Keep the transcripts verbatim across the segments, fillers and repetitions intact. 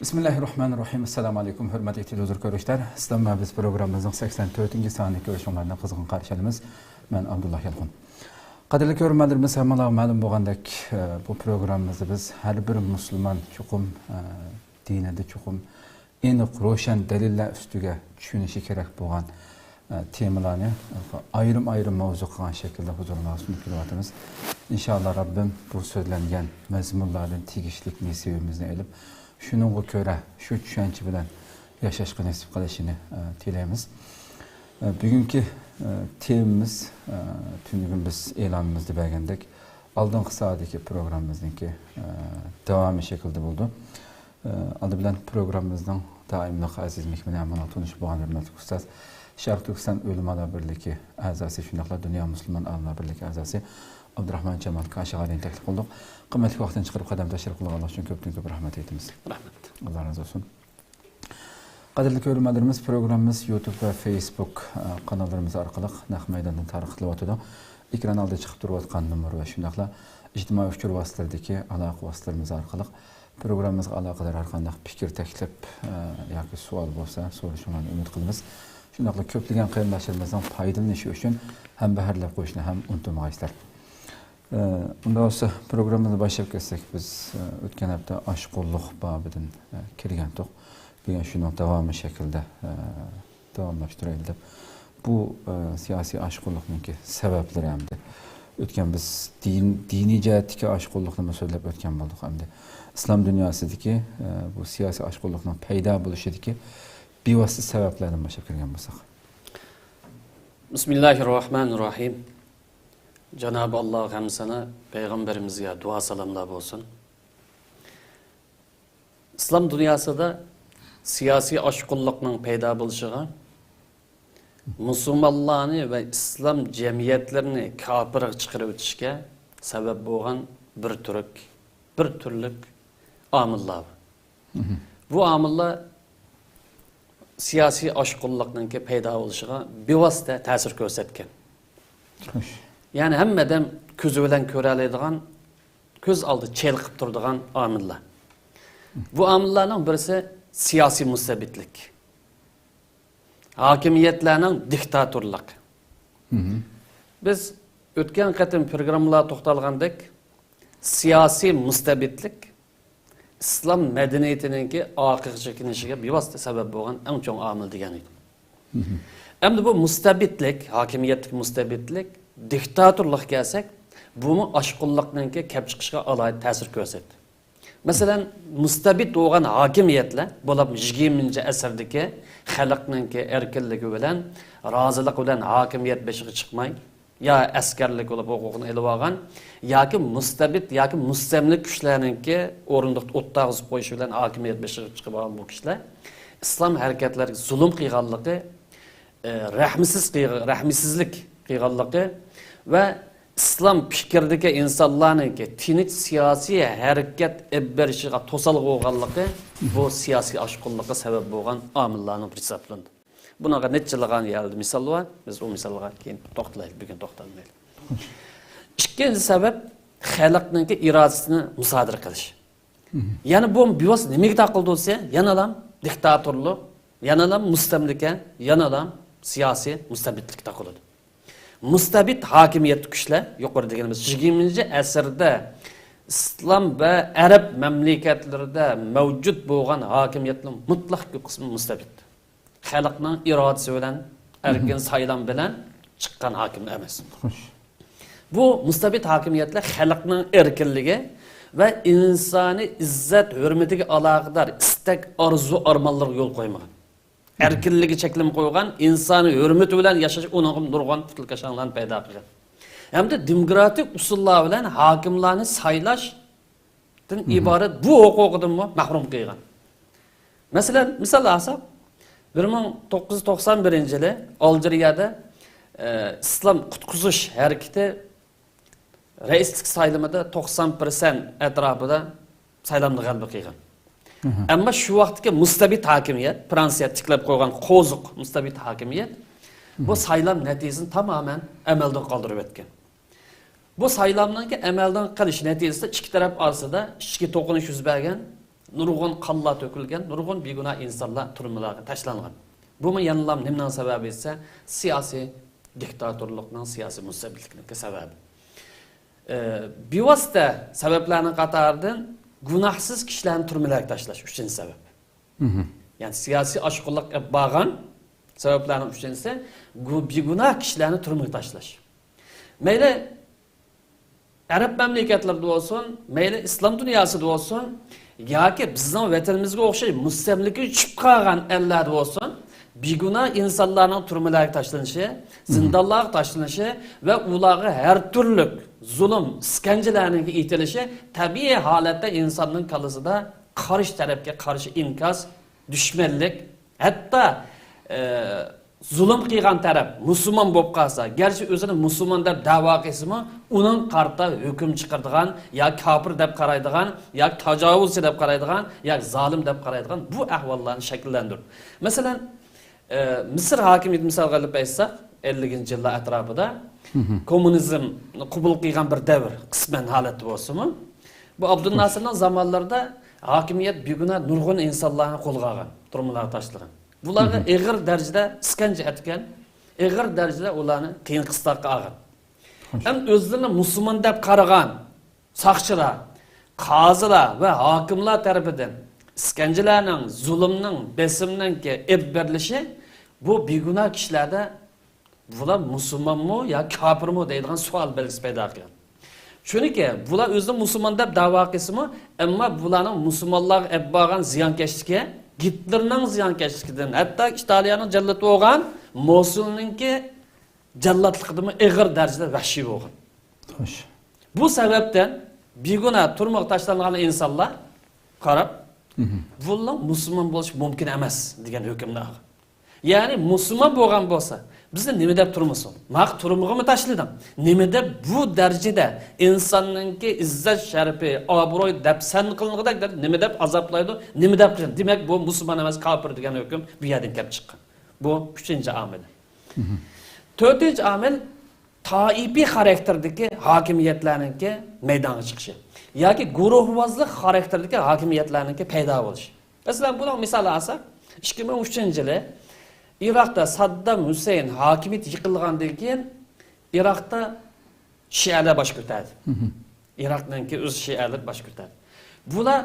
بىسمىللاھىررەھمانىررەھىم. ئەسسالامۇئەلەيكۇم، ھۆرمەتلىك تېلېۋىزور كۆرۈشلەر. ئىسلام ۋە بىز پروگراممىمىزنىڭ سەكسەن تۆتىنچى سانىنى كۆرۈشۈڭلارنى قىزغىن قارشى ئالىمىز. مەن ئابدۇللا يالقۇن. قەدىرلىك كۆرۈرمەنلىرىمىز، ھەممىڭلارغا مەلۇم بولغاندەك، ئە، بۇ پروگراممىمىزدا بىز ھەر بىر مۇسۇلمان چوقۇم، ئە، دىنىدا چوقۇم ئېنىق، روشەن دەلىللەر ئۈستىگە چۈشىنىشى كېرەك بولغان، ئە، تېمىلارنى ئايرىم-ئايرىم ماۋزۇ قىلغان شەكىلدە ھۇزۇرىڭلارغا سۇنۇپ كېلىۋاتىمىز. ئىنشائاللا، رەببىم بۇ سۆزلەنگەن مەزمۇنلاردىن تېگىشلىك نېسىۋىمىزنى ئېلىپ، شۇنىڭغا كۆرە، شۇ چۈشەنچە بىلەن ياشاشقا نېسىپ قىلىشىنى، ئە، تىلەيمىز. ئە، بۈگۈنكى، ئە، تېمىمىز، ئە، تۈنۈگۈن بىز ئېلانىمىزدا بەرگەندەك، ئالدىنقى سائەتتىكى پروگراممىمىزنىڭكى، ئە، داۋامى شەكلىدە بولىدۇ. ئە، ئالدى بىلەن پروگراممىمىزنىڭ دائىملىق ئەزىز مېھمىنى، ھەممىڭلار تونۇش بولغان ھۆرمەتلىك ئۇستاز، شەرقىي تۈركىستان ئۆلىمالار بىرلىكى ئەزاسى، شۇنداقلا دۇنيا مۇسۇلمان ئالىملار بىرلىكى ئەزاسى ئابدۇراخمان جامال كاشىغارىنى تەكلىپ قىلدۇق. قىممەتلىك ۋاقتىنى چىقىرىپ قەدەم تەشرىپ قىلغانلىقى ئۈچۈن كۆپتىن كۆپ رەھمەت ئېيتىمىز. رەھمەت. ئاللا رازى بولسۇن. قەدىرلىك كۆرۈرمەنلىرىمىز، پروگراممىمىز يۇتۇب ۋە فېيسبۇك، ئە، قاناللىرىمىز ئارقىلىق نەق مەيداندىن تارقىتىلىۋاتىدۇ. ئېكران ئالدىدا چىقىپ تۇرۇۋاتقان نومۇر ۋە شۇنداقلا ئىجتىمائىي ئۇچۇر ۋاسىتىلىرىدىكى ئالاقە ۋاسىتىلىرىمىز ئارقىلىق پروگراممىمىزغا ئالاقىدار ھەر قانداق پىكىر، تەكلىپ، ئە، ياكى سوئال بولسا، سورىشىڭلارنى ئۈمىد قىلىمىز. شۇنداقلا كۆپلىگەن قېرىنداشلىرىمىزنىڭ پايدىلىنىشى ئۈچۈن ھەمبەھىرلەپ قويۇشنى ھەم ئۇنتۇمىغايسىلەر. ئە، ئۇنداق بولسا، پروگراممىمىزنى باشلاپ كەتسەك، بىز، ئە، ئۆتكەن ھەپتە ئاشقۇنلۇق بابىدىن، ئە، كىرگەنتۇق. بۈگۈن شۇنىڭ داۋامى شەكلىدە، ئە، داۋاملاشتۇرايلى دەپ، بۇ، ئە، سىياسىي ئاشقۇنلۇقنىڭكى سەۋەبلىرى ھەمدە ئۆتكەن بىز دىن، دىنىي جەھەتتىكى ئاشقۇنلۇقنىمۇ سۆزلەپ ئۆتكەن بولدۇق. ئەمدى ئىسلام دۇنياسىدىكى، ئە، بۇ سىياسىي ئاشقۇنلۇقنىڭ پەيدا بولۇشىدىكى بىۋاسىتە سەۋەبلەردىن باشلاپ كىرگەن بولساق. بىسمىللاھىررەھمانىررەھىم. جانابى ئاللاغا ھەمدۇ سانا، پەيغەمبىرىمىزگە دۇئا سالاملار بولسۇن. ئىسلام دۇنياسىدا سىياسىي ئاشقۇنلۇقنىڭ پەيدا بولۇشىغا، مۇسۇلمانلارنى ۋە ئىسلام جەمئىيەتلىرىنى كاپىرغا چىقىرىۋېتىشكە سەۋەب بولغان بىر تۈرك، بىر تۈرلۈك ئامىللار بار. بۇ ئامىللار سىياسىي ئاشقۇنلۇقنىڭكى پەيدا بولۇشىغا بىۋاسىتە تەسىر كۆرسەتكەن. خوش. يەنى ھەممە ئادەم كۆزى بىلەن كۆرەلەيدىغان، كۆز ئالدىدا چېلىقىپ تۇرىدىغان ئامىللار. بۇ ئامىللارنىڭ بىرسى سىياسىي مۇستەبىتلىك. ھاكىمىيەتلەرنىڭ دىكتاتورلۇقى. بىز ئۆتكەن قېتىم پروگراممىلاردا توختالغاندەك، سىياسىي مۇستەبىتلىك ئىسلام مەدەنىيىتىنىڭكى ئارقىغا چېكىنىشىگە بىۋاسىتە سەۋەب بولغان ئەڭ چوڭ ئامىل دېگەن ئىدى. ئەمدى بۇ مۇستەبىتلىك، ھاكىمىيەتتىكى مۇستەبىتلىك، دىكتاتورلۇققا كەلسەك، بۇمۇ ئاشقۇنلۇقنىڭكى كەپ چىقىشىغا ئالاھىدە تەسىر كۆرسەتتى. مەسىلەن، مۇستەبىت بولغان ھاكىمىيەتلەر، بولۇپمۇ يىگىرمىنچى ئەسىردىكى خەلقنىڭكى ئەركىنلىكى بىلەن، رازىلىقى بىلەن ھاكىمىيەت بېشىغا چىقماي، يا ئەسكەرلىك بولۇپ ھوقۇقىنى ئېلىۋالغان، ياكى مۇستەبىت ياكى مۇستەملىكە كۈچلەرنىڭكى ئورۇندۇقتا ئوت تارقىتىپ قويۇشى بىلەن ھاكىمىيەت بېشىغا چىقىپ ئالغان بۇ كىشىلەر ئىسلام ھەرىكەتلىرىگە زۇلۇم قىلغانلىقى، ئە، رەھمسىز قىلغ-، رەھمسىزلىك قىلغانلىقى ۋە ئىسلام پىكرىدىكى ئىنسانلارنىڭكى تىنچ سىياسىي ھەرىكەت ئېلىپ بېرىشىغا توسالغۇ بولغانلىقى بۇ سىياسىي ئاشقۇنلۇققا سەۋەب بولغان ئامىللارنىڭ بىرى ھېسابلىنىدۇ. بۇنىڭغا نەچچىلىغان يەردە مىسال بار. بىز ئۇ مىسالغا كېيىن توختىلايلى، بۈگۈن توختالمايلى. ئىككىنچى سەۋەب، خەلقنىڭكى ئىرادىسىنى مۇسادىرە قىلىش. يەنى بۇ بىۋاسىتە نېمىگە تاقىلىدۇ دېسە، يەنىلا دىكتاتورلۇق، يەنىلا مۇستەملىكە، يەنىلا سىياسىي مۇستەبىتلىككە تاقىلىدۇ. مۇستەبىت ھاكىمىيەت كۈچلەر، يۇقىرىدا دېگىنىمىز يىگىرمىنچى ئەسىردە ئىسلام ۋە ئەرەب مەملىكەتلىرىدە مەۋجۇت بولغان ھاكىمىيەتنىڭ مۇتلەق كۆپ قىسمى مۇستەبىت. خەلقنىڭ ئىرادىسى بىلەن، ئەركىن سايلام بىلەن چىققان ھاكىم ئەمەس. خوش. بۇ مۇستەبىت ھاكىمىيەتلەر خەلقنىڭ ئەركىنلىكى ۋە ئىنسانىي ئىززەت ھۆرمىتىگە ئالاقىدار ئىستەك، ئارزۇ، ئارمانلىرىغا يول قويمىغان. ئەركىنلىكىگە چەكلىمە قويغان، ئىنسانىي ھۆرمىتى بىلەن ياشاش ئۇنىڭغا نۇرغۇن پۇتلىكاشاڭلارنى پەيدا قىلغان. ھەمدە دېموكراتىك ئۇسۇللار بىلەن ھاكىملارنى سايلاشتىن ئىبارەت بۇ ھوقۇقىدىنمۇ مەھرۇم قىلغان. مەسىلەن، مىسال ئالساق، بىر مىڭ توققۇز يۈز توقسان بىرىنچى يىلى ئالجىرىيەدە، ئە، ئىسلام قۇتقۇزۇش ھەرىكىتى رەئىسلىك سايلىمىدا توقسان پىرسەنت ئەتراپىدا سايلامدا غەلىبە قىلغان. ئەمما شۇ ۋاقىتتىكى مۇستەبىت ھاكىمىيەت، فرانسىيە تىكلەپ قويغان قوزۇق مۇستەبىت ھاكىمىيەت بۇ سايلام نەتىجىسىنى تامامەن ئەمەلدىن قالدۇرۇپ ئۆتكەن. بۇ سايلامنىڭكى ئەمەلدىن قېلىش نەتىجىسىدە ئىككى تەرەپ ئارىسىدا ئىچكى توقۇنۇش يۈز بەرگەن. نۇرغۇن قانلار تۆكۈلگەن، نۇرغۇن بىگۇناھ ئىنسانلار تۈرمىلەرگە تاشلانغان. بۇمۇ يەنىلا نېمىنىڭ سەۋەبى دېسە، سىياسىي دىكتاتورلۇقنىڭ، سىياسىي مۇستەبىتلىكنىڭكى سەۋەبى. ئى، بىۋاسىتە سەۋەبلەرنىڭ قاتارىدىن گۇناھسىز كىشىلەرنى تۈرمىلەرگە تاشلاش ئۈچىنچى سەۋەب. يەنى سىياسىي ئاشقۇنلۇق ئېلىپ بارغان سەۋەبلەرنىڭ ئۈچىنچىسى، گۇ-، بىگۇناھ كىشىلەرنى تۈرمىگە تاشلاش. مەيلى ئەرەب مەملىكەتلىرىدە بولسۇن، مەيلى ئىسلام دۇنياسىدا بولسۇن، ياكى بىزنىڭ ۋەتىنىمىزگە ئوخشاش مۇستەملىكىگە چۈشۈپ قالغان ئەللەردە بولسۇن، بىگۇناھ ئىنسانلارنىڭ تۈرمىلەرگە تاشلىنىشى، زىندانلارغا تاشلىنىشى ۋە ئۇلارغا ھەر تۈرلۈك زۇلۇم، ئىسكەنجىلەرنىڭ ئېتىلىشى تەبىئىي ھالەتتە ئىنساننىڭ كاللىسىدا قارشى تەرەپكە قارشى ئىنكاس، دۈشمەنلىك، ھەتتا، ئە، زۇلۇم قىلغان تەرەپ مۇسۇلمان بولۇپ قالسا، گەرچە ئۆزىنى مۇسۇلمان دەپ دەۋا قىلسىمۇ، ئۇنىڭ قارىتا ھۆكۈم چىقىرىدىغان، يا كاپىر دەپ قارايدىغان، يا تاجاۋۇزچى دەپ قارايدىغان، يا زالىم دەپ قارايدىغان بۇ ئەھۋاللارنى شەكىللەندۈرۈپ. مەسىلەن، ئە، مىسىر ھاكىمىيىتى مىسالغا ئېلىپ ئېيتساق، ئەللىكىنچى يىللار ئەتراپىدا كوممۇنىزمنى قوبۇل قىلغان بىر دەۋر، قىسمەن ھالەتتە بولسىمۇ، بۇ ئابدۇلناسىرنىڭ زامانلىرىدا ھاكىمىيەت بىگۇناھ نۇرغۇن ئىنسانلارنى قولغا ئالغان، تۈرمىلەرگە تاشلىغان. بۇلارغا ئېغىر دەرىجىدە ئىسكەنجە ئەتكەن، ئېغىر دەرىجىدە ئۇلارنى قىيىن قىستاققا ئالغان. ھەم ئۆزلىرىنى مۇسۇلمان دەپ قارىغان ساقچىلار، قازىلار ۋە ھاكىملار تەرىپىدىن ئىسكەنجىلەرنىڭ، زۇلۇمنىڭ، بېسىمنىڭكى ئېلىپ بېرىلىشى بۇ بىگۇناھ كىشىلەردە بۇلار مۇسۇلمانمۇ يا كاپىرمۇ دەيدىغان سوئال بەلگىسى پەيدا قىلغان. چۈنكى بۇلار ئۆزىنى مۇسۇلمان دەپ دەۋا قىلسىمۇ، ئەمما بۇلارنىڭ مۇسۇلمانلارغا ئېلىپ بارغان زىيانكەشلىكى، گىتلېرنىڭ زىيانكەشلىكىدىن، ھەتتا ئىتالىيەنىڭ جەللىتى بولغان موسۇلنىڭكى جەللاتلىقىدىنمۇ ئېغىر دەرىجىدە ۋەھشىي بولغان. خوش. بۇ سەۋەبتىن بىگۇناھ تۈرمىگە تاشلانغان ئىنسانلار قاراپ، بۇلارنىڭ مۇسۇلمان بولۇشى مۇمكىن ئەمەس دېگەن ھۆكۈمنى ئالغان. يەنى مۇسۇلمان بولغان بولسا، بىزنى نېمە دەپ تۈرمىسۇن؟ ماقا تۈرمىگىمۇ تاشلىدىڭ. نېمە دەپ بۇ دەرىجىدە ئىنساننىڭكى ئىززەت شەرىپى، ئابرۇي دەپسەندە قىلىنغۇدەك دەرىجىدە نېمە دەپ ئازابلايدۇ؟ نېمە دەپ قىلىدۇ؟ دېمەك، بۇ مۇسۇلمان ئەمەس، كاپىر دېگەن ھۆكۈم بۇ يەردىن كەپ چىققان. بۇ ئۈچىنچى ئامىل. تۆتىنچى ئامىل تائىپىي خاراكتېردىكى ھاكىمىيەتلەرنىڭكى مەيدانغا چىقىشى ياكى گۇرۇھۋازلىق خاراكتېردىكى ھاكىمىيەتلەرنىڭكى پەيدا بولۇشى. مەسىلەن، بۇنىڭ مىسالى ئالساق، ئىككى مىڭ ئۈچىنچى يىلى ئىراقتا ساددام ھۈسەيىن ھاكىمىيىتى يىقىلغاندىن كېيىن، ئىراقتا شىئەلەر باش كۆتەردى. ئىراقنىڭكى ئۆز شىئەلىرى باش كۆتەردى. بۇلار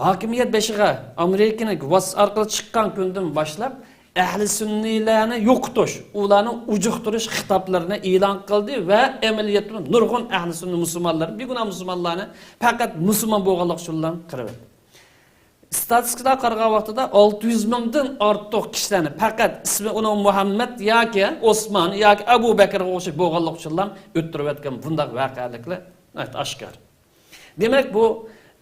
ھاكىمىيەت بېشىغا ئامېرىكىنىڭ ۋاسىتىسى ئارقىلىق چىققان كۈندىن باشلاپ، ئەھلى سۈننىيلەرنى يوقىتىش، ئۇلارنى ئۇجۇقتۇرۇش خىتابلىرىنى ئېلان قىلدى ۋە ئەمەلىيەتتە نۇرغۇن ئەھلى سۈننە مۇسۇلمانلار، بىگۇناھ مۇسۇلمانلارنى پەقەت مۇسۇلمان بولغانلىقى ئۈچۈنلا قىرىۋەتتى. ئىستاتىستىكىلارغا قارىغان ۋاقتىدا ئالتە يۈز مىڭدىن ئارتۇق كىشىلەرنى پەقەت ئىسمى ئۇنىڭ مۇھەممەد ياكى ئوسمان ياكى ئەبۇ بەكرىگە ئوخشاش بولغانلىقى ئۈچۈنلا ئۆلتۈرۈۋەتكەن بۇنداق ۋەقەلىكلەر ناھايىتى ئاشكارا. دېمەك، بۇ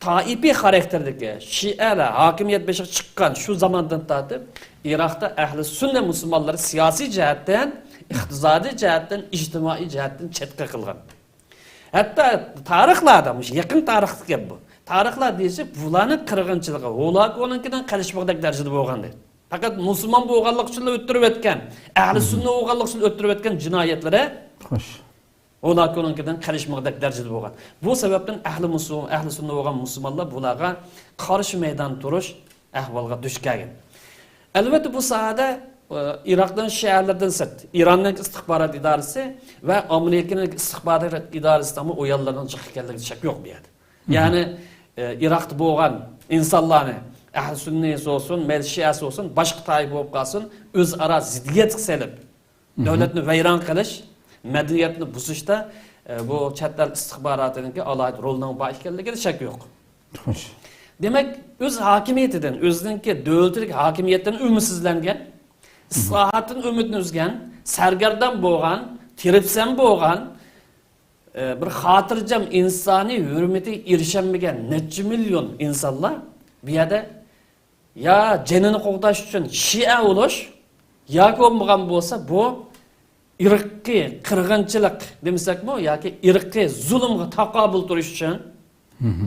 تائىپىي خاراكتېردىكى شىئەلەر ھاكىمىيەت بېشىغا چىققان شۇ زاماندىن تارتىپ، ئىراقتا ئەھلى سۈننە مۇسۇلمانلىرى سىياسىي جەھەتتىن، ئىقتىسادىي جەھەتتىن، ئىجتىمائىي جەھەتتىن چەتكە قىلغان. ھەتتا تارىخلاردا، مۇشۇ يېقىن تارىختا گەپ بۇ. تارىخلار دېيىشى بۇلارنىڭ قىرغىنچىلىقى ھولاكونىڭكىدىن قېلىشمىغۇدەك دەرىجىدە بولغان دەيدۇ. پەقەت مۇسۇلمان بولغانلىقى ئۈچۈنلا ئۆلتۈرۈۋەتكەن، ئەھلى سۈننە بولغانلىقى ئۈچۈن ئۆلتۈرۈۋەتكەن جىنايەتلىرى خوش. ھولاكونىڭكىدىن قېلىشمىغۇدەك دەرىجىدە بولغان. بۇ سەۋەبتىن ئەھلى مۇسۇ-، ئەھلى سۈننە بولغان مۇسۇلمانلار بۇلارغا قارشى مەيدان تۇرۇش ئەھۋالغا دۇچ كەلگەن. ئەلۋەتتە، بۇ ساھەدە، ئە، ئىراقنىڭ شىئەلىرىدىن سىرت، ئىراننىڭ ئىستىخبارات ئىدارىسى ۋە ئامېرىكىنىڭ ئىستىخبارات ئىدارىسىنىڭمۇ ئويۇنلىرىنىڭ جىق ئىكەنلىكىدە شەك يوق بۇ يەردە. يەنى، ئە، ئىراقتا بولغان ئىنسانلارنى، ئەھلى سۈننىسى بولسۇن، مەيلى شىئەسى بولسۇن، باشقا تائىپە بولۇپ قالسۇن، ئۆزئارا زىددىيەتكە سېلىپ، دۆلەتنى ۋەيران قىلىش، مەدەنىيەتنى بۇزۇشتا، ئە، بۇ چەت ئەل ئىستىخباراتىنىڭكى ئالاھىدە رولىنىڭ بار ئىكەنلىكىدە شەك يوق. خوش. دېمەك، ئۆز ھاكىمىيىتىدىن، ئۆزىنىڭكى دۆلىتىدىكى ھاكىمىيەتتىن ئۈمىدسىزلەنگەن، ئىسلاھاتتىن ئۈمىدىنى ئۈزگەن، سەرگەردان بولغان، تېرىپسەن بولغان، ئە، بىر خاتىرجەم ئىنسانىي ھۆرمىتىگە ئېرىشەلمىگەن نەچچە مىليون ئىنسانلار بۇ يەردە يا جېنىنى قوغداش ئۈچۈن شىئە بولۇش، ياكى بولمىغان بولسا بۇ ئىرقىي قىرغىنچىلىق دېمىسەكمۇ ياكى ئىرقىي زۇلۇمغا تاقابىل تۇرۇش ئۈچۈن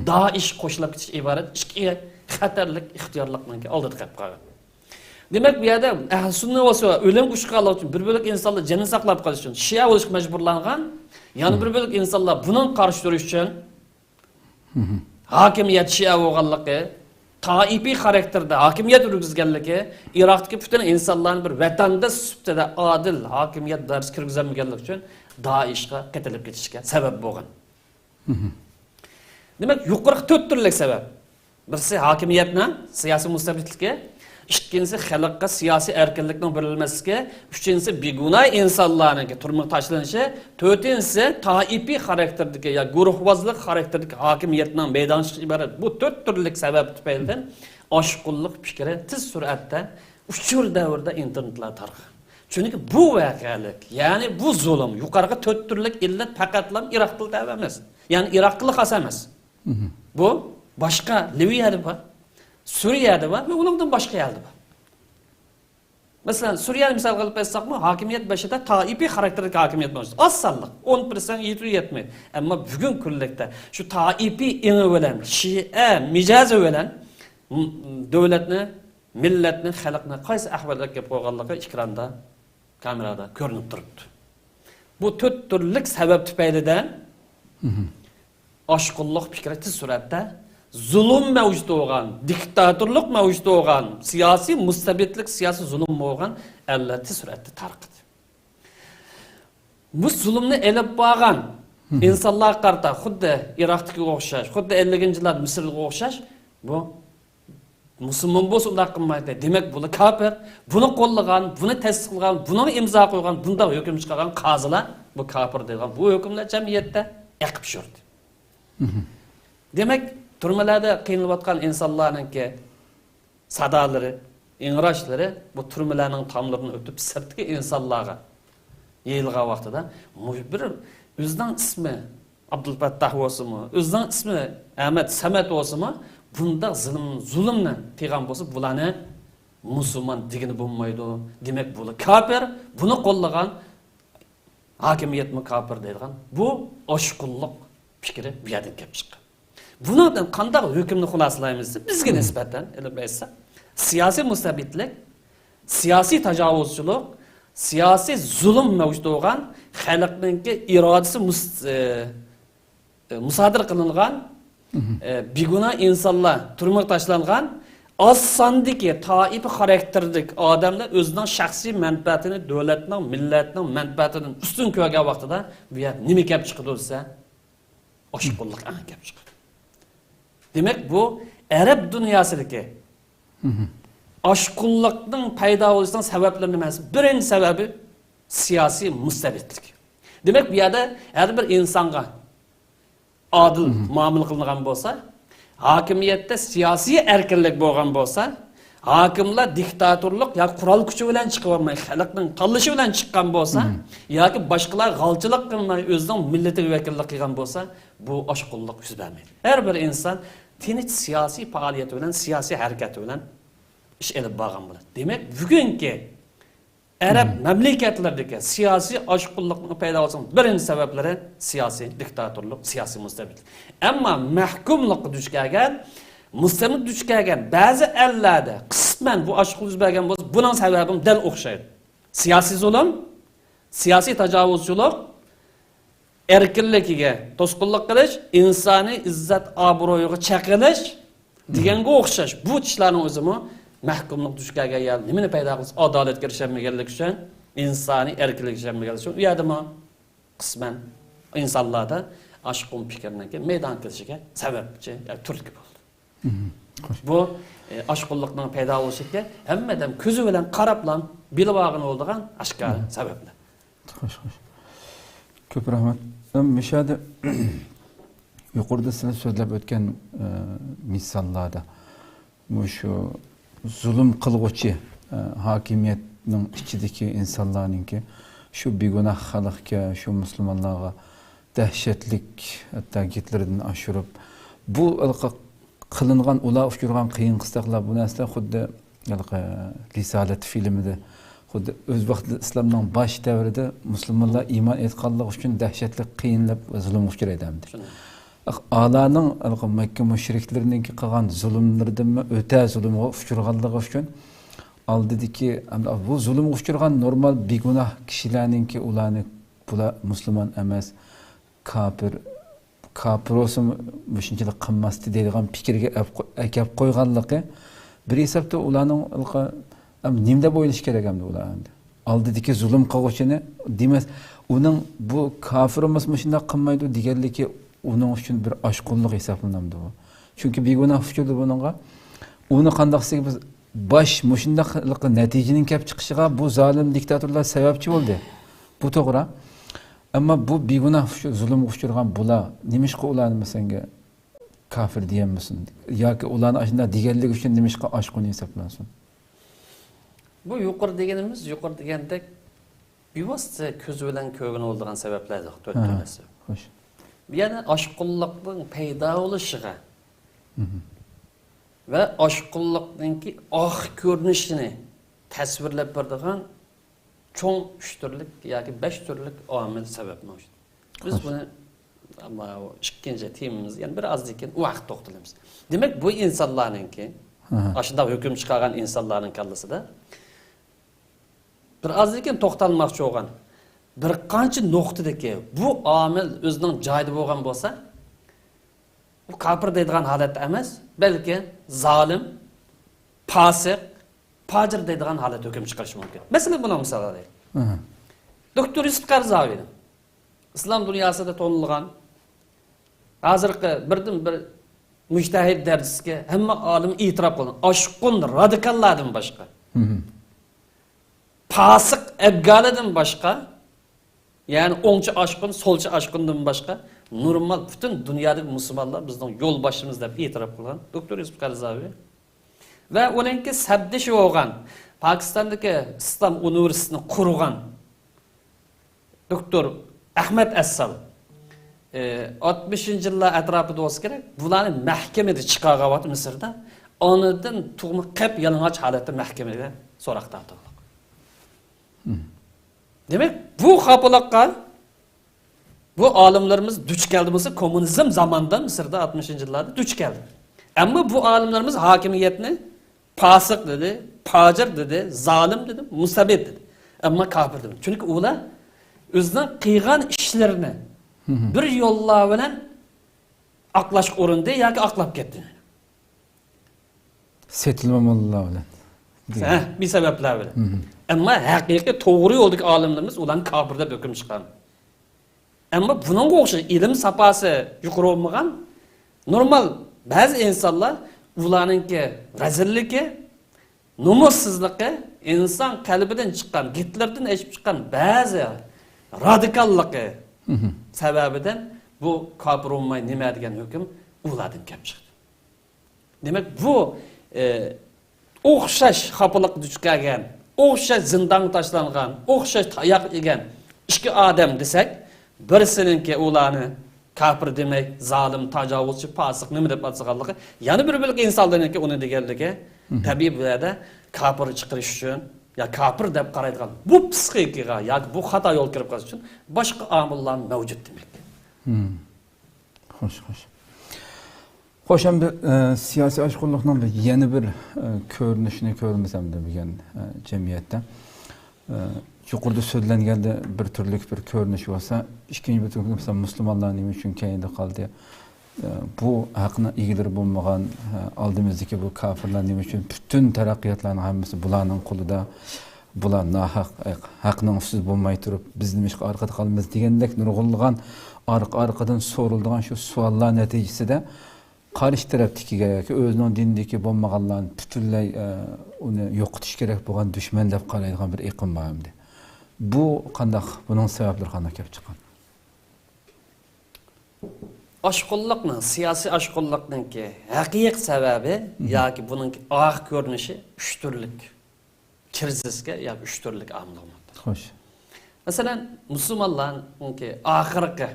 دائىشقا قوشۇلۇپ كېتىش ئىبارەت ئىككى خەتەرلىك ئىختىيارلىقنىڭكى ئالدىدا قېلىپ قالغان. دېمەك، بۇ يەردە ئەھلى سۈننە بولسا ئۆلۈمگە ئۇچرىغانلىقى ئۈچۈن بىر بۆلەك ئىنسانلار جېنىنى ساقلاپ قېلىش ئۈچۈن شىئە بولۇشقا مەجبۇرلانغان، يەنە بىر بۆلەك ئىنسانلار بۇنىڭغا قارشى تۇرۇش ئۈچۈن ھاكىمىيەت شىئە بولغانلىقى، تائىپىي خاراكتېردا ھاكىمىيەت يۈرگۈزگەنلىكى، ئىراقتىكى پۈتۈن ئىنسانلارنى بىر ۋەتەنداش سۈپىتىدە ئادىل ھاكىمىيەت دائىرىسىگە كىرگۈزەلمىگەنلىكى ئۈچۈن دائىشقا قېتىلىپ كېتىشكە سەۋەب بولغان. دېمەك، يۇقىرىقى تۆت تۈرلۈك سەۋەب. بىرسى ھاكىمىيەتنىڭ سىياسىي مۇستەبىتلىكى، ئىككىنچىسى خەلققە سىياسىي ئەركىنلىكنىڭ بېرىلمەسلىكى، ئۈچىنچىسى بىگۇناھ ئىنسانلارنىڭكى تۈرمىگە تاشلىنىشى، تۆتىنچىسى تائىپىي خاراكتېردىكى يا گۇرۇھۋازلىق خاراكتېردىكى ھاكىمىيەتنىڭ مەيدانغا چىقىشى ئىبارەت. بۇ تۆت تۈرلۈك سەۋەب تۈپەيلىدىن ئاشقۇنلۇق پىكرى تېز سۈرئەتتە ئۇچۇر دەۋرىدە ئىنتېرنېتلاردا تارقىغان. چۈنكى بۇ ۋەقەلىك، يەنى بۇ زۇلۇم، يۇقىرىقى تۆت تۈرلۈك ئىللەت پەقەتلا ئىراققىلا تەۋە ئەمەس. يەنى ئىراققىلا خاس ئەمەس. بۇ باشقا لىۋىيەدە بار، سۈرىيەدە بار ۋە ئۇنىڭدىن باشقا يەردە بار. مەسىلەن، سۈرىيەنى مىسال قىلىپ ئېيتساقمۇ، ھاكىمىيەت بېشىدا تائىپىي خاراكتېردىكى ھاكىمىيەت مەۋجۇت. ئاز سانلىق، ئون پىرسەنت يېتىدۇ يەتمەيدۇ. ئەمما بۈگۈنكى كۈنلۈكتە شۇ تائىپىي ئېڭى بىلەن، شىئە مىجەزى بىلەن، م-، دۆلەتنى، مىللەتنى، خەلقنى قايسى ئەھۋالغا ئەكىپ قويغانلىقى ئېكراندا، كامېرادا كۆرۈنۈپ تۇرۇپتۇ. بۇ تۆت تۈرلۈك سەۋەب تۈپەيلىدىن ئاشقۇنلۇق پىكرى تېز سۈرئەتتە زۇلۇم مەۋجۇت بولغان، دىكتاتورلۇق مەۋجۇت بولغان، سىياسىي مۇستەبىتلىك، سىياسىي زۇلۇم بولغان ئەللەر تېز سۈرئەتتە تارقىدى. بۇ زۇلۇمنى ئېلىپ بارغان ئىنسانلارغا قارىتا خۇددى ئىراقتىكىگە ئوخشاش، خۇددى ئەللىكىنچى يىللاردا مىسىرغا ئوخشاش، بۇ مۇسۇلمان بولسا ئۇنداق قىلمايتتى. دېمەك، بۇلار كاپىر. بۇنى قوللىغان، بۇنى تەستىقلىغان، بۇنىڭغا ئىمزا قويغان، بۇنداق ھۆكۈم چىقارغان قازىلار، بۇ كاپىر دەيدىغان بۇ ھۆكۈملەر جەمئىيەتتە ئېقىپ يۈردى. دېمەك، تۈرمىلەردە قىينىلىۋاتقان ئىنسانلارنىڭكى سادالىرى، ئىڭراشلىرى بۇ تۈرمىلەرنىڭ تاملىرىدىن ئۆتۈپ، سىرتتىكى ئىنسانلارغا يېيىلغان ۋاقتىدا، مۇ-، بىر ئۆزىنىڭ ئىسمى ئابدۇلپەتتاھ بولسىمۇ، ئۆزىنىڭ ئىسمى ئەمەت سەمەت بولسىمۇ، بۇنداق زۇلۇم، زۇلۇمنى قىلغان بولسا، بۇلارنى مۇسۇلمان دېگىلى بولمايدۇ. دېمەك، بۇلار كاپىر، بۇنى قوللىغان ھاكىمىيەتمۇ كاپىر دەيدىغان بۇ ئاشقۇنلۇق پىكرى بۇ يەردىن كېلىپ چىققان. بۇنىڭدىن قانداق ھۆكۈمنى خۇلاسىلايمىز دېسە، بىزگە نىسبەتەن ئېلىپ ئېيتساق، سىياسىي مۇستەبىتلىك، سىياسىي تاجاۋۇزچىلىق، سىياسىي زۇلۇم مەۋجۇت بولغان، خەلقنىڭكى ئىرادىسى مۇس-، ئى، ئى، مۇسادىرە قىلىنغان، ئى، بىگۇناھ ئىنسانلار تۈرمىگە تاشلانغان، ئاز ساندىكى تائىپە خاراكتېرلىك ئادەملەر ئۆزىنىڭ شەخسىي مەنپەئەتىنى دۆلەتنىڭ، مىللەتنىڭ مەنپەئەتىدىن ئۈستۈن كۆرگەن ۋاقتىدا، بۇ يەردە نېمە كەپ چىقىدۇ دېسە، ئاشقۇنلۇق ئەڭ كەپ چىقىدۇ. دېمەك، بۇ ئەرەب دۇنياسىدىكى ئاشقۇنلۇقنىڭ پەيدا بولۇشىنىڭ سەۋەبلىرىنىڭ ئەمەس، بىرىنچى سەۋەبى سىياسىي مۇستەبىتلىك. دېمەك، بۇ يەردە ھەر بىر ئىنسانغا ئادىل مۇئامىلە قىلىنغان بولسا، ھاكىمىيەتتە سىياسىي ئەركىنلىك بولغان بولسا، ھاكىملار دىكتاتورلۇق يا قورال كۈچى بىلەن چىقىۋالماي، خەلقنىڭ تاللىشى بىلەن چىققان بولسا، ياكى باشقىلار غالچىلىق قىلماي، ئۆزىنىڭ مىللىتىگە ۋەكىللىك قىلغان بولسا، بۇ ئاشقۇنلۇق يۈز بەرمەيدۇ. ھەر بىر ئىنسان تىنچ سىياسىي پائالىيىتى بىلەن، سىياسىي ھەرىكىتى بىلەن ئىش ئېلىپ بارغان بولىدۇ. دېمەك، بۈگۈنكى ئەرەب مەملىكەتلىرىدىكى سىياسىي ئاشقۇنلۇقنىڭ پەيدا بولۇشىنىڭ بىرىنچى سەۋەبلىرى سىياسىي دىكتاتورلۇق، سىياسىي مۇستەبىتلىك. ئەمما مەھكۇملۇققا دۇچ كەلگەن، مۇستەبىت دۇچ كەلگەن بەزى ئەللەردە قىسمەن بۇ ئاشقۇنلۇق يۈز بەرگەن بولسا، بۇنىڭ سەۋەبىمۇ دەل ئوخشايدۇ. سىياسىي زۇلۇم، سىياسىي تاجاۋۇزچىلىق، ئەركىنلىكىگە توسقۇنلۇق قىلىش، ئىنسانىي ئىززەت ئابرۇيىغا چەقىلىش دېگەنگە ئوخشاش بۇ ئىشلارنىڭ ئۆزىمۇ مەھكۇملۇق دۇچ كەلگەن يەر نېمىنى پەيدا قىلسا، ئادالەتكە ئېرىشەلمىگەنلىكى ئۈچۈن، ئىنسانىي ئەركىنلىككە ئېرىشەلمىگەنلىكى ئۈچۈن، ئۇ يەردىمۇ قىسمەن ئىنسانلاردا ئاشقۇن پىكىرنىڭكى مەيدانغا كېلىشىگە سەۋەبچى، يا تۈرتكە بولدى. بۇ، ئى، ئاشقۇنلۇقنىڭ پەيدا بولۇشىدىكى ھەممە ئادەم كۆزى بىلەن قاراپلا بىلىۋالغىلى بولىدىغان ئاشكارا سەۋەبلەر. خوش، خوش. كۆپ رەھمەت. مۇشۇيەردە يۇقىرىدا سىلەر سۆزلەپ ئۆتكەن، ئى، مىساللاردا مۇشۇ زۇلۇم قىلغۇچى، ئى، ھاكىمىيەتنىڭ ئىچىدىكى ئىنسانلارنىڭكى شۇ بىگۇناھ خەلقكە، شۇ مۇسۇلمانلارغا دەھشەتلىك، ھەتتا گىتلېردىن ئاشۇرۇپ، بۇ ھېلىقى قىلىنغان، ئۇلار ئۇچرىغان قىيىن-قىستاقلار، بۇ نەرسىلەر خۇددى ھېلىقى رىسالەت فىلىمىدە، خۇددى ئۆز ۋاقتىدا ئىسلامنىڭ باش دەۋرىدە مۇسۇلمانلار ئىمان ئېيتقانلىقى ئۈچۈن دەھشەتلىك قىينىلىپ، زۇلۇمغا ئۇچرايدۇ ئەمدى. شۇنداق. ئالانىڭ ھېلىقى مەككە مۇشرىكلىرىنىڭكى قىلغان زۇلۇملىرىدىنمۇ ئۆتە زۇلۇمغا ئۇچرىغانلىقى ئۈچۈن، ئالدىدىكى، بۇ زۇلۇمغا ئۇچرىغان نورمال بىگۇناھ كىشىلەرنىڭكى، ئۇلارنى، بۇلار مۇسۇلمان ئەمەس، كاپىر، كاپىر بولسىمۇ مۇشۇنچىلىك قىلماستى دەيدىغان پىكىرگە ئەپ-، ئەكەپ قويغانلىقى بىر ھېسابتا ئۇلارنىڭ ھېلىقى، ئەم، نېمە دەپ ئويلىشى كېرەك ئەمدى ئۇلار ئەمدى؟ ئالدىدىكى زۇلۇم قىلغۇچىنى دېمەس، ئۇنىڭ بۇ كاپىر بولمىسا مۇشۇنداق قىلمايدۇ دېگەنلىكى ئۇنىڭ ئۈچۈن بىر ئاشقۇنلۇق ھېسابلىنامدۇ بۇ؟ چۈنكى بىگۇناھ ئۇچرىدى بۇنىڭغا. ئۇنى قانداق دېسەك بىز باش مۇشۇنداق نەتىجىنىڭ كەپ چىقىشىغا بۇ زالىم دىكتاتورلار سەۋەبچى بولدى. بۇ توغرا. ئەمما بۇ بىگۇناھ ئۇچ-، زۇلۇمغا ئۇچرىغان بۇلار نېمىشقا ئۇلارنى مەسىلەنگە كاپىر دېيەلمىسۇن؟ ياكى ئۇلارنى ئاشۇنداق دېگەنلىكى ئۈچۈن نېمىشقا ئاشقۇن ھېسابلانسۇن؟ بۇ يۇقىرى دېگىنىمىز، يۇقىرى دېگەندەك بىۋاسىتە كۆز بىلەن كۆرگىلى بولىدىغان سەۋەبلەردۇر، تۆت ھە، تۈرلۈسى. خوش. بۇ يەنى ئاشقۇنلۇقنىڭ پەيدا بولۇشىغا مھم. ۋە ئاشقۇنلۇقنىڭكى ئاخىر كۆرۈنۈشىنى تەسۋىرلەپ بېرىدىغان چوڭ ئۈچ تۈرلۈك ياكى بەش تۈرلۈك ئامىل سەۋەب مەۋجۇت. بىز خوش. بۇنى، ئەمما، ئىككىنچى تېمىمىز، يەنە بىر ئازدىن كېيىن ئۇ ھەققىدە توختىلىمىز. دېمەك، بۇ ئىنسانلارنىڭكى، ھە. ئاشۇنداق ھۆكۈم چىقارغان ئىنسانلارنىڭ كاللىسىدا بىر ئازدىن كېيىن توختالماقچى بولغان بىر قانچە نۇقتىدىكى بۇ ئامىل ئۆزىنىڭ جايىدا بولغان بولسا، ئۇ كاپىر دەيدىغان ھالەتتە ئەمەس، بەلكى زالىم، پاسىق، پاجىر دەيدىغان ھالەتتە ھۆكۈم چىقىرىشى مۇمكىن. مەسىلەن، بۇنىڭ مىسالى دەيلى. ئەھە. دوكتور يۈسۈپ قەرزاۋىنى ئىسلام دۇنياسىدا تونۇلغان، ھازىرقى بىردىنبىر مۇجتەھىد دەرىجىسىگە ھەممە ئالىم ئېتىراپ قىلغان ئاشقۇن رادىكاللاردىن باشقا، مھم. پاسىق ئەبگالىدىن باشقا، يەنى ئوڭچى ئاشقۇن، سولچى ئاشقۇندىن باشقا نورمال پۈتۈن دۇنيادىكى مۇسۇلمانلار بىزنىڭ يولباشچىمىز دەپ ئېتىراپ قىلغان دوكتور يۈسۈپ قەرزاۋى ۋە ئۇنىڭكى سەپدىشى بولغان پاكىستاندىكى ئىسلام ئۇنىۋېرسىتېتىنى قۇرغان دوكتور ئەخمەت ئەسسال، ئى، ئاتمىشىنچى يىللار ئەتراپىدا بولسا كېرەك، بۇلارنى مەھكىمىدە چىقارغان ۋاقىت مىسىردا، ئانىدىن تۇغما قەپ يالىڭاچ ھالەتتە مەھكىمىگە سوراق تارتىلدى. مم. دېمەك، بۇ خاپىلىققا بۇ ئالىملىرىمىز دۇچ كەلدى بولسا، كوممۇنىزم زامانىدا مىسىردا ئاتمىشىنچى يىللاردا دۇچ كەلدى. ئەمما بۇ ئالىملىرىمىز ھاكىمىيەتنى پاسىق دېدى، پاجىر دېدى، زالىم دېدى، مۇستەبىت دېدى. ئەمما كاپىر دېمىدى. چۈنكى ئۇلار ئۆزىنىڭ قىلغان ئىشلىرىنى مھم. بىر يوللار بىلەن ئاقلاشقا ئۇرۇندى ياكى ئاقلاپ كەتتى. سېتىلما موللىلار بىلەن. ھە، بىر سەۋەبلەر بىلەن. مھم. ئەمما ھەقىقىي توغرا يولدىكى ئالىملىرىمىز ئۇلارنى كاپىر دەپ ھۆكۈم چىقارغان. ئەمما بۇنىڭغا ئوخشاش ئىلىم ساپاسى يۇقىرى بولمىغان، نورمال بەزى ئىنسانلار ئۇلارنىڭكى رەزىللىكى، نومۇسسىزلىقى، ئىنسان قەلبىدىن چىققان، گىتلېردىن ئېشىپ چىققان بەزى رادىكاللىقى مھم. سەۋەبىدىن بۇ كاپىر بولماي نېمە دېگەن ھۆكۈم ئۇلاردىن كەپ چىقتى. دېمەك، بۇ، ئى، ئوخشاش خاپىلىققا دۇچ كەلگەن، ئوخشاش زىندانغا تاشلانغان، ئوخشاش تاياق يېگەن ئىككى ئادەم دېسەك، بىرسىنىڭكى ئۇلارنى كاپىر دېمەي، زالىم، تاجاۋۇزچى، پاسىق نېمە دەپ ئاتىغانلىقى، يەنە بىر بۆلەك ئىنسانلارنىڭكى ئۇنى دېگەنلىكى، مھم. تەبىئىي بۇ يەردە كاپىر چىقىرىش ئۈچۈن يا كاپىر دەپ قارايدىغان بۇ پسىخىكىغا ياكى بۇ خاتا يول كىرىپ قالىش ئۈچۈن باشقا ئامىللار مەۋجۇت دېمەك. مم. خوش، خوش. خوش، ئەمدى، ئە، سىياسىي ئاشقۇنلۇقنىڭ بىر، يەنە بىر، ئە، كۆرۈنۈشىنى كۆرىمىز ئەمدى بۈگۈن، ئە، جەمئىيەتتە. ئە، يۇقىرىدا سۆزلەنگەندە بىر تۈرلۈك بىر كۆرۈنۈش بولسا، ئىككىنچى بىر تۈرلۈك، مىسال، مۇسۇلمانلار نېمە ئۈچۈن كەينىدە قالدى؟ ئە، بۇ ھەقنىڭ ئىگىلىرى بولمىغان، ئە، ئالدىمىزدىكى بۇ كاپىرلار نېمە ئۈچۈن پۈتۈن تەرەققىياتلارنىڭ ھەممىسى بۇلارنىڭ قولىدا؟ بۇلار ناھەق، ھەقنىڭ ئۈستىدە بولماي تۇرۇپ، بىز نېمىشقا ئارقىدا قالىمىز دېگەندەك نۇرغۇنلىغان ئارقا-ئارقىدىن سورىلىدىغان شۇ سوئاللار نەتىجىسىدە قارشى تەرەپتىكىگە ياكى ئۆزىنىڭ دىنىدىكى بولمىغانلارنى پۈتۈنلەي، ئە، ئۇنى يوقىتىش كېرەك بولغان دۈشمەن دەپ قارايدىغان بىر ئېقىم بار ئەمدى. بۇ قانداق، بۇنىڭ سەۋەبلىرى قانداق كېلىپ چىققان؟ ئاشقۇنلۇقنىڭ، سىياسىي ئاشقۇنلۇقنىڭكى ھەقىقىي سەۋەبى مم. ياكى بۇنىڭكى ئاخىر كۆرۈنۈشى ئۈچ تۈرلۈك. كىرىزىسكە يا ئۈچ تۈرلۈك ئامىلغا موھتاج. خوش. مەسىلەن، مۇسۇلمانلارنىڭكى ئاخىرقى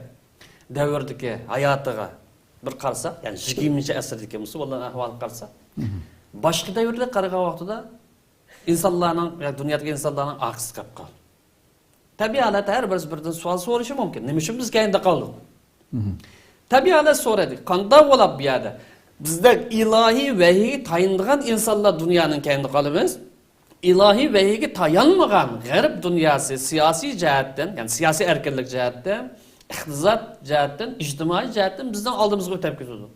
دەۋردىكى ھاياتىغا بىر قارىساق، يەنى يىگىرمىنچى ئەسىردىكى مۇسۇلمانلارنىڭ ئەھۋالىغا قارىساق، مھم. باشقا دەۋرلەرگە قارىغان ۋاقتىدا ئىنسانلارنىڭ، يا دۇنيادىكى ئىنسانلارنىڭ ئارقىسى قېلىپ قالدى. تەبىئىي ھالەتتە ھەر بىرسى بىردىن سوئال سورىشى مۇمكىن. نېمە ئۈچۈن بىز كەينىدە قالدۇق؟ مھم. تەبىئىي ھالەت سورايدۇ. قانداق بولۇپ بۇ يەردە؟ بىزدەك ئىلاھىي ۋەھىيگە تايىنىدىغان ئىنسانلار دۇنيانىڭ كەينىدە قالىمىز. ئىلاھىي ۋەھىيگە تايانمىغان غەرب دۇنياسى سىياسىي جەھەتتىن، يەنى سىياسىي ئەركىنلىك جەھەتتىن، ئىقتىساد جەھەتتىن، ئىجتىمائىي جەھەتتىن بىزنىڭ ئالدىمىزغا ئۆتۈپ كېتىدۇ.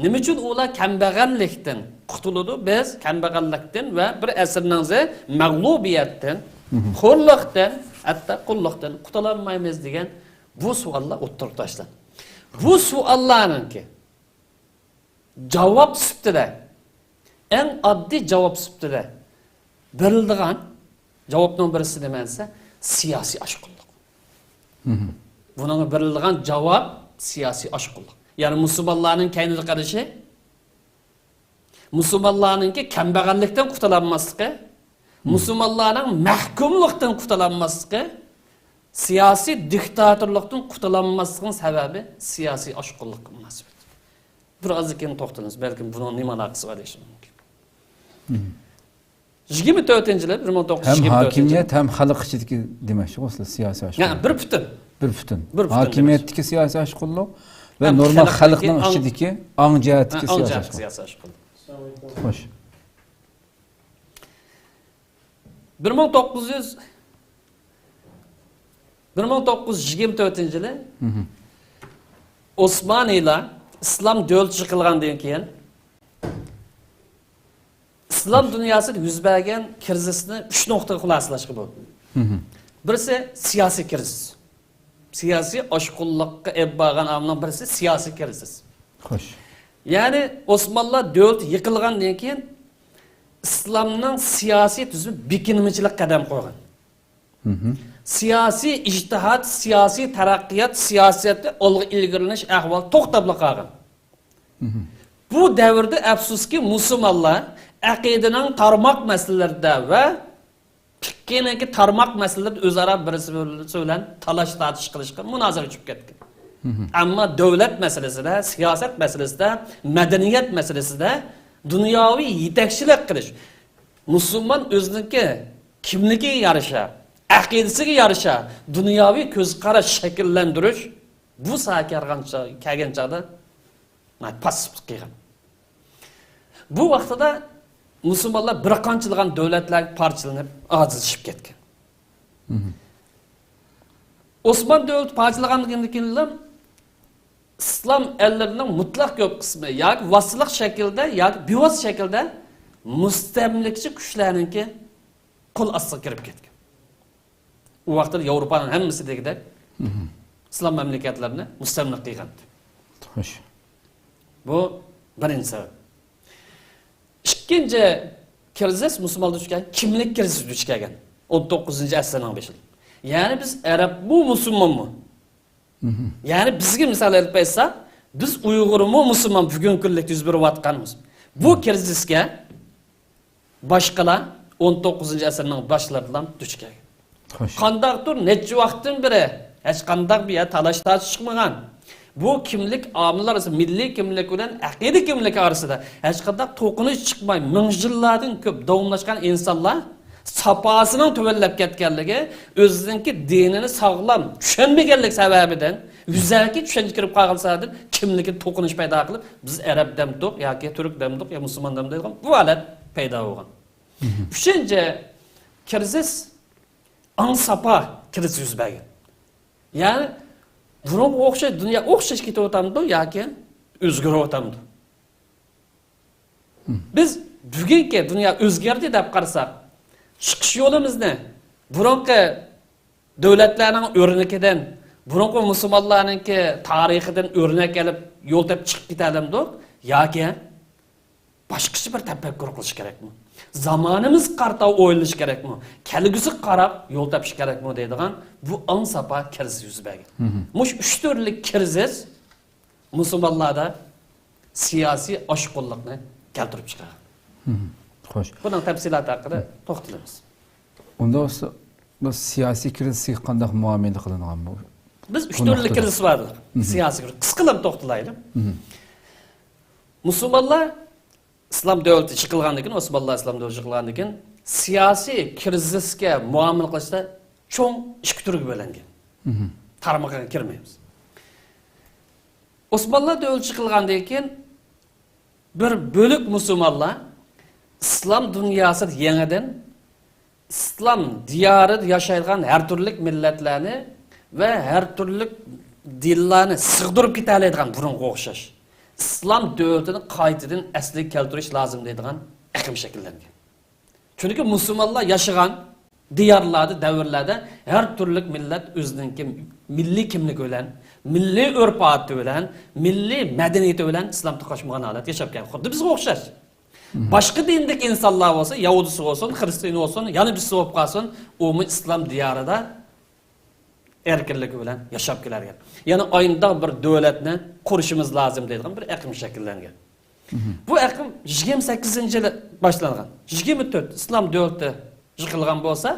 نېمە ئۈچۈن ئۇلار كەمبەغەللىكتىن قۇتۇلىدۇ، بىز كەمبەغەللىكتىن ۋە بىر ئەسىرنىڭ زى-، مەغلۇبىيەتتىن، خورلۇقتىن، ھەتتا قۇللۇقتىن قۇتۇلالمايمىز دېگەن بۇ سوئاللار ئوتتۇرىغا تاشلاندى. بۇ سوئاللارنىڭكى جاۋاب سۈپىتىدە، ئەڭ ئاددىي جاۋاب سۈپىتىدە بېرىلىدىغان جاۋابنىڭ بىرسى نېمە دېسە، سىياسىي ئاشقۇنلۇق. بۇنىڭغا بېرىلىدىغان جاۋاب سىياسىي ئاشقۇنلۇق. يەنى مۇسۇلمانلارنىڭ كەينىدە قېلىشى، مۇسۇلمانلارنىڭكى كەمبەغەللىكتىن قۇتۇلالماسلىقى، مۇسۇلمانلارنىڭ مەھكۇملۇقتىن قۇتۇلالماسلىقى، سىياسىي دىكتاتورلۇقتىن قۇتۇلالماسلىقنىڭ سەۋەبى سىياسىي ئاشقۇنلۇققا مۇناسىۋەتلىك. بىر ئازدىن كېيىن توختىلىمىز، بەلكىم بۇنىڭ نېمە ئالاقىسى بار دېيىشى مۇمكىن. يىگىرمە تۆتىنچى يىلى، بىر مىڭ توققۇز يۈز يىگىرمە تۆتىنچى يىلى. ھەم ھاكىمىيەت، ھەم خەلق ئىچىدىكى دېمەكچى، ئەسلى سىياسىي ئاشقۇنلۇق. يەنى بىر پۈتۈن. بىر پۈتۈن. بىر پۈتۈن دېمەكچى. ھاكىمىيەتتىكى سىياسىي ئاشقۇنلۇق ۋە ھەم نورمال خەلقنىڭ ئىچىدىكى ئاڭ جەھەتتىكى سىياسىي ئاشقۇنلۇق. خوش. بىر مىڭ توققۇز يۈز، بىر مىڭ توققۇز يۈز يىگىرمە تۆتىنچى يىلى ئوسمانىيلار ئىسلام دۆلىتى يىقىلغاندىن كېيىن، ئىسلام دۇنياسىدا يۈز بەرگەن كىرىزىسنى ئۈچ نۇقتىغا خۇلاسىلاشقا بولىدۇ. بىرسى سىياسىي كىرىزىس. سىياسىي ئاشقۇنلۇققا ئېلىپ بارغان ئامىلنىڭ بىرسى سىياسىي كىرىزىس. خوش. يەنى ئوسمانلار دۆلىتى يىقىلغاندىن كېيىن ئىسلامنىڭ سىياسىي تۈزۈمى بېكىنمىچىلىك قەدەم قويغان. سىياسىي ئىجتىھاد، سىياسىي تەرەققىيات، سىياسەتتە ئالغا ئىلگىرىلىنىش ئەھۋالى توختاپلا قالغان. بۇ دەۋردە، ئەپسۇسكى، مۇسۇلمانلار ئەقىدىنىڭ تارماق مەسىلىلىرىدە ۋە پىقىنىڭكى تارماق مەسىلىلىرىدە ئۆزئارا بىرسى بىرسى بىلەن تالاش-تارتىش قىلىشقا، مۇنازىرىگە چۈشۈپ كەتكەن. ئەمما دۆلەت مەسىلىسىدە، سىياسەت مەسىلىسىدە، مەدەنىيەت مەسىلىسىدە دۇنياۋى يېتەكچىلىك قىلىش، مۇسۇلمان ئۆزىنىڭكى كىملىكىگە يارىشا، ئەقىدىسىگە يارىشا دۇنياۋى كۆز قاراش شەكىللەندۈرۈش، بۇ ساھەگە كەلگەن چا-، كەلگەن چاغدا پاسسىپلىق قىلغان. بۇ ۋاقتىدا مۇسۇلمانلار بىر قانچىلىغان دۆلەتلەرگە پارچىلىنىپ، ئاجىزلىشىپ كەتكەن. ئوسمان دۆلىتى پارچىلانغاندىن كېيىنلا ئىسلام ئەللىرىنىڭ مۇتلەق كۆپ قىسمى ياكى ۋاسىتىلىق شەكىلدە، ياكى بىۋاسىتە شەكىلدە مۇستەملىكىچى كۈچلەرنىڭكى قول ئاستىغا كىرىپ كەتكەن. ئۇ ۋاقىتتا ياۋروپانىڭ ھەممىسى دېگۈدەك ئىسلام مەملىكەتلىرىنى مۇستەملىكە قىلغانىدى. خوش. بۇ بىرىنچى سەۋەب. ئىككىنچى كىرىزىس مۇسۇلمانلار دۇچ كەلگەن، كىملىك كىرىزىسى دۇچ كەلگەن. ئون توققۇزىنچى ئەسىرنىڭ بېشىدا. يەنى بىز ئەرەبمۇ، مۇسۇلمانمۇ؟ يەنى بىزگە مىسال ئېلىپ ئېيتساق، بىز ئۇيغۇرمۇ، مۇسۇلمان، بۈگۈنكى كۈنلۈكتە يۈز بېرىۋاتقانمىز. بۇ كىرىزىسكە باشقىلار ئون توققۇزىنچى ئەسىرنىڭ باشلىرىدىلا دۇچ كەلگەن. خوش. قانداقتۇر نەچچە ۋاقىتتىن بېرى ھېچقانداق بىر يەر تالاش-تارتىش چىقمىغان. بۇ كىملىك ئامىللار ئارىسىدا، مىللىي كىملىك بىلەن ئەقىدە كىملىكى ئارىسىدا ھېچقانداق توقۇنۇش چىقماي، مىڭ يىللاردىن كۆپ داۋاملاشقان ئىنسانلار ساپاسىنىڭ تۆۋەنلەپ كەتكەنلىكى، ئۆزىنىڭكى دىنىنى ساغلام چۈشەنمىگەنلىك سەۋەبىدىن، يۈزەكى چۈشەنچە كىرىپ قالغان سەۋەبىدىن كىملىكىدە توقۇنۇش پەيدا قىلىپ، بىز ئەرەب دەمدۇق ياكى تۈرك دەمدۇق يا مۇسۇلمان دەمدۇق دەيدىغان بۇ ھالەت پەيدا بولغان. ئۈچىنچى كىرىزىس ئاڭ ساپا كىرىزىس يۈز بەرگەن. يەنى بۇرۇنغا ئوخشاش، دۇنيا ئوخشاش كېتىۋاتامدۇ ياكى ئۆزگىرىۋاتامدۇ؟ بىز بۈگۈنكى دۇنيا ئۆزگەردى دەپ قارىساق، چىقىش يولىمىزنى بۇرۇنقى دۆلەتلەرنىڭ ئۆرنىكىدىن، بۇرۇنقى مۇسۇلمانلارنىڭكى تارىخىدىن ئۆرنەك ئېلىپ يول تېپىپ چىقىپ كېتەلەمدۇق ياكى باشقىچە بىر تەپەككۇر قىلىش كېرەكمۇ؟ زامانىمىزغا قارىتا ئويلىنىش كېرەكمۇ؟ كەلگۈسىگە قاراپ يول تېپىش كېرەكمۇ دەيدىغان بۇ ئاڭ ساپا كىرىزىس يۈز بەرگەن. مۇشۇ ئۈچ تۈرلۈك كىرىزىس مۇسۇلمانلاردا سىياسىي ئاشقۇنلۇقنى كەلتۈرۈپ چىقارغان. خوش. بۇنىڭ تەپسىلاتى ھەققىدە توختىلىمىز. ئۇنداق بولسا، بۇ سىياسىي كىرىزىسكە قانداق مۇئامىلە قىلىنغان بۇ؟ بىز ئۈچ تۈرلۈك كىرىزىس بار دېدۇق. سىياسىي كىرىزىس. قىسقىلا توختىلايلى. مۇسۇلمانلار ئىسلام دۆلىتى يىقىلغاندىن كېيىن، ئوسمانلار ئىسلام دۆلىتى يىقىلغاندىن كېيىن، سىياسىي كىرىزىسكە مۇئامىلە قىلىشتا چوڭ ئىككى تۈرگە بۆلۈنگەن. تارمىقىغا كىرمەيمىز. ئوسمانلار دۆلىتى يىقىلغاندىن كېيىن، بىر بۆلەك مۇسۇلمانلار ئىسلام دۇنياسىدا يېڭىدىن ئىسلام دىيارىدا ياشايدىغان ھەر تۈرلۈك مىللەتلەرنى ۋە ھەر تۈرلۈك دىنلارنى سىغدۇرۇپ كېتەلەيدىغان، بۇرۇنغا ئوخشاش ئىسلام دۆلىتىنى قايتىدىن ئەسلىگە كەلتۈرۈش لازىم دەيدىغان ئېقىم شەكىللەنگەن. چۈنكى مۇسۇلمانلار ياشىغان دىيارلاردا، دەۋرلەردە ھەر تۈرلۈك مىللەت ئۆزىنىڭكى مىللىي كىملىكى بىلەن، مىللىي ئۆرپ-ئادىتى بىلەن، مىللىي مەدەنىيىتى بىلەن ئىسلام توقۇنۇشمىغان ھالەتتە ياشاپ كەلگەن. خۇددى بىزگە ئوخشاش. باشقا دىندىكى ئىنسانلار بولسا، يەھۇدىيسى بولسۇن، خىرىستىيىنى بولسۇن، يەنە بىرسى بولۇپ قالسۇن، ئۇمۇ ئىسلام دىيارىدا ئەركىنلىكى بىلەن ياشاپ كېلەلىگەن. يەنى ئاينداق بىر دۆلەتنى قۇرۇشىمىز لازىم دەيدىغان بىر ئېقىم شەكىللەنگەن. بۇ ئېقىم يىگىرمە سەككىزىنچى يىلى باشلانغان. يىگىرمە تۆت ئىسلام دۆلىتى يىقىلغان بولسا،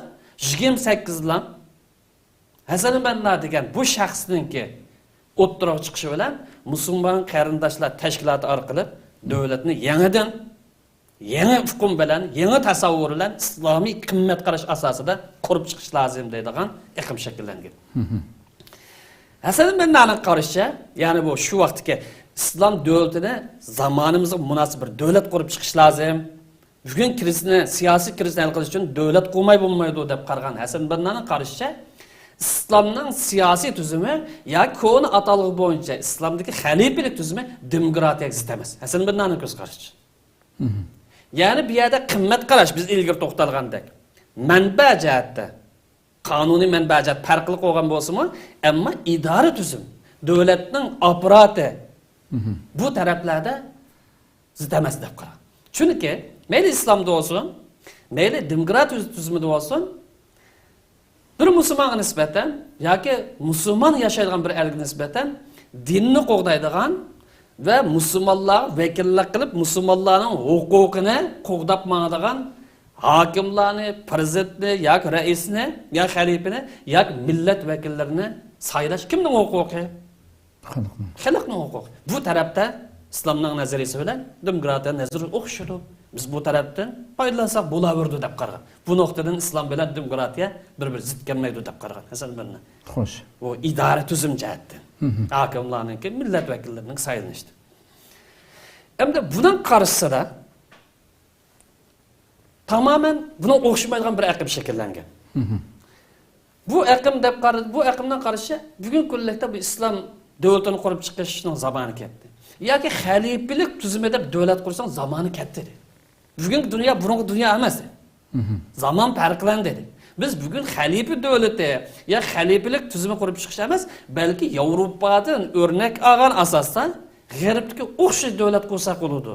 يىگىرمە سەككىزلا ھەسەن بەننا دېگەن بۇ شەخسنىڭكى ئوتتۇرىغا چىقىشى بىلەن مۇسۇلمان قېرىنداشلار تەشكىلاتى ئارقىلىق دۆلەتنى يېڭىدىن، يېڭى ئۇقۇم بىلەن، يېڭى تەسەۋۋۇر بىلەن ئىسلامىي قىممەت قاراش ئاساسىدا قۇرۇپ چىقىش لازىم دەيدىغان ئېقىم شەكىللەنگەن. ھەسەن بەننانىڭ قارىشىچە، يەنى بۇ شۇ ۋاقىتتىكى ئىسلام دۆلىتىنى زامانىمىزغا مۇناسىپ بىر دۆلەت قۇرۇپ چىقىش لازىم. بۈگۈن كىرىزىسنى، سىياسىي كىرىزىسنى ھەل قىلىش ئۈچۈن دۆلەت قۇرماي بولمايدۇ دەپ قارىغان ھەسەن بەننانىڭ قارىشىچە، ئىسلامنىڭ سىياسىي تۈزۈمى ياكى كونا ئاتالغۇ بويىچە ئىسلامدىكى خەلىپىلىك تۈزۈمى دېموكراتىيەگە زىت ئەمەس. ھەسەن بەننانىڭ كۆز قارىشىچە. يەنى بۇ يەردە قىممەت قاراش، بىز ئىلگىرى توختالغاندەك، مەنبە جەھەتتە، قانۇنىي مەنبە جەھەتتە پەرقلىق بولغان بولسىمۇ، ئەمما ئىدارە تۈزۈم، دۆلەتنىڭ ئاپپاراتى، بۇ تەرەپلەردە زىت ئەمەس دەپ قارا. چۈنكى مەيلى ئىسلامدا بولسۇن، مەيلى دېموكراتىيە تۈزۈمىدە بولسۇن، بىر مۇسۇلمانغا نىسبەتەن ياكى مۇسۇلمان ياشايدىغان بىر ئەلگە نىسبەتەن دىننى قوغدايدىغان ۋە مۇسۇلمانلارغا ۋەكىللىك قىلىپ، مۇسۇلمانلارنىڭ ھوقۇقىنى قوغداپ ماڭىدىغان ھاكىملارنى، پىرېزىدېنتنى ياكى رەئىسنى ياكى خەلىپىنى ياكى مىللەت ۋەكىللىرىنى سايلاش كىمنىڭ ھوقۇقى؟ خەلقنىڭ. خەلقنىڭ ھوقۇقى. بۇ تەرەپتە ئىسلامنىڭ نەزەرىيىسى بىلەن دېموكراتىيە نەزەرىيىسى ئوخشىشىدۇ. بىز بۇ تەرەپتىن پايدىلانساق بولاۋېرىدۇ دەپ قارىغان. بۇ نۇقتىدىن ئىسلام بىلەن دېموكراتىيە بىر-بىرى زىت كەلمەيدۇ دەپ قارىغان ھەسەن بەننا. خوش. بۇ ئىدارە تۈزۈم جەھەتتىن. ھاكىملارنىڭكى، مىللەت ۋەكىللىرىنىڭ سايلىنىشىدىن. ئەمدى بۇنىڭ قارشىسىدا تامامەن بۇنىڭ ئوخشىمايدىغان بىر ئېقىم شەكىللەنگەن. بۇ ئېقىم دەپ قارا-، بۇ ئېقىمنىڭ قارىشى بۈگۈنكى كۈنلۈكتە بۇ ئىسلام دۆلىتىنى قۇرۇپ چىقىشنىڭ زامانى كەتتى. ياكى خەلىپىلىك تۈزۈمى دەپ دۆلەت قۇرساڭ زامانى كەتتى دېدى. بۈگۈنكى دۇنيا بۇرۇنقى دۇنيا ئەمەس. زامان پەرقلەندى دېدى. بىز بۈگۈن خەلىپە دۆلىتى يا خەلىپىلىك تۈزۈمى قۇرۇپ چىقىش ئەمەس، بەلكى ياۋروپادىن ئۆرنەك ئالغان ئاساستا غەربتىكى ئوخشاش دۆلەت قۇرساق بولىدۇ.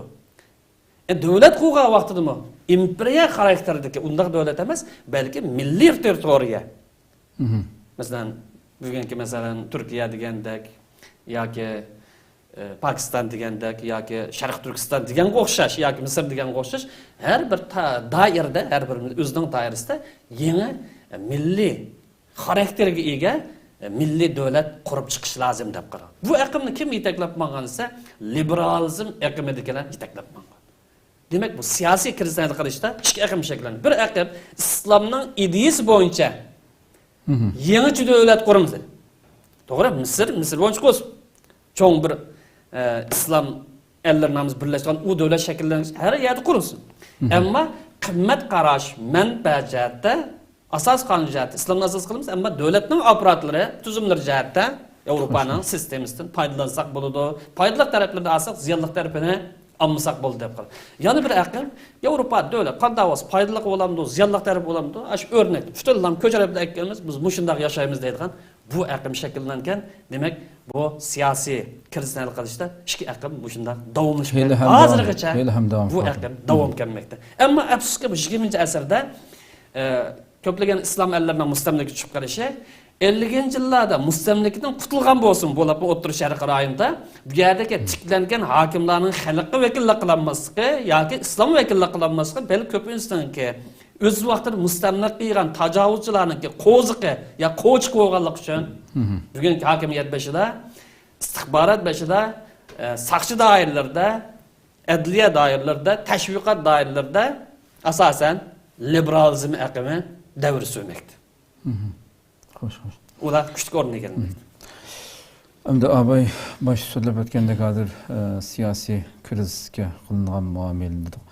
ئە، دۆلەت قۇرغان ۋاقتىدىمۇ ئىمپېرىيە خاراكتېرىدىكى ئۇنداق دۆلەت ئەمەس، بەلكى مىللىي تېررىتورىيە. مەسىلەن، بۈگۈنكى، مەسىلەن، تۈركىيە دېگەندەك ياكى، ئە، پاكىستان دېگەندەك ياكى شەرقىي تۈركىستان دېگەنگە ئوخشاش ياكى مىسىر دېگەنگە ئوخشاش ھەر بىر تا-، دائىرىدە، ھەر بىر ئۆزىنىڭ دائىرىسىدە يېڭى، ئە، مىللىي خاراكتېرگە ئىگە، ئە، مىللىي دۆلەت قۇرۇپ چىقىش لازىم دەپ قارىغان. بۇ ئېقىمنى كىم يېتەكلەپ ماڭغان دېسە، لىبېرالىزم ئېقىمىدىكىلەر يېتەكلەپ ماڭغان. دېمەك، بۇ سىياسىي كىرىزىسنى ھەل قىلىشتا ئىككى ئېقىم شەكىللەندى. بىر ئېقىم ئىسلامنىڭ ئىدىيىسى بويىچە يېڭىچە دۆلەت قۇرىمىز دېدى. توغرا، مىسىر، مىسىر بويىچە قۇرسۇن. چوڭ بىر، ئە، ئىسلام ئەللىرى نامىزى بىرلەشكەن ئۇ دۆلەت شەكىللەنگەن ھەر يەردە قۇرۇلسۇن. ئەمما قىممەت قاراش، مەنبە جەھەتتە، ئاساسىي قانۇن جەھەتتە ئىسلامنى ئاساس قىلىمىز، ئەمما دۆلەتنىڭ ئاپپاراتلىرى، تۈزۈملىرى جەھەتتە ياۋروپانىڭ سىستېمىسىدىن پايدىلانساق بولىدۇ. پايدىلىق تەرەپلىرىنى ئالساق، زىيانلىق تەرىپىنى ئالمىساق بولدى دەپ قارا. يەنە بىر ئەقىم، ياۋروپا دۆلەت قانداق بولسا پايدىلىق بولامدۇ، زىيانلىق تەرىپى بولامدۇ؟ ئاشۇ ئۆرنەك، پۈتۈنلەم كۆچۈرۈپ ئەكەلمىز، بىز مۇشۇنداق ياشايمىز دەيدىغان بۇ ئەقىم شەكىللەنگەن. دېمەك، بۇ سىياسىي كىرىزىسنى ھەل قىلىشتا ئىككى ئەقىم مۇشۇنداق داۋاملىشىپ ھېلى كەلدى. ھەم داۋام، ھازىرغىچە ھېلى ھەم داۋام بۇ قىلىۋاتىدۇ. ئەقىم داۋام كەلمەكتە. ئەمما ئەپسۇسكى، بۇ يىگىرمىنچى ئەسىردە، ئە، كۆپلىگەن ئىسلام ئەللىرىنىڭ مۇستەملىكە چۈشۈپ قېلىشى، ئەللىكىنچى يىللاردا مۇستەملىكىدىن قۇتۇلغان بولسىمۇ، بولۇپمۇ ئوتتۇرا شەرق رايونىدا بۇ يەردىكى تىكلەنگەن ھاكىملارنىڭ خەلققە ۋەكىللىك قىلالماسلىقى ياكى ئىسلامغا ۋەكىللىك قىلالماسلىقى، بەلكى كۆپىنچىسىنىڭكى ئۆز ۋاقتىدا مۇستەملىكە قىلغان تاجاۋۇزچىلارنىڭكى قوزۇقى يا قوچىقى بولغانلىقى ئۈچۈن، بۈگۈنكى ھاكىمىيەت بېشىدا، ئىستىخبارات بېشىدا، ئە، ساقچى دائىرىلىرىدە، ئەدلىيە دائىرىلىرىدە، تەشۋىقات دائىرىلىرىدە ئاساسەن لىبېرالىزم ئېقىمى دەۋر سۈرمەكتە. خوش، خوش. ئۇلار كۈچلۈك ئورۇن ئىگىلىمەكتە. ئەمدى ئاباي باشتا سۆزلەپ ئۆتكەندەك، ھازىر، ئە، سىياسىي كىرىزىسكە قىلىنغان مۇئامىلە دېدۇق.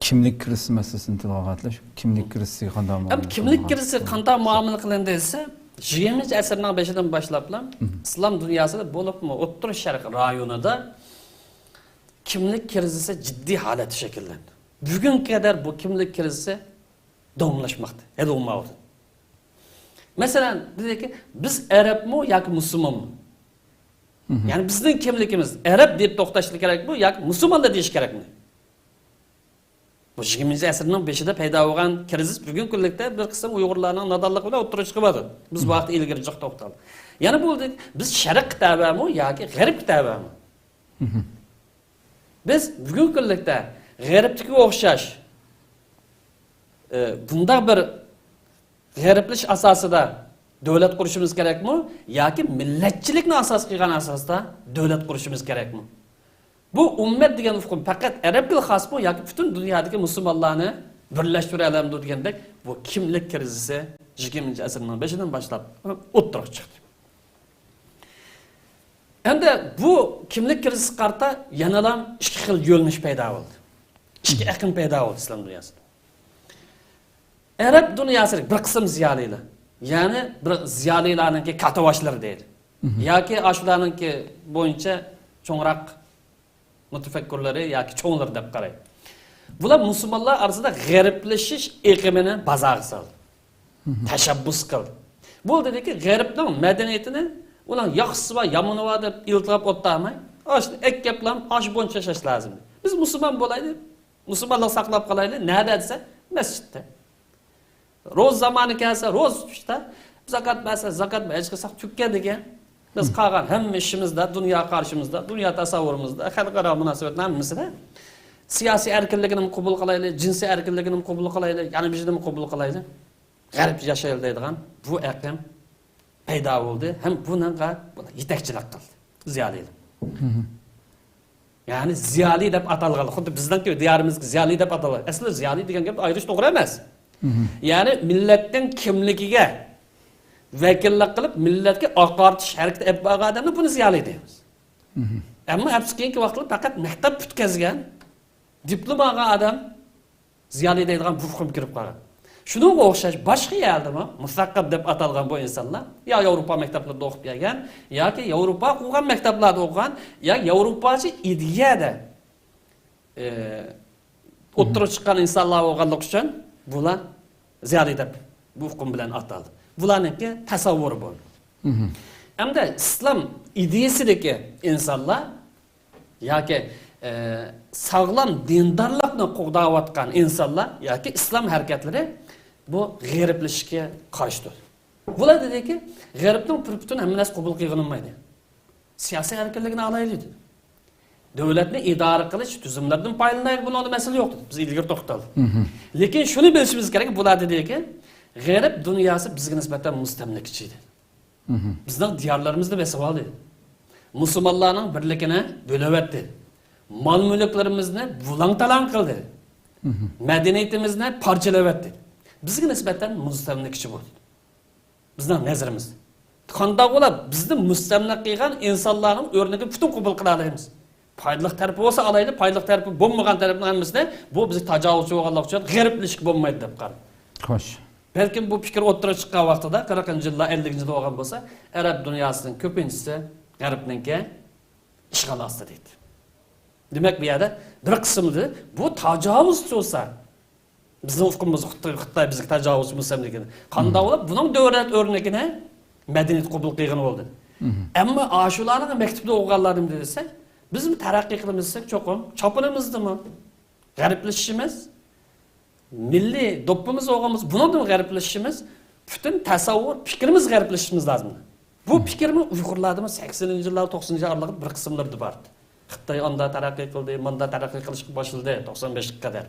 كىملىك كىرىزىسى مەسىلىسىنى تىلغا ئالغانتىلەر، شۇ كىملىك كىرىزىسىگە قانداق مۇئامىلە ئەمدى كىملىك قىلىنغان؟ كىرىزىسى قانداق مۇئامىلە قىلىندى دېسە، يىگىرمىنچى ئەسىرنىڭ بېشىدىن باشلاپلا ئىسلام دۇنياسىدا، بولۇپمۇ ئوتتۇرا شەرق رايونىدا كىملىك كىرىزىسى جىددىي ھالەتتە شەكىللەندى. بۈگۈنگە قەدەر بۇ كىملىك كىرىزىسى داۋاملاشماقتا، ھەل بولمايۋاتىدۇ. مەسىلەن، بىزدىكى، بىز ئەرەبمۇ ياكى مۇسۇلمانمۇ؟ يەنى بىزنىڭ كىملىكىمىز ئەرەب دەپ توختاشلا كېرەكمۇ ياكى مۇسۇلمانلا دېيىش كېرەكمۇ؟ بۇ يىگىرمىنچى ئەسىرنىڭ بېشىدا پەيدا بولغان كىرىزىس بۈگۈنكى كۈنلۈكتە بىر قىسىم ئۇيغۇرلارنىڭ نادانلىقى بىلەن ئوتتۇرىغا چىقىۋاتىدۇ. بىز بۇ ھەقتە ئىلگىرى جىق توختالدۇق. يەنە بۇ، بىز شەرققە تەۋەمۇ ياكى غەربكە تەۋەمۇ؟ بىز بۈگۈنكى كۈنلۈكتە غەربتىكىگە ئوخشاش، ئە، بۇنداق بىر غەربلىشىش ئاساسىدا دۆلەت قۇرۇشىمىز كېرەكمۇ ياكى مىللەتچىلىكنى ئاساس قىلغان ئاساستا دۆلەت قۇرۇشىمىز كېرەكمۇ؟ بۇ ئۈممەت دېگەن ئۇقۇم پەقەت ئەرەبكىلا خاسمۇ ياكى پۈتۈن دۇنيادىكى مۇسۇلمانلارنى بىرلەشتۈرەلەمدۇ دېگەندەك، بۇ كىملىك كىرىزىسى يىگىرمىنچى ئەسىرنىڭ بېشىدىن باشلاپ ئوتتۇرىغا چىقتى. ئەمدى بۇ كىملىك كىرىزىسىگە قارىتا يەنىلا ئىككى خىل يۆنىلىش پەيدا بولدى. ئىككى ئېقىم پەيدا بولدى ئىسلام دۇنياسىدا. ئەرەب دۇنياسىدىكى بىر قىسىم زىيالىيلار، يەنى بىر زىيالىيلارنىڭكى كاتتىباشلىرى دەيلى. ياكى ئاشۇلارنىڭكى بويىچە چوڭراق مۇتەپەككۇرلىرى ياكى چوڭلىرى دەپ قارايلى. بۇلار مۇسۇلمانلار ئارىسىدا غەربلىشىش ئېقىمىنى بازارغا سالدى. تەشەببۇس قىلدى. بۇ دېدىكى، غەربنىڭ مەدەنىيىتىنى ئۇلار ياخشىسى بار، يامىنى بار دەپ ئىلتىراپ ئوتتۇرماي، ئاشۇنى ئەكەپلەم، ئاشۇ بويىچە ياشاش لازىم. بىز مۇسۇلمان بولايلى، مۇسۇلمانلىق ساقلاپ قالايلى. نەدە دېسە، مەسچىتتە. روزا زامانى كەلسە، روزا تۇتۇشتا، زاكات بەرسە، زاكات بەر، ھېچ قىلساق تۈگىگەن دېگەن. بىز قالغان ھەممە ئىشىمىزدا، دۇنيا قارىشىمىزدا، دۇنيا تەسەۋۋۇرىمىزدا، خەلقئارا مۇناسىۋەتنىڭ ھەممىسىدە سىياسىي ئەركىنلىكىنىمۇ قوبۇل قىلايلى، جىنسىي ئەركىنلىكىنىمۇ قوبۇل قىلايلى، يەنە بىر نېمىنى قوبۇل قىلايلى. غەرب ياشايلى دەيدىغان بۇ ئېقىم پەيدا بولدى ھەم بۇنىڭغا يېتەكچىلىك قىلدى زىيالىيلار. يەنى زىيالىي دەپ ئاتالغان، خۇددى بىزنىڭكى دىيارىمىزدىكى زىيالىي دەپ ئاتالغان. ئەسلى زىيالىي دېگەن گەپ ئايرىش توغرا ئەمەس. يەنى مىللەتنىڭ كىملىكىگە ۋەكىللىك قىلىپ، مىللەتكە ئاقارتىش ھەرىكىتى ئېلىپ بارغان ئادەمنى بۇنى زىيالىي دەيمىز. ئەمما ئەپسۇسكى، كېيىنكى ۋاقىتلار پەقەت مەكتەپ پۈتكەزگەن، دىپلوم ئالغان ئادەم زىيالىي دەيدىغان بۇ ئۇقۇم كىرىپ قالغان. شۇنىڭغا ئوخشاش باشقا يەردىمۇ مۇسەققەپ دەپ ئاتالغان بۇ ئىنسانلار يا ياۋروپا مەكتەپلىرىدە ئوقۇپ كەلگەن، ياكى ياۋروپا قۇرغان مەكتەپلەردە ئوقۇغان، يا ياۋروپاچە ئىدىيەدە، ئى، ئوتتۇرىغا چىققان ئىنسانلار بولغانلىقى ئۈچۈن بۇلار زىيالىي دەپ بۇ ئۇقۇم بىلەن ئاتالدى. بۇلارنىڭكى تەسەۋۋۇرى بۇ. ئەمدى ئىسلام ئىدىيىسىدىكى ئىنسانلار ياكى، ئە، ساغلام دىندارلىقنى قوغداۋاتقان ئىنسانلار ياكى ئىسلام ھەرىكەتلىرى بۇ غېرىبلىشىشكە قارشى تۇرىدۇ. بۇلار دېدىكى، غەربنىڭ بىر پۈتۈن ھەممە نەرسە قوبۇل قىلغىنى بولمايدۇ. سىياسىي ئەركىنلىكىنى ئالايلى دېدى. دۆلەتنى ئىدارە قىلىش تۈزۈملىرىدىن پايدىلىنايلى، بۇنىڭدا مەسىلە يوق دېدى. بىز ئىلگىرى توختالدۇق. لېكىن شۇنى بىلىشىمىز كېرەك، بۇلار دېدىكى، غەرب دۇنياسى بىزگە نىسبەتەن مۇستەملىكىچى دېدى. بىزنىڭ دىيارلىرىمىزنى بېسىۋالدى. مۇسۇلمانلارنىڭ بىرلىكىنى بۆلۈۋەتتى. مال-مۈلۈكلىرىمىزنى بۇلاڭ-تالاڭ قىلدى. مەدەنىيىتىمىزنى پارچىلىۋەتتى. بىزگە نىسبەتەن مۇستەملىكىچى بۇ. بىزنىڭ نەزىرىمىزدە. قانداق بولۇپ بىزنى مۇستەملىكە قىلغان ئىنسانلارنىڭ ئورنىغا پۈتۈن قوبۇل قىلالايمىز؟ پايدىلىق تەرىپى بولسا ئالايلى، پايدىلىق تەرىپى بولمىغان تەرىپىنىڭ ھەممىسىنى، بۇ بىزگە تاجاۋۇزچى بولغانلىقى ئۈچۈن غېرىبلىشىشكە بولمايدۇ دەپ قارىدى. خوش. بەلكىم بۇ پىكىر ئوتتۇرىغا چىققان ۋاقتىدا، قىرىقىنچى يىللار، ئەللىكىنچى يىلدا بولغان بولسا، ئەرەب دۇنياسىنىڭ كۆپىنچىسى غەربنىڭكى ئىشغالى ئاستىدا ئىدى. دېمەك، بۇ يەردە بىر قىسىمدا بۇ تاجاۋۇزچى بولسا، بىزنىڭ ئۇقۇمىمىزدا خىتاي، خىتاي بىزگە تاجاۋۇزچى، مۇستەملىكىچى. قانداق بولۇپ بۇنىڭ دۆلەت ئۆرنىكىنى، مەدەنىيەت قوبۇل قىلغىنى بولدى. ئەمما ئاشۇلارنىڭ مەكتىپىدە ئوقۇغانلار نېمە دېسە، بىزمۇ تەرەققىي قىلىمىز دېسەك، چوقۇم چاپىنىمىزدىمۇ غەربلىشىشىمىز، مىللىي دوپپىمىز بولغىنىمىز، بۇنىڭدىمۇ غەربلىشىشىمىز، پۈتۈن تەسەۋۋۇر، پىكرىمىز غەربلىشىشىمىز لازىم. بۇ پىكىرمۇ ئۇيغۇرلاردىمۇ سەكسىنىنچى يىللار، توقسىنىنچى يىللار ئارىلىقىدا بىر قىسىملىرىدا بار ئىدى. خىتاي ئاندا تەرەققىي قىلدى، ماندا تەرەققىي قىلىشقا باشلىدى، توقسان بەشكە قەدەر.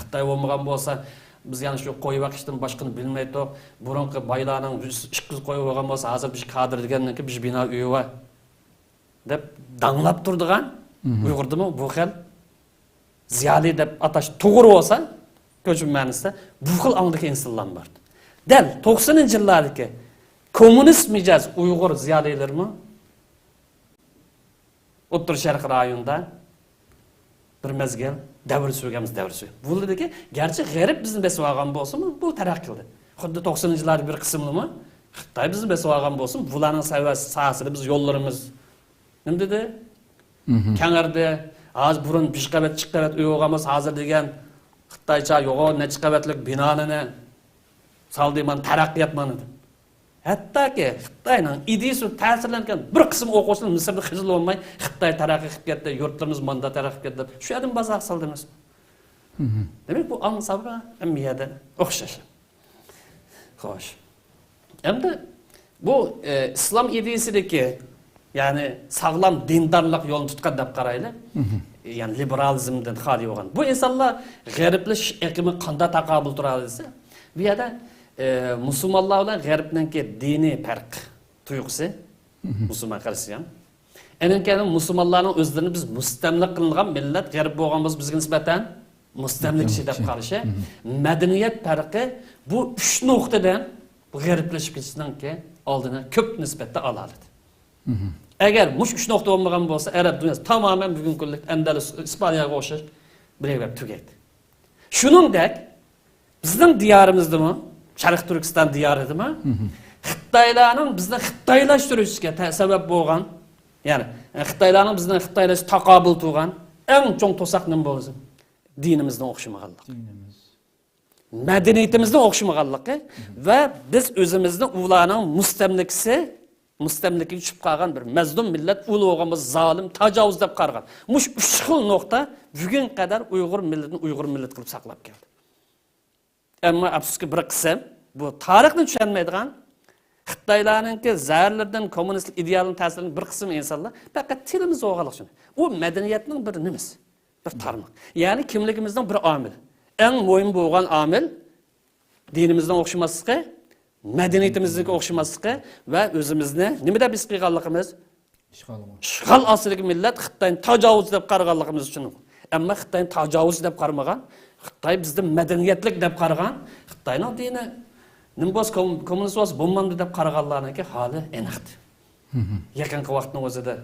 خىتاي بولمىغان بولسا، بىز يەنە شۇ قوي بېقىشتىن باشقىنى بىلمەيتتۇق. بۇرۇنقى بايلارنىڭ يۈز، ئىككى يۈز قويى بولغان بولسا، ھازىر بىر كادىر دېگەننىڭكى بىر بىنا ئۆيى بار، دەپ داڭلاپ تۇرىدىغان ئۇيغۇردىمۇ بۇ خىل زىيالىي دەپ ئاتاش توغرا بولسا، كۆچمە مەنىسىدە بۇ خىل ئاڭدىكى ئىنسانلارمۇ بار. دەل توقسىنىنچى يىللاردىكى كوممۇنىست مىجەز ئۇيغۇر زىيالىيلىرىمۇ ئوتتۇرا شەرق رايونىدا بىر مەزگىل دەۋر سۈرگەنمىز، دەۋر سۈرگەن. بۇلار دېدىكى، گەرچە غەرب بىزنى بېسىۋالغان بولسىمۇ، بۇ تەرەققىي قىلدى. خۇددى توقسىنىنچى يىللاردا بىر قىسىملىمۇ خىتاي بىزنى بېسىپ ئالغان بولسۇن، بۇلارنىڭ سەۋەسى ساھەسىدە بىز يوللىرىمىز نېمە دېدى؟ مھم. كەڭرىدى. ھازىر بۇرۇن بەش قەۋەت، ئىككى قەۋەت ئۆي بولغان بولسا، ھازىر دېگەن خىتايچە يوغان نەچچە قەۋەتلىك بىنالىنى سالدى، مانا تەرەققىيات مانا دېدى. ھەتتاكى خىتاينىڭ ئىدىيىسى تەسىرلەنگەن بىر قىسىم ئوقۇغۇچىلار مىسىردا خىجىل بولماي، خىتاي تەرەققىي قىلىپ كەتتى، يۇرتلىرىمىز ماندا تەرەققىي قىلىپ كەتتى دەپ، شۇ يەردىن بازارغا سالدى مىسىر. مھم. دېمەك، بۇ ئاڭلىساڭلار ھەممە يەردە ئوخشاش. خوش. ئەمدى بۇ، ئى، ئىسلام ئىدىيىسىدىكى، يەنى ساغلام دىندارلىق يولىنى تۇتقان دەپ قارايلى. مھم. يەنى لىبېرالىزمدىن خالىي بولغان. بۇ ئىنسانلار غەربلىشىش ئېقىمىغا قانداق تاقابىل تۇرالايدۇ دېسە، بۇ يەردە، ئى، مۇسۇلمانلار بىلەن غەربنىڭكى دىنىي پەرق تۇيغۇسى، مھم. مۇسۇلمان خرىستىيان. ئەنىڭ كەينى مۇسۇلمانلارنىڭ ئۆزلىرىنى بىز مۇستەملىكە قىلىنغان مىللەت، غەرب بولغان بولسا بىزگە نىسبەتەن مۇستەملىكىچى دەپ مۇستەملىكىچى. قارىشى. مھم. مەدەنىيەت پەرقى بۇ ئۈچ نۇقتىدىن بۇ غەربلىشىپ كېتىشنىڭكى ئالدىنى كۆپ نىسبەتتە ئالالىدى. مھم. ئەگەر مۇشۇ ئۈچ نۇقتا بولمىغان بولسا، ئەرەب دۇنياسى تامامەن بۈگۈنكى كۈنلۈك ئەندەلۇس، ئىسپانىيەگە ئوخشاش بىر يەرگە بېرىپ تۈگەيدۇ. شۇنىڭدەك بىزنىڭ دىيارىمىزدىمۇ، شەرقىي تۈركىستان دىيارىدىمۇ، مھم. خىتايلارنىڭ بىزنى خىتايلاشتۇرۇشىغا تە-، سەۋەب بولغان، يەنى، خىتايلارنىڭ بىزنى خىتايلاشقا تاقابىل تۇرغان ئەڭ چوڭ توساق نېمە بولسا؟ دىنىمىزنىڭ ئوخشىمىغانلىقى. دىنىمىز. مەدەنىيىتىمىزنىڭ ئوخشىمىغانلىقى ۋە بىز ئۆزىمىزنى ئۇلارنىڭ مۇستەملىكىسى، مۇستەملىكىگە چۈشۈپ قالغان بىر مەزلۇم مىللەت، ئۇلۇغىمىز زالىم، تاجاۋۇز دەپ قارىغان. مۇشۇ ئۈچ خىل نۇقتا بۈگۈنگە قەدەر ئۇيغۇر مىللىتىنى ئۇيغۇر مىللىتى قىلىپ ساقلاپ كەلدى. ئەمما ئەپسۇسكى، بىر قىسىم بۇ تارىخنى چۈشەنمەيدىغان، خىتايلارنىڭكى زەھەرلىرىدىن، كوممۇنىستىك ئىدېئالنىڭ تەسىرىدىن بىر قىسىم ئىنسانلار پەقەت تىلىمىز بولغانلىقى ئۈچۈن. ئۇ مەدەنىيەتنىڭ بىر نېمىسى، بىر تارمىقى. يەنى كىملىكىمىزنىڭ بىر ئامىلى. ئەڭ مۇھىم بولغان ئامىل دىنىمىزنىڭ ئوخشىماسلىقى، مەدەنىيىتىمىزنىڭكى ئوخشىماسلىقى ۋە ئۆزىمىزنى نېمە دەپ ھېس قىلغانلىقىمىز، ئىشغال ئاستىدىكى مىللەت خىتاينى تاجاۋۇزچى دەپ قارىغانلىقىمىز ئۈچۈن. ئەمما خىتاينى تاجاۋۇزچى دەپ قارىمىغان، خىتاي بىزدە مەدەنىيەتلىك دەپ قارىغان، خىتاينىڭ دىنى نېمە بولسا، كوم-، كوممۇنىست بولسا بولمامدۇ دەپ قارىغانلارنىڭكى ھالى ئېنىقتى. مھم. يېقىنقى ۋاقىتنىڭ ئۆزىدە،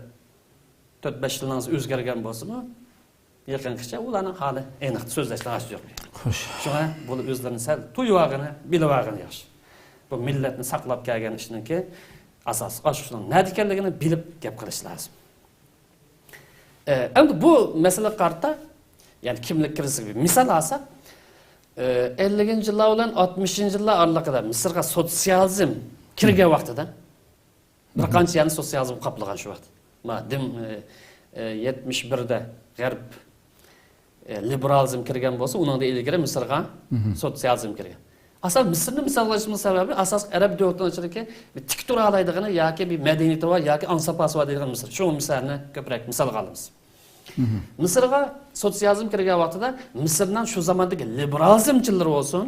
تۆت بەش يىلنىڭ ئۆزگەرگەن بولسىمۇ، يېقىنقىچە ئۇلارنىڭ ھالى ئېنىق، سۆزلەشنىڭ ھاجىتى يوق. خوش. شۇڭا بۇلار ئۆزلىرىنى سەل تۇيۇۋالغىنى، بىلىۋالغىنى ياخشى. بۇ مىللەتنى ساقلاپ كەلگەن ئىشنىڭكى ئاساسلىق ئاشۇ شۇنىڭ نەدە ئىكەنلىكىنى بىلىپ گەپ قىلىش لازىم. ئە، ئەمدى بۇ مەسىلىگە قارىتا، يەنى كىملىك كىرىزىسىگە بىر مىسال ئالساق، ئە، ئەللىكىنچى يىللار بىلەن ئاتمىشىنچى يىللار ئارىلىقىدا مىسىرغا سوتسىيالىزم كىرگەن ۋاقتىدا، بىر قانچە يەرنى سوتسىيالىزمغا قاپلىغان شۇ ۋاقىت. ما، دېم-، ئى، ئى، يەتمىش بىردە غەرب، ئى، لىبېرالىزم كىرگەن بولسا، ئۇنىڭدىن ئىلگىرى مىسىرغا سوتسىيالىزم كىرگەن. ئاساسەن مىسىرنى مىسالغا ئېلىشىمىز سەۋەبى، ئاساسلىق ئەرەب دۆلىتىنىڭ ئىچىدىكى بىر تىك تۇرالايدىغىنى ياكى بىر مەدەنىيىتى بار ياكى ئاڭ ساپاسى بار دەيدىغان مىسىر. شۇ مىسىرنى كۆپرەك مىسالغا ئالىمىز. مھم. مىسىرغا سوتسىيالىزم كىرگەن ۋاقتىدا مىسىرنىڭ شۇ زاماندىكى لىبېرالىزمچىلىرى بولسۇن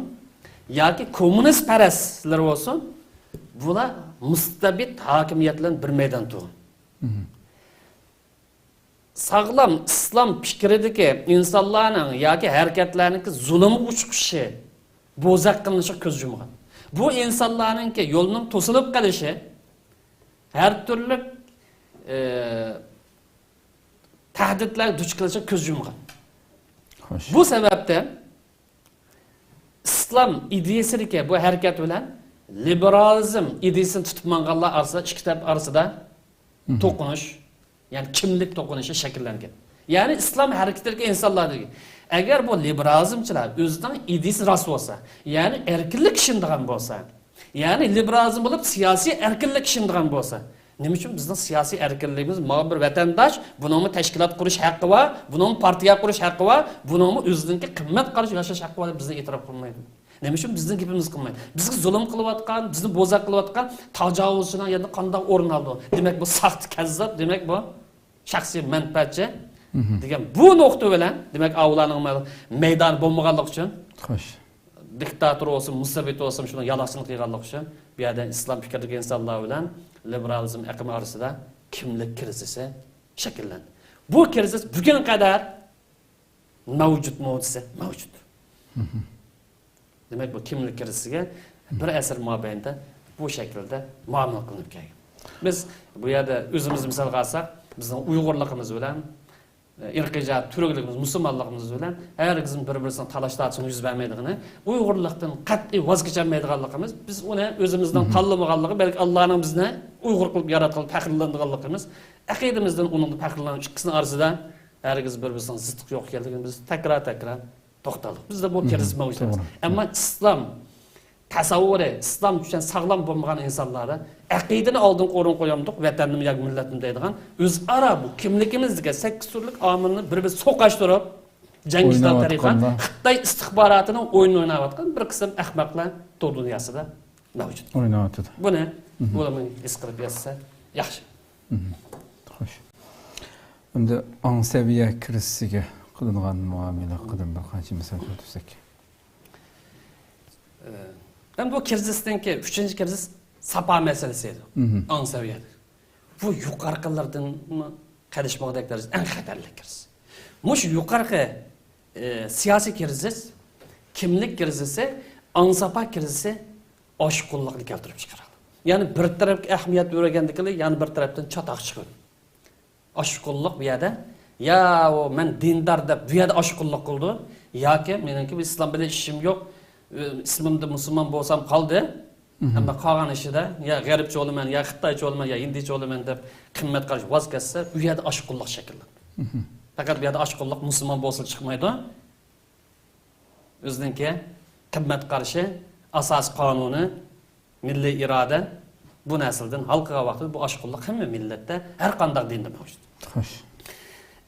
ياكى كوممۇنىستپەرەسلىرى بولسۇن، بۇلار مۇستەبىت ھاكىمىيەت بىلەن بىر مەيدان تۇرغان. مھم. ساغلام ئىسلام پىكرىدىكى ئىنسانلارنىڭ ياكى ھەرىكەتلەرنىڭكى زۇلۇمغا ئۇچرىشى، بوزەك قىلىنىشىغا كۆز يۇمغان. بۇ ئىنسانلارنىڭكى يولىنىڭ توسۇلۇپ قېلىشى، ھەر تۈرلۈك، ئى، تەھدىتلەرگە دۇچ كېلىشىگە كۆز يۇمغان. خوش. بۇ سەۋەبتىن ئىسلام ئىدىيىسىدىكى بۇ ھەرىكەت بىلەن لىبېرالىزم ئىدىيىسىنى تۇتۇپ ماڭغانلار ئارىسىدا، ئىككى تەرەپ ئارىسىدا مھم. توقۇنۇش، يەنى كىملىك توقۇنۇشى شەكىللەنگەن. يەنى ئىسلام ھەرىكىتىدىكى ئىنسانلار دېگەن. ئەگەر بۇ لىبېرالىزمچىلار ئۆزىنىڭ ئىدىيىسى راست بولسا، يەنى ئەركىنلىككە ئىشىنىدىغان بولسا، يەنى لىبېرالىزم بولۇپ سىياسىي ئەركىنلىككە ئىشىنىدىغان بولسا، نېمە ئۈچۈن بىزنىڭ سىياسىي ئەركىنلىكىمىز، ماۋۇ بىر ۋەتەنداش، بۇنىڭمۇ تەشكىلات قۇرۇش ھەققى بار، بۇنىڭمۇ پارتىيە قۇرۇش ھەققى بار، بۇنىڭمۇ ئۆزىنىڭكى قىممەت قاراش، ياشاش ھەققى بار دەپ بىزنى ئېتىراپ قىلمايدۇ؟ نېمە ئۈچۈن بىزنىڭ گېپىمىزنى قىلمايدۇ؟ بىزگە زۇلۇم قىلىۋاتقان، بىزنى بوزەك قىلىۋاتقان تاجاۋۇزچىنىڭ يەردە قانداق ئورۇن ئالىدۇ؟ دېمەك، بۇ ساختا كەززاپ، دېمەك، بۇ شەخسىي مەنپەئەتچى مھم. دېگەن بۇ نۇقتا بىلەن، دېمەك، ئاۋۇلارنىڭ مەيدانى بولمىغانلىقى ئۈچۈن، خوش. دىكتاتور بولسۇن، مۇستەبىت بولسۇن، شۇنىڭ يالاقچىلىقىنى قىلغانلىقى ئۈچۈن، بۇ يەردە ئىسلام پىكىردىكى ئىنسانلار بىلەن لىبېرالىزم ئېقىمى ئارىسىدا كىملىك كىرىزىسى شەكىللەندى. بۇ كىرىزىس بۈگۈنگە قەدەر مەۋجۇتمۇ دېسە، مەۋجۇت. مھم. دېمەك، بۇ كىملىك كىرىزىسىگە بىر ئەسىر مابەينىدە بۇ شەكىلدە مۇئامىلە قىلىنىپ كەلگەن. بىز بۇ يەردە ئۆزىمىزنى مىسالغا ئالساق، بىزنىڭ ئۇيغۇرلۇقىمىز بىلەن ئىرقىي جەھەت تۈركلۈكىمىز، مۇسۇلمانلىقىمىز بىلەن ھەرگىزمۇ بىر-بىرسىنىڭ تالاش-تارتىشىنىڭ يۈز بەرمەيدىغىنى، ئۇيغۇرلىقتىن قەتئىي ۋاز كېچەلمەيدىغانلىقىمىز، بىز ئۇنى ئۆزىمىزنىڭ تاللىمىغانلىقى، بەلكى ئاللانىڭ بىزنى ئۇيغۇر قىلىپ ياراتقىنىغا پەخىرلىنىدىغانلىقىمىز، ئەقىدىمىزدىن ئۇنىڭدا پەخىرلىنىدىغان، ئىككىسىنىڭ ئارىسىدا ھەرگىز بىر-بىرسىنىڭ زىتلىقى يوق ئىكەنلىكىنى بىز تەكرار-تەكرار توختالدۇق. بىزدە بۇ كىرىزىس مەۋجۇت ئەمەس. ئەمما ئىسلام تەسەۋۋۇرى، ئىسلام چۈشەنچىسى ساغلام بولمىغان ئىنسانلاردا ئەقىدىنى ئالدىنقى ئورۇنغا قويامدۇق، ۋەتەننىمۇ ياكى مىللەتنىمۇ دەيدىغان ئۆزئارا بۇ كىملىكىمىز دېگەن سەككىز تۈرلۈك ئامىلنى بىر-بىرىگە سوقاشتۇرۇپ، جەڭگىشلار تەرىپىدىن خىتاي ئىستىخباراتىنىڭ ئويۇنىنى ئويناۋاتقان بىر قىسىم ئەخمەقلەر تور دۇنياسىدا مەۋجۇت. ئويناۋاتىدۇ. بۇنى ئۇلارمۇ ھېس قىلىپ يەتسە ياخشى. خوش. ئەمدى ئاڭ سەۋىيە كىرىزىسىگە قىلىنغان مۇئامىلە ھەققىدە بىر قانچە مىسال كەلتۈرسەك. ئەمدى بۇ كىرىزىستىنكى ئۈچىنچى كىرىزىس ساپا مەسىلىسى ئىدى. ئاڭ سەۋىيەدە. بۇ يۇقىرىقىلىرىدىنمۇ قېلىشمىغۇدەك دەرىجىدە ئەڭ خەتەرلىك كىرىزىس. مۇشۇ يۇقىرىقى، ئى، سىياسىي كىرىزىس، كىملىك كىرىزىسى، ئاڭ ساپا كىرىزىسى ئاشقۇنلۇقنى كەلتۈرۈپ چىقىرىدۇ. يەنى بىر تەرەپكە ئەھمىيەت بېرىلگەندىكىن يەنە بىر تەرەپتىن چاتاق چىقىدۇ. ئاشقۇنلۇق بۇ يەردە، يا ئۇ مەن دىندار دەپ بۇ يەردە ئاشقۇنلۇق قىلىدۇ، ياكى مېنىڭكى ئىسلام بىلەن ئىشىم يوق، ئىسمىمدا مۇسۇلمان بولسام قالدى، ئەمما قالغان ئىشىدا يا غەربچە بولىمەن، يا خىتايچە بولىمەن، يا ھىندىچە بولىمەن دەپ قىممەت قارىشى ۋاز كەچسە، ئۇ يەردە ئاشقۇنلۇق شەكىللىنىدۇ. پەقەت بۇ يەردە ئاشقۇنلۇق مۇسۇلمان بولسىلا چىقمايدۇ. ئۆزىنىڭكى قىممەت قارىشى، ئاساسىي قانۇنى، مىللىي ئىرادە، بۇ نەرسىلەردىن ھالقىغان ۋاقتىدا بۇ ئاشقۇنلۇق ھەممە مىللەتتە، ھەر قانداق دىندا مەۋجۇت. خوش.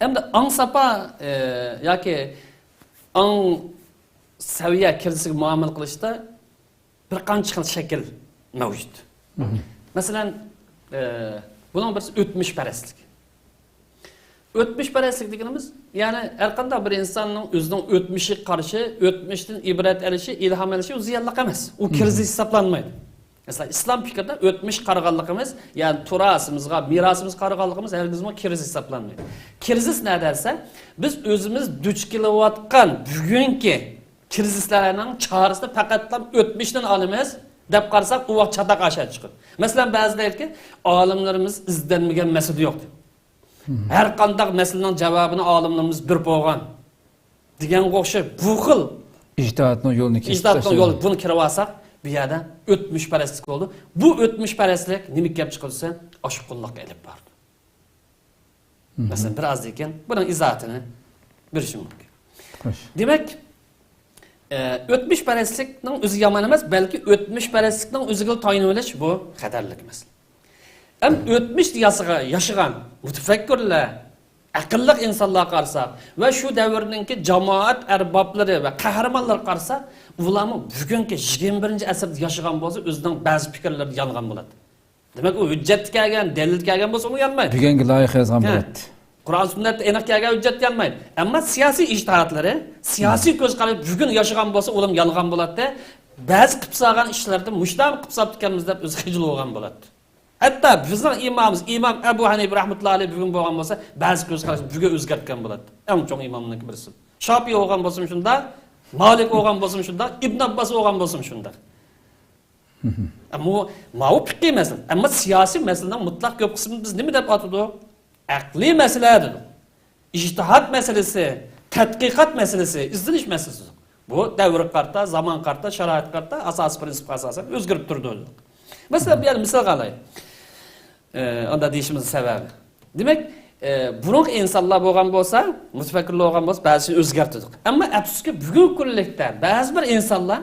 ئەمدى ئاڭ ساپا، ئى، ياكى ئاڭ سەۋىيە كىرىزىسىگە مۇئامىلە قىلىشتا بىر قانچە خىل شەكىل مەۋجۇت. مەسىلەن، ئى، بۇنىڭ بىرسى ئۆتمۈشپەرەسلىك. ئۆتمۈشپەرەسلىك دېگىنىمىز، يەنى ھەرقانداق بىر ئىنساننىڭ ئۆزىنىڭ ئۆتمۈشىگە قارىشى، ئۆتمۈشتىن ئىبرەت ئېلىشى، ئىلھام ئېلىشى، ئۇ زىيانلىق ئەمەس. ئۇ كىرىزىس ھېسابلانمايدۇ. مەسىلەن، ئىسلام پىكرىدە ئۆتمۈشكە قارىغانلىقىمىز، يەنى تۇراسىمىزغا، مىراسىمىزغا قارىغانلىقىمىز ھەرگىزمۇ كىرىزىس ھېسابلانمايدۇ. كىرىزىس نەدە دېسە، بىز ئۆزىمىز دۇچ كېلىۋاتقان بۈگۈنكى كىرىزىسلەرنىڭ چارىسىنى پەقەتلا ئۆتمۈشتىن ئالىمىز دەپ قارىساق، ئۇ ۋاقىت چاتاق ئاشۇ يەردە چىقىدۇ. مەسىلەن، بەزىلەر ئېيتىدىكى، ئالىملىرىمىز ئىزدەنمىگەن مەسىلە يوق دەپ. ھەر قانداق مەسىلىنىڭ جاۋابىنى ئالىملىرىمىز بېرىپ بولغان دېگەنگە ئوخشاش بۇ خىل ئىجتىھادنىڭ يولىنى كېسىپ ئىجتىھادنىڭ يولى، بۇنى كىرىۋالساق، بۇ يەردە ئۆتمۈشپەرەسلىك بولىدۇ. بۇ ئۆتمۈشپەرەسلىك نېمىگە كەپ چىقىدۇ دېسە، ئاشقۇنلۇققا ئېلىپ بارىدۇ. مەسىلەن، بىر ئازدىن كېيىن بۇنىڭ ئىزاھاتىنى بېرىشىم مۇمكىن. دېمەك، ئە، ئۆتمۈشپەرەسلىكنىڭ ئۆزى يامان ئەمەس، بەلكى ئۆتمۈشپەرەسلىكنىڭ ئۆزىگىلا تايىنىۋېلىش بۇ خەتەرلىك مەسىلە. ئەم ئۆتمۈشتە ياسىغا-، ياشىغان مۇتەپەككۇرلار، ئەقىللىق ئىنسانلارغا قارىساق ۋە شۇ دەۋرنىڭكى جامائەت ئەربابلىرى ۋە قەھرىمانلىرىغا قارىساق، ئۇلارمۇ بۈگۈنكى يىگىرمە بىرىنچى ئەسىردە ياشىغان بولسا، ئۆزىنىڭ بەزى پىكىرلىرىدە يانغان بولاتتى. دېمەك، ئۇ ھۆججەتتە كەلگەن، دەلىلدە كەلگەن بولسا، ئۇمۇ يانمايدۇ. بۈگۈنگە لايىھە يازغان بولاتتى. قۇرئان سۈننەتتە ئېنىق كەلگەن ھۆججەت يانمايدۇ. ئەمما سىياسىي ئىجتىھاتلىرى، سىياسىي كۆز قارىشى بۈگۈن ياشىغان بولسا، ئۇلام يانغان بولاتتى. بەزى قىلىپ سالغان ئىشلىرىدا مۇشۇنداق قىلىپ ساپتىكەنمىز دەپ ئۆزى خىجىل بولغان بولاتتى. ھەتتا بىزنىڭ ئىمامىمىز، ئىمام ئەبۇ ھەنىپە رەھمەتۇللا ئەلەيھ بۈگۈن بولغان بولسا، بەزى كۆز قاراشنى بۈگۈن ئۆزگەرتكەن بولاتتى. ئەڭ چوڭ ئىمامنىڭكى بىرسى. شاپىئى بولغان بولسىمۇ شۇنداق، مالىك بولغان بولسىمۇ شۇنداق، ئىبن ئابباس بولغان بولسىمۇ شۇنداق. ئەمما ماۋۇ پىقھىي مەسىلە. ئەمما سىياسىي مەسىلىنىڭ مۇتلەق كۆپ قىسمىنى بىز نېمە دەپ ئاتىدۇق؟ ئەقلىي مەسىلە دېدۇق. ئىجتىھاد مەسىلىسى، تەتقىقات مەسىلىسى، ئىزدىنىش مەسىلىسى. بۇ دەۋرگە قارىتا، زامانغا قارىتا، شارائىتقا قارىتا ئاساسىي پىرىنسىپقا ئاساسەن ئۆزگىرىپ تۇرىدۇ دېدۇق. مەسىلەن، بۇ يەردە مىسالغا ئالايلى. ئە، ئاندا دېيىشىمىزنىڭ سەۋەبى. دېمەك، ئە، بۇرۇنقى ئىنسانلار بولغان بولسا، مۇتەپەككۇرلار بولغان بولسا، بەزىسىنى ئۆزگەرتتۇق. ئەمما ئەپسۇسكى، بۈگۈنكى كۈنلۈكتە بەزى بىر ئىنسانلار،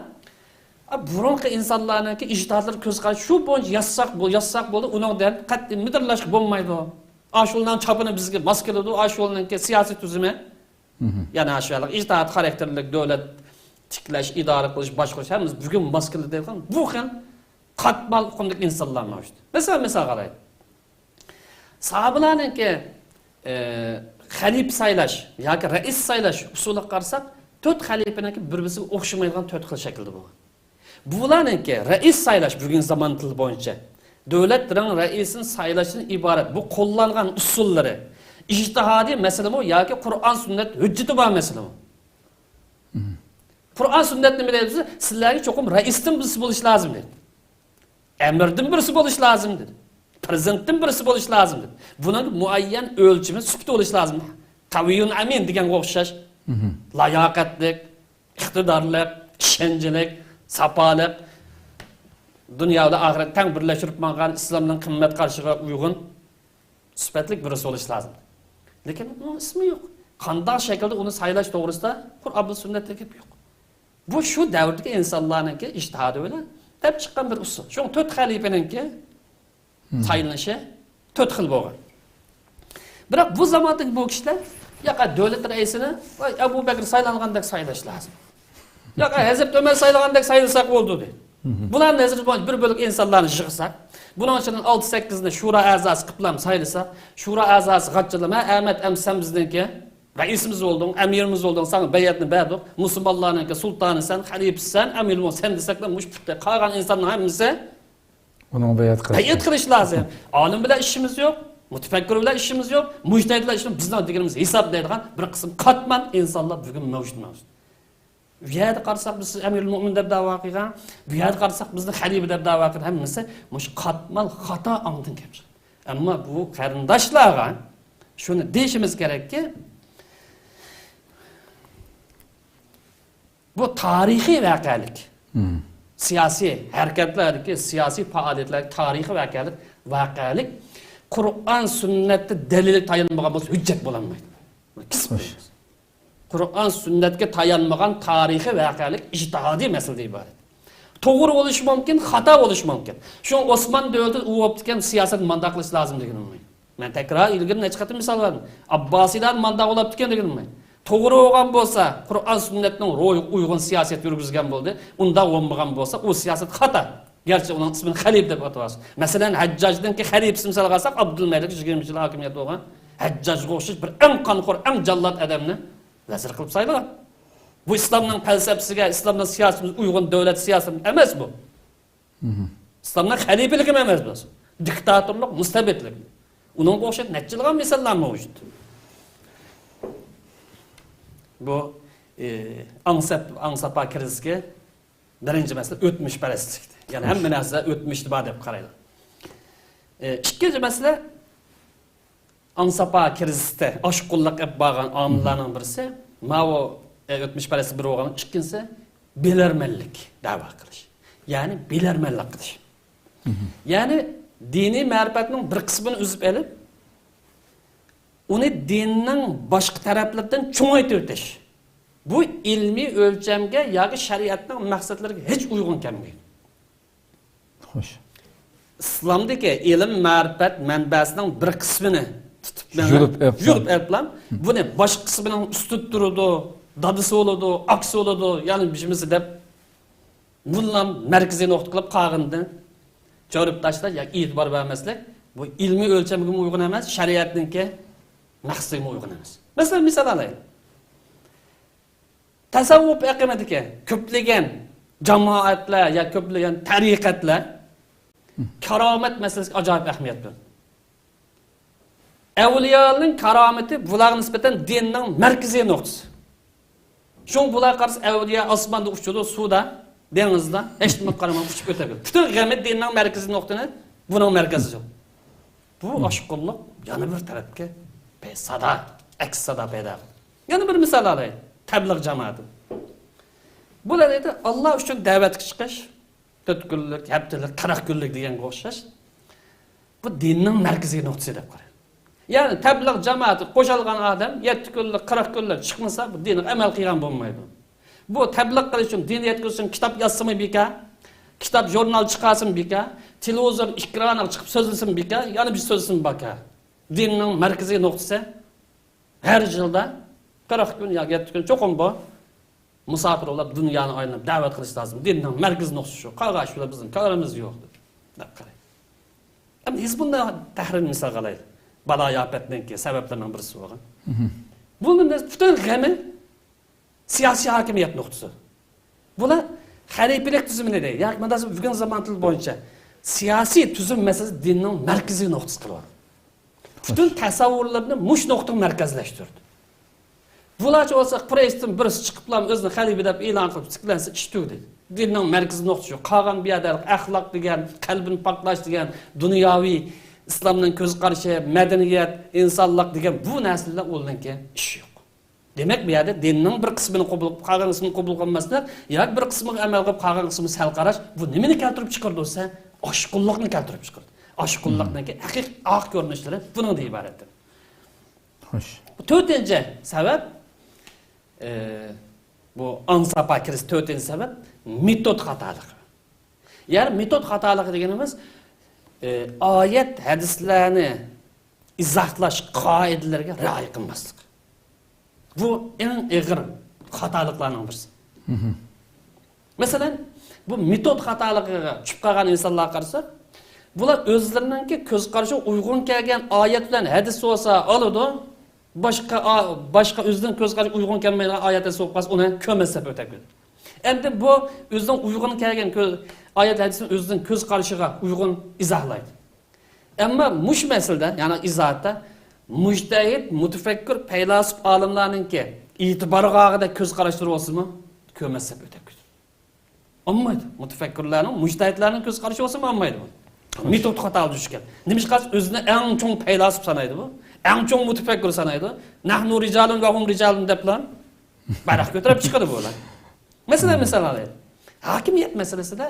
ئا، بۇرۇنقى ئىنسانلارنىڭكى ئىجتىھادلىرى كۆز قارىشى شۇ بويىچە يازساق بول-، يازساق بولدى، ئۇنىڭدىن قەتئىي مىدىرلاشقا بولمايدۇ. ئاشۇلارنىڭ چاپىنى بىزگە ماس كېلىدۇ، ئاشۇلارنىڭكى سىياسىي تۈزۈمى. يەنى ئاشۇ ئىجتىھاد خاراكتېرلىك دۆلەت تىكلەش، ئىدارە قىلىش، باشقۇرۇش ھەممىسى بۈگۈن ماس كېلىدۇ دەيدىغان بۇ خىل قاتمال ئۇقۇمدىكى ئىنسانلار مەۋجۇت. مەسىلەن، مىسالغا ئالايلى. ساھابىلارنىڭكى، ئى، خەلىپە سايلاش ياكى رەئىس سايلاش ئۇسۇلىغا قارىساق، تۆت خەلىپىنىڭكى بىر-بىرسىگە ئوخشىمايدىغان تۆت خىل شەكىلدە بولغان. بۇلارنىڭكى رەئىس سايلاش بۈگۈنكى زامان تىلى بويىچە دۆلەتلىرىنىڭ رەئىسىنى سايلاشتىن ئىبارەت بۇ قوللانغان ئۇسۇللىرى ئىجتىھادىي مەسىلىمۇ ياكى قۇرئان سۈننەت ھۆججىتى بار مەسىلىمۇ؟ قۇرئان سۈننەت نېمە دەيدۇ دېسە، سىلەرگە چوقۇم رەئىستىن بىرسى بولۇشى لازىم دەيدۇ. ئەمىردىن بىرسى بولۇشى لازىم دېدى. پىرېزىدېنتتىن بىرسى بولۇشى لازىم دېدى. بۇنىڭ مۇئەييەن ئۆلچىمى، سۈپىتى بولۇشى لازىم. قەۋىيۇن ئەمىن دېگەنگە ئوخشاش. لاياقەتلىك، ئىقتىدارلىق، ئىشەنچلىك، ساپالىق، دۇنيا بىلەن ئاخىرەتنى تەڭ بىرلەشتۈرۈپ ماڭغان، ئىسلامنىڭ قىممەت قارىشىغا ئۇيغۇن سۈپەتلىك بىرسى بولۇشى لازىم. لېكىن ئۇنىڭ ئىسمى يوق. قانداق شەكىلدە ئۇنى سايلاش توغرىسىدا قۇرئان بىلەن سۈننەتتە گەپ يوق. بۇ شۇ دەۋردىكى ئىنسانلارنىڭكى ئىجتىھادى بىلەن دەپ چىققان بىر ئۇسۇل. شۇڭا تۆت خەلىپىنىڭكى سايلىنىشى تۆت خىل بولغان. بىراق بۇ زاماندىكى بۇ كىشىلەر ياقا دۆلەت رەئىسىنى، ۋاي، ئەبۇ بەكرى سايلانغاندەك سايلاش لازىم. ياقا ھەزرىتى ئۆمەر سايلىغاندەك سايلىساق بولدى دەيدۇ. بۇلارنى ھەزرىتى بىر بۆلەك ئىنسانلارنى يىغساق، بۇنىڭ ئىچىدىن ئالتە سەككىزنى شۇرا ئەزاسى قىپلام سايلىسا، شۇرا ئەزاسى غاچچىلىما، ئەمەت، ئەم سەن بىزنىڭكى رەئىسىمىز بولدۇڭ، ئەمىرىمىز بولدۇڭ، ساڭا بەيئەتنى بەردۇق، مۇسۇلمانلارنىڭكى سۇلتانى سەن، خەلىپىسى سەن، ئەمىر بولدۇڭ سەن دېسەكلا، مۇشۇ پۇختا قالغان ئىنساننىڭ ھەممىسى بۇنىڭ بەيئەت قىلىش. بەيئەت قىلىش لازىم. ئالىم بىلەن ئىشىمىز يوق، مۇتەپەككۇر بىلەن ئىشىمىز يوق، مۇجتەھىد بىلەن ئىشىمىز، بىزنىڭ دېگىنىمىز ھېساب دەيدىغان بىر قىسىم قاتمال ئىنسانلار بۈگۈن مەۋجۇت، مەۋجۇت. بۇ يەردە قارىساق، بىز سىز ئەمىرۇل مۆمىن دەپ داۋا قىلغان، بۇ يەردە قارىساق، بىزنى خەلىپە دەپ داۋا قىلغان، ھەممىسى مۇشۇ قاتمال خاتا ئاڭدىن كەپ چىقتى. ئەمما بۇ قېرىنداشلارغا شۇنى دېيىشىمىز كېرەككى، بۇ تارىخىي ۋەقەلىك. سىياسىي ھەرىكەتلەردىكى، سىياسىي پائالىيەتلەردىكى تارىخىي ۋەقەلىك، ۋەقەلىك قۇرئان سۈننەتتە دەلىلگە تايانمىغان بولسا ھۆججەت بولالمايدۇ. قۇرئان سۈننەتكە تايانمىغان تارىخىي ۋەقەلىك ئىجتىھادىي مەسىلىدىن ئىبارەت. توغرا بولۇشى مۇمكىن، خاتا بولۇشى مۇمكىن. شۇڭا ئوسمان دۆلىتى ئۇ بوپتىكەن، سىياسەت مانداق قىلىش لازىم دېگىنىم. مەن تەكرار ئىلگىرى نەچچە قېتىم مىسال بەردىم. ئابباسىيلار مانداق بولاپتىكەن دېگىنىم. توغرا بولغان بولسا، قۇرئان سۈننەتنىڭ روھىغا ئۇيغۇن سىياسەت يۈرگۈزگەن بولدى. ئۇنداق بولمىغان بولسا، ئۇ سىياسەت خاتا. گەرچە ئۇنىڭ ئىسمىنى خەلىپە دەپ ئاتىۋالسا. مەسىلەن، ھەججاجنىڭكى خەلىپىسى مىسالغا ئالساق، ئابدۇلمەلىك يىگىرمە يىل ھاكىمىيەت بولغان. ھەججاجغا ئوخشاش بىر ئەڭ قانخور، ئەڭ جاللات ئادەمنى ۋەزىر قىلىپ سايلىغان. بۇ ئىسلامنىڭ پەلسەپىسىگە، ئىسلامنىڭ سىياسىتىمىز ئۇيغۇن دۆلەت سىياسىتى ئەمەس بۇ. ئىسلامنىڭ خەلىپىلىكى ئەمەس بۇ. دىكتاتورلۇق، مۇستەبىتلىك. ئۇنىڭغا ئوخشاش نەچچىلىغان مىساللار مەۋجۇت. بۇ، ئى، ئاڭسەپ-، ئاڭساپا كىرىزىسى. بىرىنچى مەسىلە ئۆتمۈشپەرەسلىك. يەنى ھەممە نەرسە ئۆتمۈشتە بار دەپ قارايدۇ. ئى، ئىككىنچى مەسىلە ئاڭساپا كىرىزىسىدە ئاشقۇنلۇق ئېلىپ بارغان ئامىللارنىڭ بىرسى، ماۋۇ، ئى، ئۆتمۈشپەرەسلىك بىر بولغان، ئىككىنچىسى بىلەرمەنلىك دەۋا قىلىش. يەنى بىلەرمەنلىك قىلىش. يەنى دىنىي مەرىپەتنىڭ بىر قىسمىنى ئۈزۈپ ئېلىپ، ئۇنى دىننىڭ باشقا تەرەپلىرىدىن چوڭايتىۋېتىش. بۇ ئىلمىي ئۆلچەمگە ياكى شەرىئەتنىڭ مەقسەتلىرىگە ھېچ ئۇيغۇن كەلمەيدۇ. خوش. ئىسلامدىكى ئىلىم مەرىپەت مەنبەسىنىڭ بىر قىسمىنى تۇتۇپ مېڭىپ، يۇلۇپ ئېلىپلا. يۇلۇپ ئېلىپلا، بۇنى باشقا قىسمىنىڭ ئۈستىدە تۇرىدۇ، دادىسى بولىدۇ، ئاكىسى بولىدۇ، يەنى بىشىمىسى دەپ مۇنۇلام مەركىزىي نۇقتا قىلىپ قالغىنىدىن چۆرۈپ تاشلاش ياكى ئېتىبار بەرمەسلىك، بۇ ئىلمىي ئۆلچەمگىمۇ ئۇيغۇن ئەمەس، شەرىئەتنىڭكى مەقسىتىگىمۇ ئۇيغۇن ئەمەس. مەسىلەن، مىسال ئالايلى. تەسەۋۋۇپ ئېقىمىدىكى كۆپلىگەن جامائەتلەر يا كۆپلىگەن تەرىقەتلەر كارامەت مەسىلىسىگە ئاجايىپ ئەھمىيەت بېرىدۇ. ئەۋلىيالارنىڭ كارامىتى بۇلارغا نىسبەتەن دىننىڭ مەركىزىي نۇقتىسى. شۇڭا بۇلار قارىسا، ئەۋلىيا ئاسماندا ئۇچىدۇ، سۇدا، دېڭىزدا، ھېچنېمىگە قارىماي ئۇچۇپ ئۆتەلەيدۇ. پۈتۈن غېمى دىننىڭ مەركىزىي نۇقتىنى بۇنىڭ مەركەزلىشى. بۇ ئاشقۇنلۇق يەنە بىر تەرەپكە پەي-، سادا، ئەكس سادا پەيدا قىلدى. يەنە بىر مىسال ئالايلى. تەبلىغ جامائىتى. بۇلار دەيدۇ، ئاللا ئۈچۈن دەۋەتكە چىقىش، تۆت كۈنلۈك، ھەپتىلىك، قىرىق كۈنلۈك دېگەنگە ئوخشاش. بۇ دىننىڭ مەركىزىي نۇقتىسى دەپ قارايدۇ. يەنى تەبلىغ جامائىتىگە قوشۇلغان ئادەم يەتتە كۈنلۈك، قىرىق كۈنلۈك چىقمىسا، بۇ دىنغا ئەمەل قىلغان بولمايدۇ. بۇ تەبلىغ قىلىش ئۈچۈن، دىن يەتكۈزۈش ئۈچۈن كىتاب يازسىمۇ بىكار، كىتاب، ژۇرنال چىقارسىمۇ بىكار، تېلېۋىزور ئېكرانىغا چىقىپ سۆزلىسىمۇ بىكار، يەنە بىر سۆزلىسىمۇ بىكار. دىننىڭ مەركىزىي نۇقتىسى ھەر يىلدا قىرىق كۈن ياكى يەتتە كۈن چوقۇم بۇ مۇساپىر بولۇپ دۇنيانى ئايلىنىپ دەۋەت قىلىش لازىم. دىننىڭ مەركىزىي نۇقتىسى شۇ. قالغان ئىشلار بىزنىڭ كارىمىز يوق دەپ قارايدۇ. ئەمدى ھېزبۇللا تەھرىرنى مىسالغا ئالايلى. بالا ئاپەتنىڭكى سەۋەبلىرىنىڭ بىرسى بولغان. بۇنىڭ پۈتۈن غېمى سىياسىي ھاكىمىيەت نۇقتىسى. بۇلار خەلىپىلىك تۈزۈمىنى دەيدۇ. ياكى مۇنداق بۈگۈن زامان تىلى بويىچە سىياسىي تۈزۈم مەسىلىسى دىننىڭ مەركىزىي نۇقتىسى قىلىۋالدى. پۈتۈن تەسەۋۋۇرلىرىنى مۇشۇ نۇقتىغا مەركەزلەشتۈردى. بۇلارچە بولسا قۇرەيشتىن بىرسى چىقىپلا ئۆزىنى خەلىپە دەپ ئېلان قىلىپ تىكلەنسە ئىش تۈگىدى. دىننىڭ مەركىزىي نۇقتىسى شۇ. قالغان بۇ يەردە ئەخلاق دېگەن، قەلبىنى پاكلاش دېگەن، دۇنياۋى ئىسلامنىڭ كۆز قارىشى، مەدەنىيەت، ئىنسانلىق دېگەن بۇ نەرسىلەر ئۇنىڭكى ئىشى يوق. دېمەك، بۇ يەردە دىننىڭ بىر قىسمىنى قوبۇل قىلىپ، قالغان قىسمىنى قوبۇل قىلماسلىق ياكى بىر قىسمىغا ئەمەل قىلىپ، قالغان قىسمىغا سەل قاراش، بۇ نېمىنى كەلتۈرۈپ چىقىرىدۇ دېسە، ئاشقۇنلۇقنى كەلتۈرۈپ چىقىرىدۇ. ئاشقۇنلۇقنىڭكى ھەقىقىي ئاق كۆرۈنۈشلىرى بۇنىڭدىن ئىبارەتتۇر. خوش. تۆتىنچى سەۋەب، ئى، بۇ ئاڭساپا كىرىش تۆتىنچى سەۋەب، مېتود خاتالىقى. يەنى مېتود خاتالىقى دېگىنىمىز، ئى، ئايەت، ھەدىسلەرنى ئىزاھلاش قائىدىلىرىگە رىئايە قىلماسلىق. بۇ ئەڭ ئېغىر خاتالىقلارنىڭ بىرسى. مەسىلەن، بۇ مېتود خاتالىقىغا چۈشۈپ قالغان ئىنسانلارغا قارىساق، بۇلار ئۆزلىرىنىڭكى كۆز قارىشىغا ئۇيغۇن كەلگەن ئايەت بىلەن ھەدىس بولسا ئالىدۇ، باشقا ئا-، باشقا ئۆزىنىڭ كۆز قارىشىغا ئۇيغۇن كەلمەيدىغان ئايەت ھەدىس بولۇپ قالسا، ئۇنى كۆرمەس دەپ ئۆتەپ كېتىدۇ. ئەمدى بۇ ئۆزىنىڭ ئۇيغۇن كەلگەن كۆ-، ئايەت ھەدىسنى ئۆزىنىڭ كۆز قارىشىغا ئۇيغۇن ئىزاھلايدۇ. ئەمما مۇشۇ مەسىلىدە، يەنى ئىزاھاتتا مۇجتەھىد، مۇتەپەككۇر، پەيلاسوپ ئالىملارنىڭكى ئېتىبارغا ئالغۇدەك كۆز قاراشلىرى بولسىمۇ، كۆرمەس دەپ ئۆتەپ كېتىدۇ. ئالمايدۇ. مۇتەپەككۇرلارنىڭ، مۇجتەھىدلارنىڭ كۆز قارىشى بولسىمۇ ئالمايدۇ بۇ. مېتود خاتا دۇچ كەل. نېمىشقا دېسە ئۆزىنى ئەڭ چوڭ پەيلاسوپ سانايدۇ بۇ. ئەڭ چوڭ مۇتەپەككۇر سانايدۇ. نەھنۇ رىجالۇن ۋە ھۇم رىجالۇن دەپلا بايراق كۆتۈرۈپ چىقىدۇ بۇلار. مەسىلەن، مىسال ئالايلى. ھاكىمىيەت مەسىلىسىدە،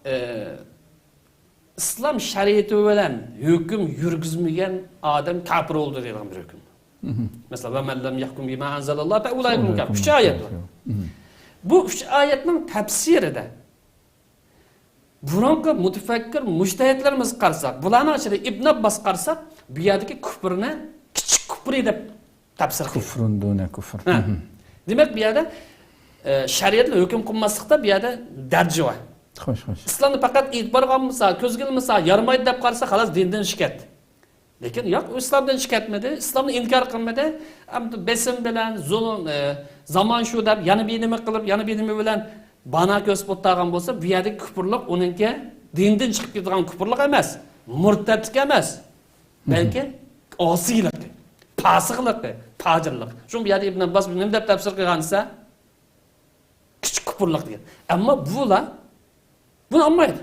ئى، ئىسلام شەرىئىتى بىلەن ھۆكۈم يۈرگۈزمىگەن ئادەم كاپىر بولدى دەيدىغان بىر ھۆكۈم. مەسىلەن، ۋە مەن لەم يەھكۇم بىما ئەنزەلاللاھ فە ئۇلائىكە ھۇمۇل كافىرۇن. ئۈچ ئايەت بار. بۇ ئۈچ ئايەتنىڭ تەپسىرىدە بۇرۇنقى مۇتەپەككۇر مۇجتەھىدلىرىمىزگە قارىساق، بۇلارنىڭ ئىچىدە ئىبن ئابباسقا قارىساق، بۇ يەردىكى كۇفرنى كىچىك كۇفرى دەپ تەپسىر قىلغان. كۇفرۇن دۇنە كۇفر. ھە. دېمەك، بۇ يەردە، ئە، شەرىئەتنى ھۆكۈم قىلماسلىقتا بۇ يەردە دەرىجە بار. خوش، خوش. ئىسلامنى پەقەت ئېتىبارغا ئالمىسا، كۆزگە ئىلمىسا، يارىمايدۇ دەپ قارىسا، خالاس، دىندىن چىقىپ كەتتى. لېكىن ياق، ئۇ ئىسلامدىن چىقىپ كەتمىدى، ئىسلامنى ئىنكار قىلمىدى. ئەمدى بېسىم بىلەن، زۇلۇم، ئە، زامان شۇ دەپ، يەنە بىر نېمە قىلىپ، يەنە بىر نېمە بىلەن بانا كۆرسىتىپ ئولتۇرغان بولسا، بۇ يەردىكى كۇفرلۇق ئۇنىڭكى دىندىن چىقىپ كېتىدىغان كۇفرلۇق ئەمەس، مۇرتەتلىك ئەمەس، بەلكى ئاسىيلىقى، پاسىقلىقى، پاجىرلىقى. شۇڭا بۇ يەردە ئىبن ئابباس نېمە دەپ تەپسىر قىلغان دېسە، كىچىك كۇپۇرلۇق دېگەن. ئەمما بۇلار بۇنى ئالمايدۇ.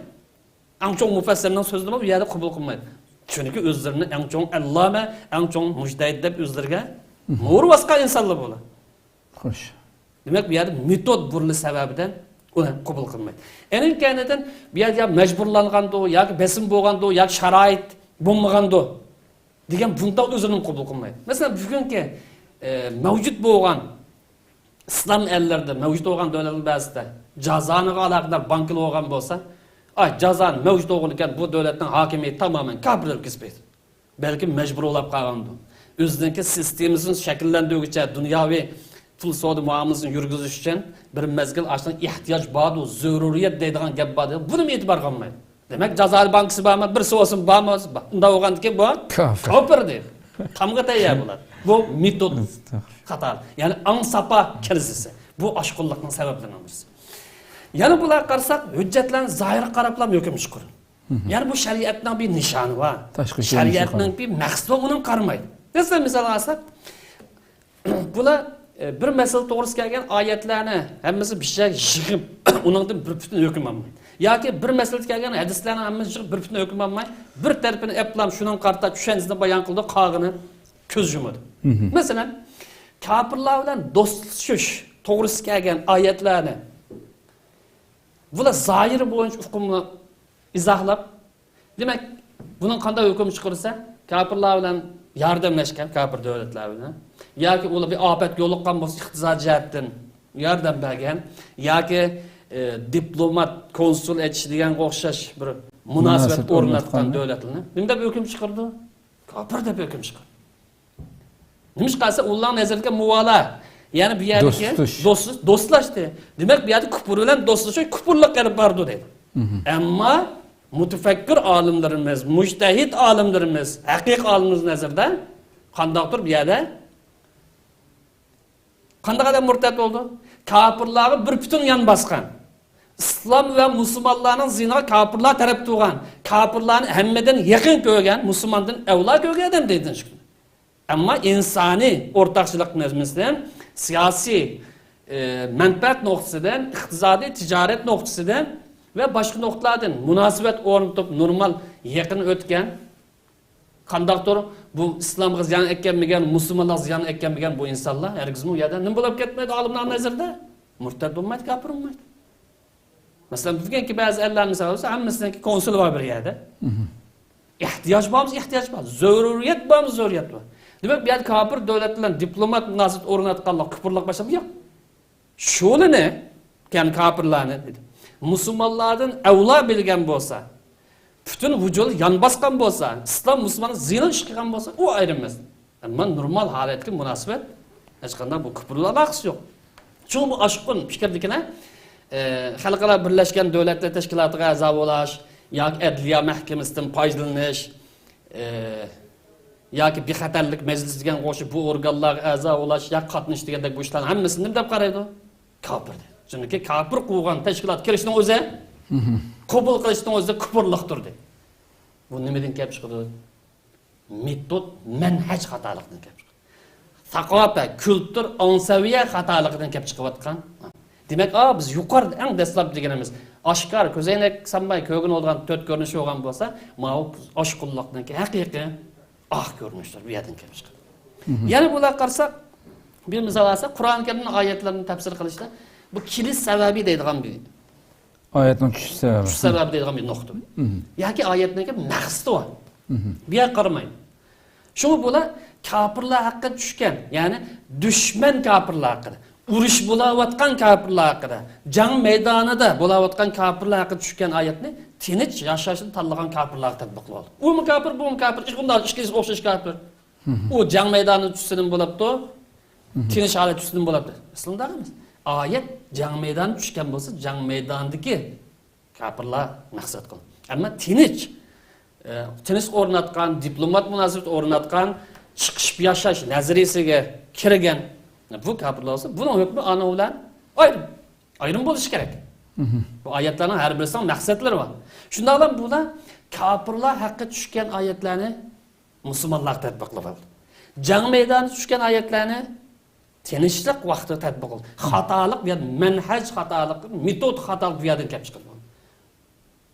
ئەڭ چوڭ مۇپەسسىرنىڭ سۆزىنى بۇ يەردە قوبۇل قىلمايدۇ. چۈنكى ئۆزلىرىنى ئەڭ چوڭ ئەللامە، ئەڭ چوڭ مۇجتەھىد دەپ ئۆزلىرىگە مۆھۈر باسقان ئىنسانلار بۇلار. خوش. دېمەك، بۇ يەردە مېتود بۇرۇلۇش سەۋەبىدىن ئۇنى قوبۇل قىلمايدۇ. ئېنىڭ كەينىدىن بۇ يەردە يا مەجبۇرلانغاندۇ، ياكى بېسىم بولغاندۇ، ياكى شارائىت بولمىغاندۇ دېگەن بۇنداق ئۆزىنى قوبۇل قىلمايدۇ. مەسىلەن، بۈگۈنكى، ئە، مەۋجۇت بولغان ئىسلام ئەللىرىدە مەۋجۇت بولغان دۆلەتلەر بەزىدە جازانىغا ئالاقىدار بانكىلار بولغان بولسا، ئاي، جازانى مەۋجۇت بولغىنىكەن بۇ دۆلەتنىڭ ھاكىمىيىتى تامامەن كاپىرلارغا كېسىپ كەتتى. بەلكىم مەجبۇر بولاپ قالغاندۇ. ئۆزىنىڭكى سىستېمىسىنى شەكىللەندۈرگۈچە دۇنياۋى پۇل سودا مۇئامىلىسىنى يۈرگۈزۈش ئۈچۈن بىر مەزگىل ئاشۇنىڭ ئېھتىياج باردۇ، زۆرۈرىيەت دەيدىغان گەپ باردى. بۇنىمۇ ئېتىبارغا ئالمايدۇ. دېمەك، جازائىر بانكىسى بارمۇ؟ بىرسى بولسىمۇ بارمۇ؟ بار. ئۇنداق بولغاندىكىن بۇ كاپىر. كاپىر دەيدۇ. قامغا تەييار بۇلار. بۇ مېتود خاتا. يەنى ئاڭ ساپا كىرىزىسى. بۇ ئاشقۇنلۇقنىڭ سەۋەبلىرىنىڭ بىرسى. يەنە بۇلارغا قارىساق، ھۆججەتلەرنى زاھىرغا قاراپلا ھۆكۈم چىقىرىدۇ. يەنى بۇ شەرىئەتنىڭ بىر نىشانى بار. تاشقى كۆرۈنۈشى شەرىئەتنىڭ بىر مەقسىتى بار، ئۇنىڭغا قارىمايدۇ. مەسىلەن، مىسالغا ئالساق، بۇلار، ئە، بىر مەسىلە توغرىسىدا كەلگەن ئايەتلەرنى ھەممىسى بىر يەرگە يىغىپ، ئۇنىڭدىن بىر پۈتۈن ھۆكۈم ئالمايدۇ. ياكى بىر مەسىلىدە كەلگەن ھەدىسلەرنى ھەممىسىنى يىغىپ، بىر پۈتۈن ھۆكۈم ئالماي، بىر تەرىپىنى ئەپلام شۇنىڭغا قارىتا چۈشەنچىسىنى بايان قىلىدۇ، قالغىنى كۆز يۇمىدۇ. مەسىلەن، كاپىرلار بىلەن دوستلىشىش توغرىسىدا كەلگەن ئايەتلەرنى بۇلار زاھىرى بويىچە ئۇقۇمنى ئىزاھلاپ، دېمەك، بۇنىڭ قانداق ھۆكۈم چىقىرسا، كاپىرلار بىلەن ياردەملەشكەن، كاپىر دۆلەتلەر بىلەن، ياكى ئۇلار بىر ئاپەتكە يولۇققان بولسا، ئىقتىسادىي جەھەتتىن ياردەم بەرگەن، ياكى، ئى، دىپلومات، كونسۇل ئېچىش دېگەنگە ئوخشاش بىر مۇناسىۋەت مۇناسىۋەت ئورناتقان ئورناتقاننى. دۆلەتلەرنى نېمە دەپ ھۆكۈم چىقىرىدۇ؟ كاپىر دەپ ھۆكۈم چىقىرىدۇ. نېمىشقا دېسە، ئۇلارنىڭ نەزىرىدىكى مۇۋالا، يەنى بۇ يەردىكى دوستلىشىش. دوستلىش-، دوستلاشتى. دېمەك، بۇ يەردە كۇپۇر بىلەن دوستلىشىش كۇپۇرلۇق ئېلىپ بارىدۇ دەيدۇ. ئەمما مۇتەپەككۇر ئالىملىرىمىز، مۇجتەھىد ئالىملىرىمىز، ھەقىقىي ئالىملىرىمىز نەزىرىدە قانداقتۇر بۇ يەردە قانداق ئادەم مۇرتەت بولدى؟ كاپىرلارغا بىر پۈتۈن يان باسقان، ئىسلام ۋە مۇسۇلمانلارنىڭ زىيىنىغا كاپىرلار تەرەپ تۇرغان، كاپىرلارنى ھەممىدىن يېقىن كۆرگەن، مۇسۇلماندىن ئەۋلا كۆرگەن ئادەم دەيدۇ. ئەمما ئىنسانىي ئورتاقچىلىق نەزمىسىدىن، سىياسىي، ئى، مەنپەئەت نۇقتىسىدىن، ئىقتىسادىي، تىجارەت نۇقتىسىدىن ۋە باشقا نۇقتىلاردىن مۇناسىۋەت ئورنىتىپ، نورمال يېقىن ئۆتكەن، قانداقتۇر بۇ ئىسلامغا زىيان ئەكەلمىگەن، مۇسۇلمانلارغا زىيان ئەكەلمىگەن بۇ ئىنسانلار ھەرگىزمۇ ئۇ يەردە نېمە بولۇپ كەتمەيدۇ؟ ئالىملارنىڭ نەزىرىدە مۇرتەد بولمايدۇ، كاپىر بولمايدۇ. مەسىلەن، بۈگۈنكى بەزى ئەللەرنى مىسال ئالسا، ھەممىسىنىڭكى كونسۇلى بار بىر يەردە. ئېھتىياج بارمۇ؟ ئېھتىياج بار. زۆرۈرىيەت بارمۇ؟ زۆرۈرىيەت بار. دېمەك، بۇ يەردە كاپىر دۆلەت بىلەن دىپلومات مۇناسىۋەت ئورناتقانلار كۇپۇرلۇق باشلىدى. ياق. شۇلىنى، يەنى كاپىرلارنى، دېدى، مۇسۇلمانلاردىن ئەۋلا بىلگەن بولسا، پۈتۈن ۋۇجۇدى يان باسقان بولسا، ئىسلام مۇسۇلمانغا زىيان ئىش قىلغان بولسا، ئۇ ئايرىم مەسىلە. ئەمما نورمال ھالەتتىكى مۇناسىۋەت ھېچقانداق بۇ كۇپۇر بىلەن ئالاقىسى يوق. شۇڭا بۇ ئاشقۇن پىكىردىكىنە، ئە، خەلقئارا بىرلەشكەن دۆلەتلەر تەشكىلاتىغا ئەزا بولاش ياكى ئەدلىيە مەھكىمىسىدىن پايدىلىنىش، ئە، ياكى بىخەتەرلىك مەجلىسى دېگەن ئوخشاش بۇ ئورگانلارغا ئەزا بولاش ياكى قاتنىشىش دېگەندەك بۇ ئىشلارنى ھەممىسىنى نېمە دەپ قارايدۇ؟ كاپىر دەيدۇ. چۈنكى كاپىر قۇرغان تەشكىلات كىرىشنىڭ ئۆزى، قوبۇل قىلىشنىڭ ئۆزى كۇپۇرلۇقتۇر دەيدۇ. بۇ نېمىدىن كەپ چىقىدۇ؟ مېتود، مەنھەج خاتالىقىدىن كەپ چىقىدۇ. ساقاپەت، كۈلتۈر، ئاڭسەۋىيە خاتالىقىدىن كەپ چىقىۋاتقان. دېمەك، ئا، بىز يۇقىرىدا ئەڭ دەسلەپ دېگىنىمىز ئاشكارا كۆزەينەك سانماي كۆرگىلى بولىدىغان تۆت كۆرۈنۈش بولغان بولسا، ماۋۇ ئاشقۇنلۇقنىڭكى ھەقىقىي ئاق كۆرۈنۈشلىرى بۇ يەردىن كېلىپ چىقىدۇ. يەنە بۇلارغا قارىساق، بىر مىسال ئالساق، قۇرئان كەرىمنىڭ ئايەتلىرىنى تەپسىر قىلىشتا بۇ كېلىش سەۋەبى دەيدىغان بىر، ئايەتنىڭ چۈشۈش سەۋەبى. چۈشۈش سەۋەبى دەيدىغان بىر نۇقتا. ياكى ئايەتنىڭكى مەقسىتى بار. بۇ يەرگە قارىمايدۇ. شۇڭا بۇلار كاپىرلار ھەققىدە چۈشكەن، يەنى دۈشمەن كاپىرلار ھەققىدە، ئۇرۇش بولاۋاتقان كاپىرلار ھەققىدە، جەڭ مەيدانىدا بولاۋاتقان كاپىرلار ھەققىدە چۈشكەن ئايەتنى تىنچ ياشاشنى تاللىغان كاپىرلارغا تەتبىقلىۋالدى. ئۇمۇ كاپىر، بۇمۇ كاپىر، ئىككىسى ئوخشاش كاپىر. ئۇ جەڭ مەيدانىدا چۈشسە نېمە بولاتتى؟ تىنچ ھالەتتە چۈشسە نېمە بولاتتى؟ ئەسلىندە ئۇنداق ئەمەس. ئايەت جەڭ مەيدانىدا چۈشكەن بولسا، جەڭ مەيدانىدىكى كاپىرلار مەقسەت قىلىنغان. ئەمما تىنچ، ئە، تىنچ ئورناتقان، دىپلومات مۇناسىۋەت ئورناتقان، چىقىشىپ ياشاش نەزەرىيىسىگە كىرگەن بۇ كاپىرلار بولسا، بۇنىڭ ھۆكمى ئانىڭ بىلەن ئايرىم. ئايرىم بولۇشى كېرەك. بۇ ئايەتلەرنىڭ ھەر بىرىسىنىڭ مەقسەتلىرى بار. شۇنداقلا بۇلار كاپىرلار ھەققىدە چۈشكەن ئايەتلەرنى مۇسۇلمانلارغا تەتبىقلىۋالدى. جەڭ مەيدانىدا چۈشكەن ئايەتلەرنى تىنچلىق ۋاقتىدا تەتبىق قىلدى. خاتالىق بۇ يەردە مەنھەج خاتالىقى، مېتود خاتالىقى بۇ يەردىن كەپ چىقىدۇ.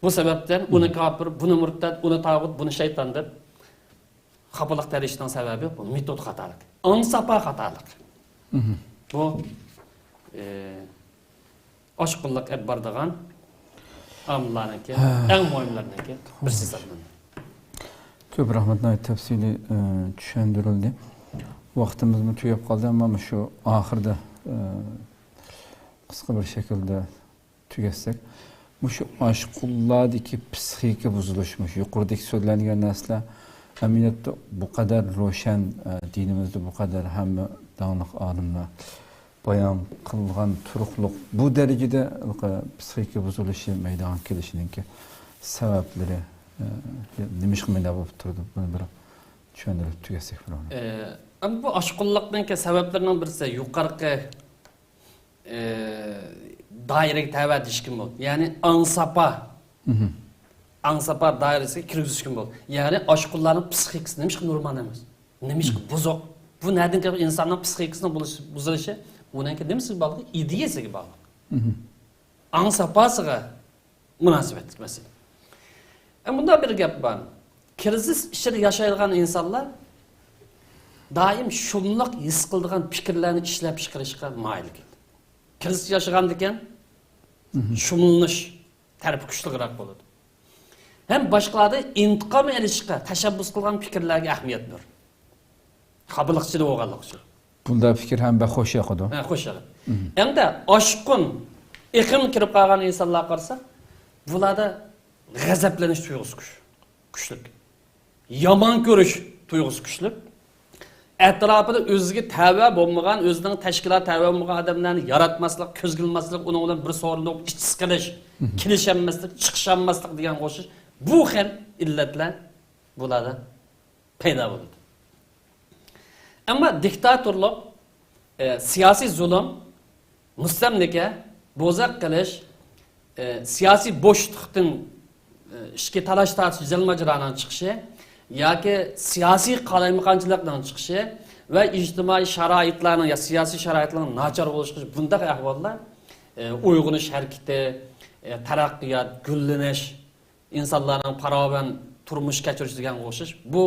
بۇ سەۋەبتىن ئۇنى كاپىر، بۇنى مۇرتەد، ئۇنى تاغۇت، بۇنى شەيتان دەپ خاپىلىق تېرىشنىڭ سەۋەبى بۇ مېتود خاتالىقى. ئاڭساپا خاتالىقى. بۇ، ئى، ئاشقۇنلۇق ئېلىپ بارىدىغان ئامىللارنىڭكى، ئەڭ مۇھىملىرىنىڭكى بىرسى ھېسابلىنىدۇ. كۆپ رەھمەت، ناھايىتى تەپسىلىي، ئى، چۈشەندۈرۈلدى. ۋاقتىمىزمۇ تۈگەپ قالدى، ئەمما مۇشۇ ئاخىرىدا، ئى، قىسقا بىر شەكىلدە تۈگەتسەك، مۇشۇ ئاشقۇنلاردىكى پسىخىكا بۇزۇلۇش، مۇشۇ يۇقىرىدىكى سۆزلەنگەن نەرسىلەر ئەمەلىيەتتە بۇ قەدەر روشەن، ئە، دىنىمىزدە بۇ قەدەر ھەممە داڭلىق ئالىملار بايان قىلغان تۇرۇقلۇق بۇ دەرىجىدە پسىخىكا بۇزۇلۇشى مەيدانغا كېلىشىنىڭكى سەۋەبلىرى، ئە، نېمىشقا مۇنداق بولۇپ تۇرىدۇ؟ بۇنى بىر چۈشەندۈرۈپ تۈگەتسەك بىر ئورۇن. ئە، ئەمما بۇ ئاشقۇنلۇقنىڭكى سەۋەبلىرىنىڭ بىرسى يۇقىرىقى ئى، دائىرىگە تەۋە دېيىشكىمۇ بولىدۇ. يەنى ئاڭساپا، ئاڭساپا دائىرىسىگە كىرگۈزۈشكىمۇ بولىدۇ. يەنى ئاشقۇنلارنىڭ پسىخىكىسى نېمىشقا نورمال ئەمەس؟ نېمىشقا بۇزۇق؟ بۇ نەدىن كېلىپ ئىنساننىڭ پسىخىكىسىنىڭ بۇزۇلۇشى؟ ئۇنىڭكى نېمىسىگە باغلىق؟ ئىدىيەسىگە باغلىق. ئاڭساپاسىغا مۇناسىۋەتلىك مەسىلە. ئە، مۇنداق بىر گەپ بار. كىرىزىس ئىچىدە ياشايدىغان ئىنسانلار دائىم شۇملۇق ھېس قىلىدىغان پىكىرلەرنى ئىشلەپ چىقىرىشقا مايىل كېلىدۇ. كىرىزىس ياشىغاندىكىن شۇملىنىش تەرىپى كۈچلۈكرەك بولىدۇ. ھەم باشقىلاردا ئىنتىقام ئېلىشقا تەشەببۇس قىلغان پىكىرلەرگە ئەھمىيەت بېرىدۇ. خاپىلىق ئىچىدە بولغانلىقى ئۈچۈن. بۇنداق پىكىر ھەم بەك خوش ياقىدۇ. ھە، خوش ياقىدۇ. ئەمدى ئاشقۇن ئېقىم كىرىپ قالغان ئىنسانلارغا قارىساق، بۇلاردا غەزەپلىنىش تۇيغۇسى كۈچ-، كۈچلۈك. يامان كۆرۈش تۇيغۇسى كۈچلۈك. ئەتراپىدا ئۆزىگە تەۋە بولمىغان، ئۆزىنىڭ تەشكىلات تەۋە بولمىغان ئادەملەرنى ياراتماسلىق، كۆزگە ئىلماسلىق، ئۇنىڭ بىلەن بىر سورۇندا ئىچ سىقىلىش، كېلىشەلمەسلىك، چىقىشالماسلىق دېگەنگە ئوخشاش بۇ خىل ئىللەتلەر بۇلاردا پەيدا بولىدۇ. ئەمما دىكتاتورلۇق، ئە، سىياسىي زۇلۇم، مۇستەملىكە، بوزەك قىلىش، ئە، سىياسىي بوشلۇقتىن، ئە، ئىچكى تالاش-تارتىش، جەل-ماجىرانىڭ چىقىشى ياكى سىياسىي قالايمىقانچىلىقنىڭ چىقىشى ۋە ئىجتىمائىي شارائىتلارنىڭ يا سىياسىي شارائىتلارنىڭ ناچار بولۇشى، بۇنداق ئەھۋاللار، ئە، ئويغىنىش ھەرىكىتى، ئە، تەرەققىيات، گۈللىنىش، ئىنسانلارنىڭ پاراۋان تۇرمۇش كەچۈرۈش دېگەنگە ئوخشاش بۇ،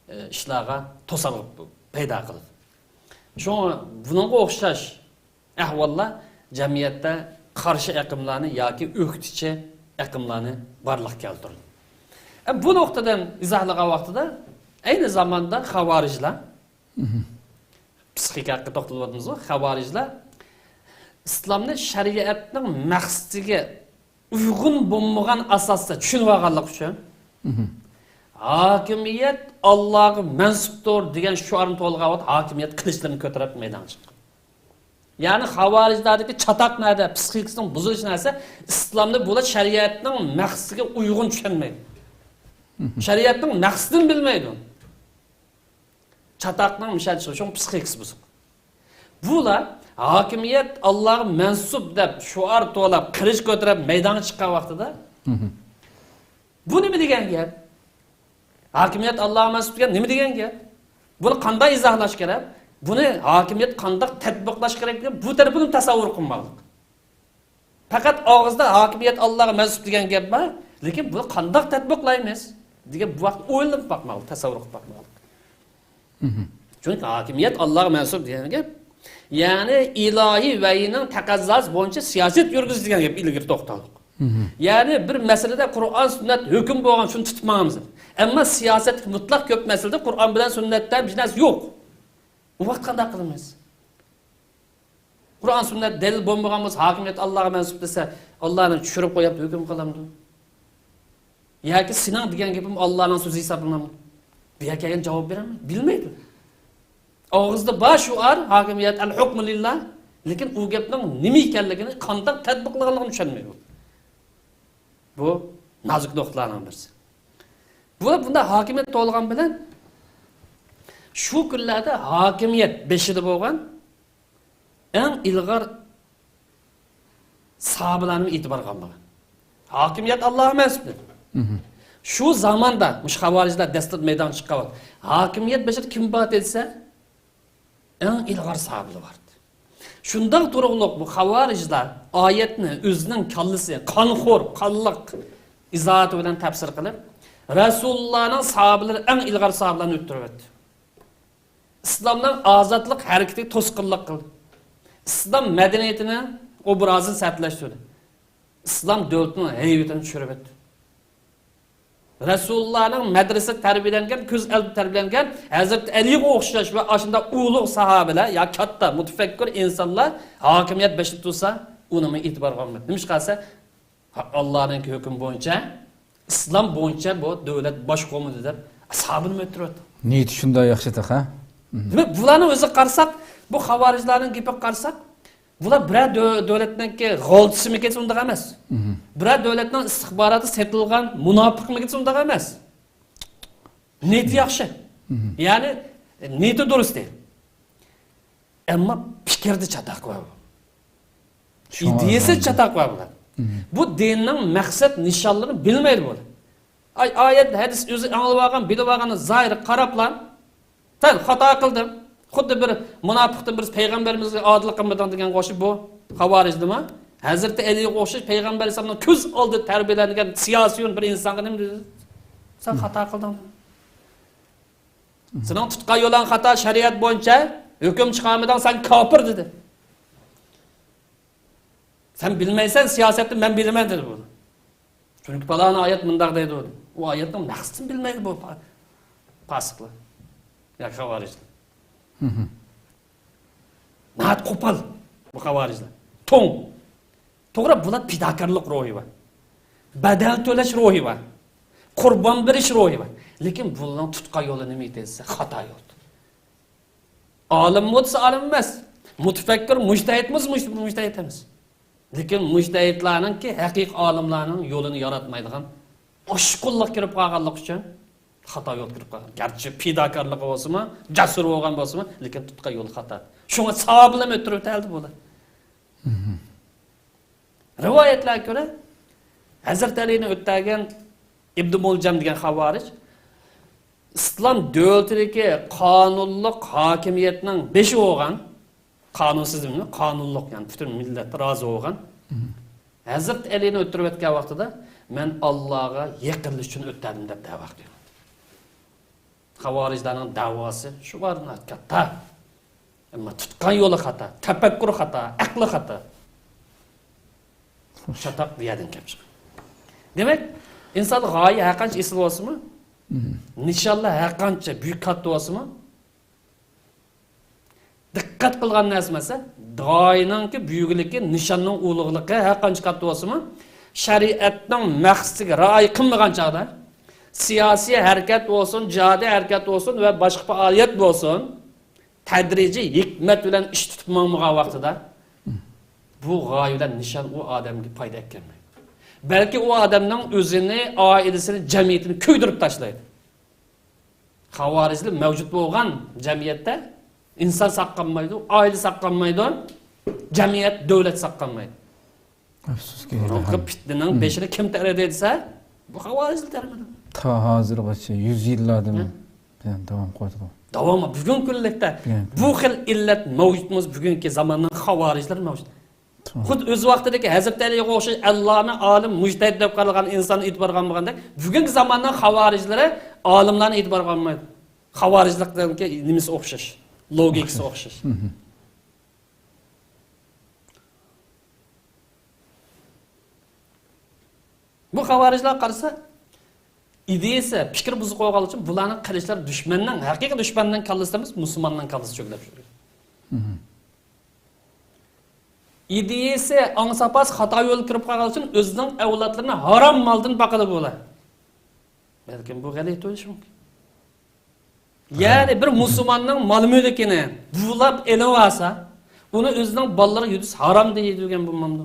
ئە، ئىشلارغا توسالغۇ پەيدا قىلىدۇ. شۇڭا بۇنىڭغا ئوخشاش ئەھۋاللار جەمئىيەتتە قارشى ئېقىملارنى ياكى ئۆكتىچى ئېقىملارنى بارلىققا كەلتۈرىدۇ. ئە، بۇ نۇقتىدىن ئىزاھلىغان ۋاقتىدا ئەينى زاماندا خاۋارىجلار، پسىخىكا ھەققىدە توختىلىۋاتىمىزغۇ، خاۋارىجلار ئىسلامنى شەرىئەتنىڭ مەقسىتىگە ئۇيغۇن بولمىغان ئاساستا چۈشىنىۋالغانلىقى ئۈچۈن، ھاكىمىيەت ئاللاغا مەنسۇپتۇر دېگەن شوئارنى توۋلىغان ۋاقىت ھاكىمىيەت قىلىچلىرىنى كۆتۈرۈپ مەيدانغا چىققان. يەنى خاۋارىجلاردىكى چاتاق نەدە؟ پسىخىكىسىنىڭ بۇزۇلۇشى نەرسە، ئىسلامنى بۇلار شەرىئەتنىڭ مەقسىتىگە ئۇيغۇن چۈشەنمەيدۇ. شەرىئەتنىڭ مەقسىتىنى بىلمەيدۇ. چاتاقنىڭ مىشەل چىقىشىنىڭ پسىخىكىسى بۇزۇق. بۇلار ھاكىمىيەت ئاللاغا مەنسۇپ دەپ شوئار توۋلاپ، قىلىچ كۆتۈرۈپ مەيدانغا چىققان ۋاقتىدا، بۇ نېمە دېگەن گەپ؟ ھاكىمىيەت ئاللاغا مەنسۇپ دېگەن نېمە دېگەن گەپ؟ بۇنى قانداق ئىزاھلاش كېرەك؟ بۇنى ھاكىمىيەت قانداق تەتبىقلاش كېرەك دېگەن بۇ تەرىپىنى تەسەۋۋۇر قىلماقلىق. پەقەت ئاغزىدا ھاكىمىيەت ئاللاغا مەنسۇپ دېگەن گەپ بار، لېكىن بۇنى قانداق تەتبىقلايمىز دېگەن بۇ ھەقتە ئويلىنىپ باقماقلىق، تەسەۋۋۇر قىلىپ باقماقلىق. چۈنكى ھاكىمىيەت ئاللاغا مەنسۇپ دېگەن گەپ، يەنى ئىلاھىي ۋەھىينىڭ تەقەززاسى بويىچە سىياسەت يۈرگۈزۈش دېگەن گەپ ئىلگىرى توختالدۇق. يەنى بىر مەسىلىدە قۇرئان، سۈننەت ھۆكۈم بولغان، شۇنى تۇتۇپ ماڭىمىز. ئەمما سىياسەتتىكى مۇتلەق كۆپ مەسىلىدە قۇرئان بىلەن سۈننەتتە ھېچ نەرسە يوق. ئۇ ۋاقىت قانداق قىلىمىز؟ قۇرئان، سۈننەت دەلىل بولمىغان بولسا، ھاكىمىيەت ئاللاغا مەنسۇپ دېسە، ئاللانى چۈشۈرۈپ قويۇپ ھۆكۈم قىلامدۇ؟ ياكى سېنىڭ دېگەن گېپىڭ ئاللانىڭ سۆزى ھېسابلىنامدۇ؟ بۇ يەرگە كەلگەن جاۋاب بېرەلمەيدۇ، بىلمەيدۇ. ئاغزىدا بار شوئار، ھاكىمىيەت، ئەل ھۇكمۇ لىللا، لېكىن ئۇ گەپنىڭ نېمە ئىكەنلىكىنى، قانداق تەتبىقلىغانلىقىنى چۈشەنمەيدۇ. بۇ نازۇك نۇقتىلارنىڭ بىرسى. بۇ، بۇنداق ھاكىمىيەت توۋلىغان بىلەن شۇ كۈنلەردە ھاكىمىيەت بېشىدا بولغان ئەڭ ئىلغار ساھابىلارنى ئېتىبارغا ئالمىغان. ھاكىمىيەت ئاللاغا مەنسۇپ دېدى. شۇ زاماندا مۇشۇ خاۋارىجلار دەسلەپ مەيدانغا چىققان ۋاقىت، ھاكىمىيەت بېشىدا كىم بار دېسە، ئەڭ ئىلغار ساھابىلار بار ئىدى. شۇنداق تۇرۇقلۇق بۇ خاۋارىجلار ئايەتنى ئۆزىنىڭ كاللىسى، قانخور، قانلىق ئىزاھاتى بىلەن تەپسىر قىلىپ، رەسۇلۇللانىڭ ساھابىلىرى ئەڭ ئىلغار ساھابىلارنى ئۆلتۈرۈۋەتتى. ئىسلامنىڭ ئازادلىق ھەرىكىتىگە توسقۇنلۇق قىلدى. ئىسلام مەدەنىيىتىنىڭ ئوبرازىنى سەتلەشتۈردى. ئىسلام دۆلىتىنىڭ ھەيۋىتىنى چۈشۈرۈۋەتتى. رەسۇلۇللانىڭ مەدرىسىدە تەربىيەلەنگەن، كۆز ئالدىدا تەربىيەلەنگەن ھەزرىتى ئەلىگە ئوخشاش ۋە ئاشۇنداق ئۇلۇغ ساھابىلەر يا كاتتا مۇتەپەككۇر ئىنسانلار ھاكىمىيەت بېشىدا تۇرسا، ئۇنىمۇ ئېتىبارغا ئالمايدۇ. نېمىشقا دېسە، ئاللانىڭكى ھۆكمى بويىچە، ئىسلام بويىچە بۇ دۆلەت باشقۇرۇلمىدى دەپ، ئەسھابىنى ئۆلتۈرۈۋەتتى. نىيىتى شۇنداق ياخشى تېخى. دېمەك، بۇلارنىڭ ئۆزىگە قارىساق، بۇ خاۋارىجلارنىڭ گېپىگە قارىساق، بۇلار بىرەر دۆ-، دۆلەتنىڭكى غالتىسىمىكىن دېسە ئۇنداق ئەمەس. بىرەر دۆلەتنىڭ ئىستىخباراتى سېتىلغان مۇناپىقمىكىن دېسە ئۇنداق ئەمەس. نىيىتى ياخشى. يەنى، نىيىتى دۇرۇس دەيدۇ. ئەمما پىكىردە چاتاق بار. شۇڭا ئىدىيىسى ئۆزگەردى. چاتاق بار بۇلار. بۇ دىننىڭ مەقسەت نىشانلىرىنى بىلمەيدۇ بۇلار. ئاي، ئايەت، ھەدىس ئۆزى ئاڭلىۋالغان، بىلىۋالغان زاھىرىغا قاراپلا، سەن خاتا قىلدىڭ. خۇددى بىر مۇناپىقتىن بىرسى پەيغەمبىرىمىزگە ئادىللىق قىلمىدىڭ دېگەنگە ئوخشاپ بۇ خاۋارىجدىمۇ. ھەزرىتى ئەلىگە ئوخشاش پەيغەمبەر ئەلەيھىسسالامنىڭ كۆز ئالدىدا تەربىيەلەنگەن سىياسىيون بىر ئىنسانغا نېمە دېدى؟ سەن خاتا قىلدىڭ. سېنىڭ تۇتقان يولۇڭ خاتا، شەرىئەت بويىچە ھۆكۈم چىقارمىدىڭ، سەن كاپىر دېدى. سەن بىلمەيسەن سىياسەتنى، مەن بىلىمەن دېدى بۇ. چۈنكى پالانى ئايەت مۇنداق دەيدۇ. ئۇ ئايەتنىڭ مەقسىتىنى بىلمەيدۇ بۇ پا-، پاسىقلار ياكى خاۋارىجلار. ناھايىتى قوپال بۇ خاۋارىجلار. توڭ. توغرا، بۇلار پىداكارلىق روھى بار. بەدەل تۆلەش روھى بار. قۇربان بېرىش روھى بار. لېكىن بۇلارنىڭ تۇتقان يولى نېمە دېسە، خاتا يول. ئالىممۇ دېسە ئالىم ئەمەس. مۇتەپەككۇر، مۇجتەھىدمۇ دېسە مۇجتەھىد ئەمەس. لېكىن مۇجتەھىدلارنىڭكى، ھەقىقىي ئالىملارنىڭ يولىنى ياراتمايدىغان ئاشقۇنلۇق كىرىپ قالغانلىقى ئۈچۈن خاتا يولغا كىرىپ قالغان. گەرچە پىداكارلىقى بولسىمۇ، جەسۇر بولغان بولسىمۇ، لېكىن تۇتقان يولى خاتا. شۇڭا ساھابىلەرنى ئۆلتۈرۈۋېتەلدى بۇلار. رىۋايەتلەرگە كۆرە، ھەزرىتى ئەلىنى ئۆلتۈرگەن ئىبنى مۇلجەم دېگەن خاۋارىج ئىسلام دۆلىتىدىكى قانۇنلۇق ھاكىمىيەتنىڭ بېشى بولغان، قانۇن سىزىمىنى، قانۇنلۇق، يەنى پۈتۈن مىللەت رازى بولغان ھەزرىتى ئەلىنى ئۆلتۈرۈۋەتكەن ۋاقتىدا مەن ئاللاغا يېقىنلىشىش ئۈچۈن ئۆتەلدىم دەپ دەۋا قىلغان. خاۋارىجلارنىڭ دەۋاسى شۇ بار، كاتتا. ئەمما تۇتقان يولى خاتا، تەپەككۇر خاتا، ئەقلى خاتا. چاتاق بۇ يەردىن كەپ چىققان. دېمەك، ئىنسان غايە ھەرقانچە ئېسىل بولسىمۇ، نىشانلار ھەرقانچە بۈيۈك، كاتتا بولسىمۇ، دىققەت قىلغان نەرسە مەسىلە، غايىنىڭكى بۈيۈكلۈكى، نىشاننىڭ ئۇلۇغلۇقى ھەرقانچە كاتتا بولسىمۇ، شەرىئەتنىڭ مەقسىتىگە رىئايە قىلمىغان چاغدا، سىياسىي ھەرىكەت بولسۇن، جىھادىي ھەرىكەت بولسۇن ۋە باشقا پائالىيەت بولسۇن، تەدرىجىي ھېكمەت بىلەن ئىش تۇتۇپ ماڭمىغان ۋاقتىدا، بۇ غايە بىلەن نىشان ئۇ ئادەمگە پايدا ئەكەلمەيدۇ. بەلكى ئۇ ئادەمنىڭ ئۆزىنى، ئائىلىسىنى، جەمئىيىتىنى كۆيدۈرۈپ تاشلايدۇ. خاۋارىجلار مەۋجۇت بولغان جەمئىيەتتە ئىنسان ساقلانمايدۇ، ئائىلە ساقلانمايدۇ، جەمئىيەت، دۆلەت ساقلانمايدۇ. ئەپسۇسكى، بۇرۇنقى پىتنىنىڭ بېشىنى كىم تەرەدى دېسە، بۇ خاۋارىجلار تەرىدى. تا ھازىرغىچە يۈز يىللاردىن بۇيان داۋام قىلىۋاتىدۇ. داۋامى بۈگۈنكى كۈنلۈكتە بۈگۈن. بۇ خىل ئىللەت مەۋجۇتمىز بۈگۈنكى زاماننىڭ خاۋارىجلىرى مەۋجۇت. خۇددى ئۆز ۋاقتىدىكى ھەزرىتى ئەلىگە ئوخشاش ئەللانى ئالىم، مۇجتەھىد دەپ قارىغان ئىنساننى ئېتىبارغا ئالمىغاندەك، بۈگۈنكى زاماننىڭ خاۋارىجلىرى ئالىملارنى ئېتىبارغا ئالمايدۇ. خاۋارىجلىقنىڭكى نېمىسى ئوخشاش، لوگىكىسى ئوخشاش. بۇ خاۋارىجلار قارىسا، ئىدىيىسى، پىكرى بۇزۇق بولغانلىقى ئۈچۈن بۇلارنىڭ قىلىشلىرى دۈشمەننىڭ، ھەقىقىي دۈشمەننىڭ كاللىسى ئەمەس، مۇسۇلماننىڭ كاللىسى چۆگىلەپ يۈرگەن. ئىدىيىسى ئاڭساپاس خاتا يولغا كىرىپ قالغان ئۈچۈن ئۆزىنىڭ ئەۋلادلىرىنى ھارام مالدىن باقىدۇ بۇلار. بەلكىم بۇ غەلىتە بولۇشى مۇمكىن. يەنى بىر مۇسۇلماننىڭ مال مۈلكىنى بۇلاپ ئېلىۋالسا، ئۇنى ئۆزىنىڭ بالىلىرىغا يۈدۈس ھارام دەيدىغان بولمامدۇ؟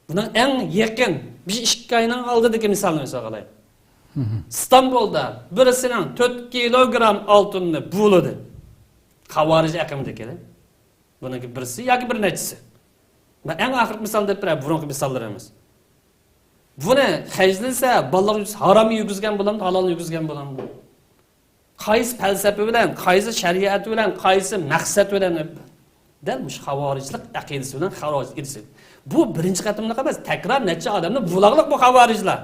بۇنىڭ ئەڭ يېقىن، بىر ئىككى ئاينىڭ ئالدىدىكى مىسالنى مىسال قىلاي. ئىستانبۇلدا بىرسىنىڭ تۆت كىلوگرام ئالتۇننى بۇلىدى. خاۋارىج ئېقىمىدىكى. بۇنىڭكى بىرسى ياكى بىر نەچچىسى. مەن ئەڭ ئاخىرقى مىسال دەپ بېرەي، بۇرۇنقى مىساللار ئەمەس. بۇنى خەجلىسە، بالىلارغا ھارامنى يېگۈزگەن بولامدۇ، ھالالنى يېگۈزگەن بولامدۇ؟ قايسى پەلسەپە بىلەن، قايسى شەرىئەت بىلەن، قايسى مەقسەت بىلەن؟ دەل مۇشۇ خاۋارىجلىق ئەقىدىسى بىلەن خاۋارىج ئېقىدىسى. بۇ بىرىنچى قېتىملىق ئەمەس، تەكرار نەچچە ئادەمنى بۇلاغلىق بۇ خاۋارىجلار.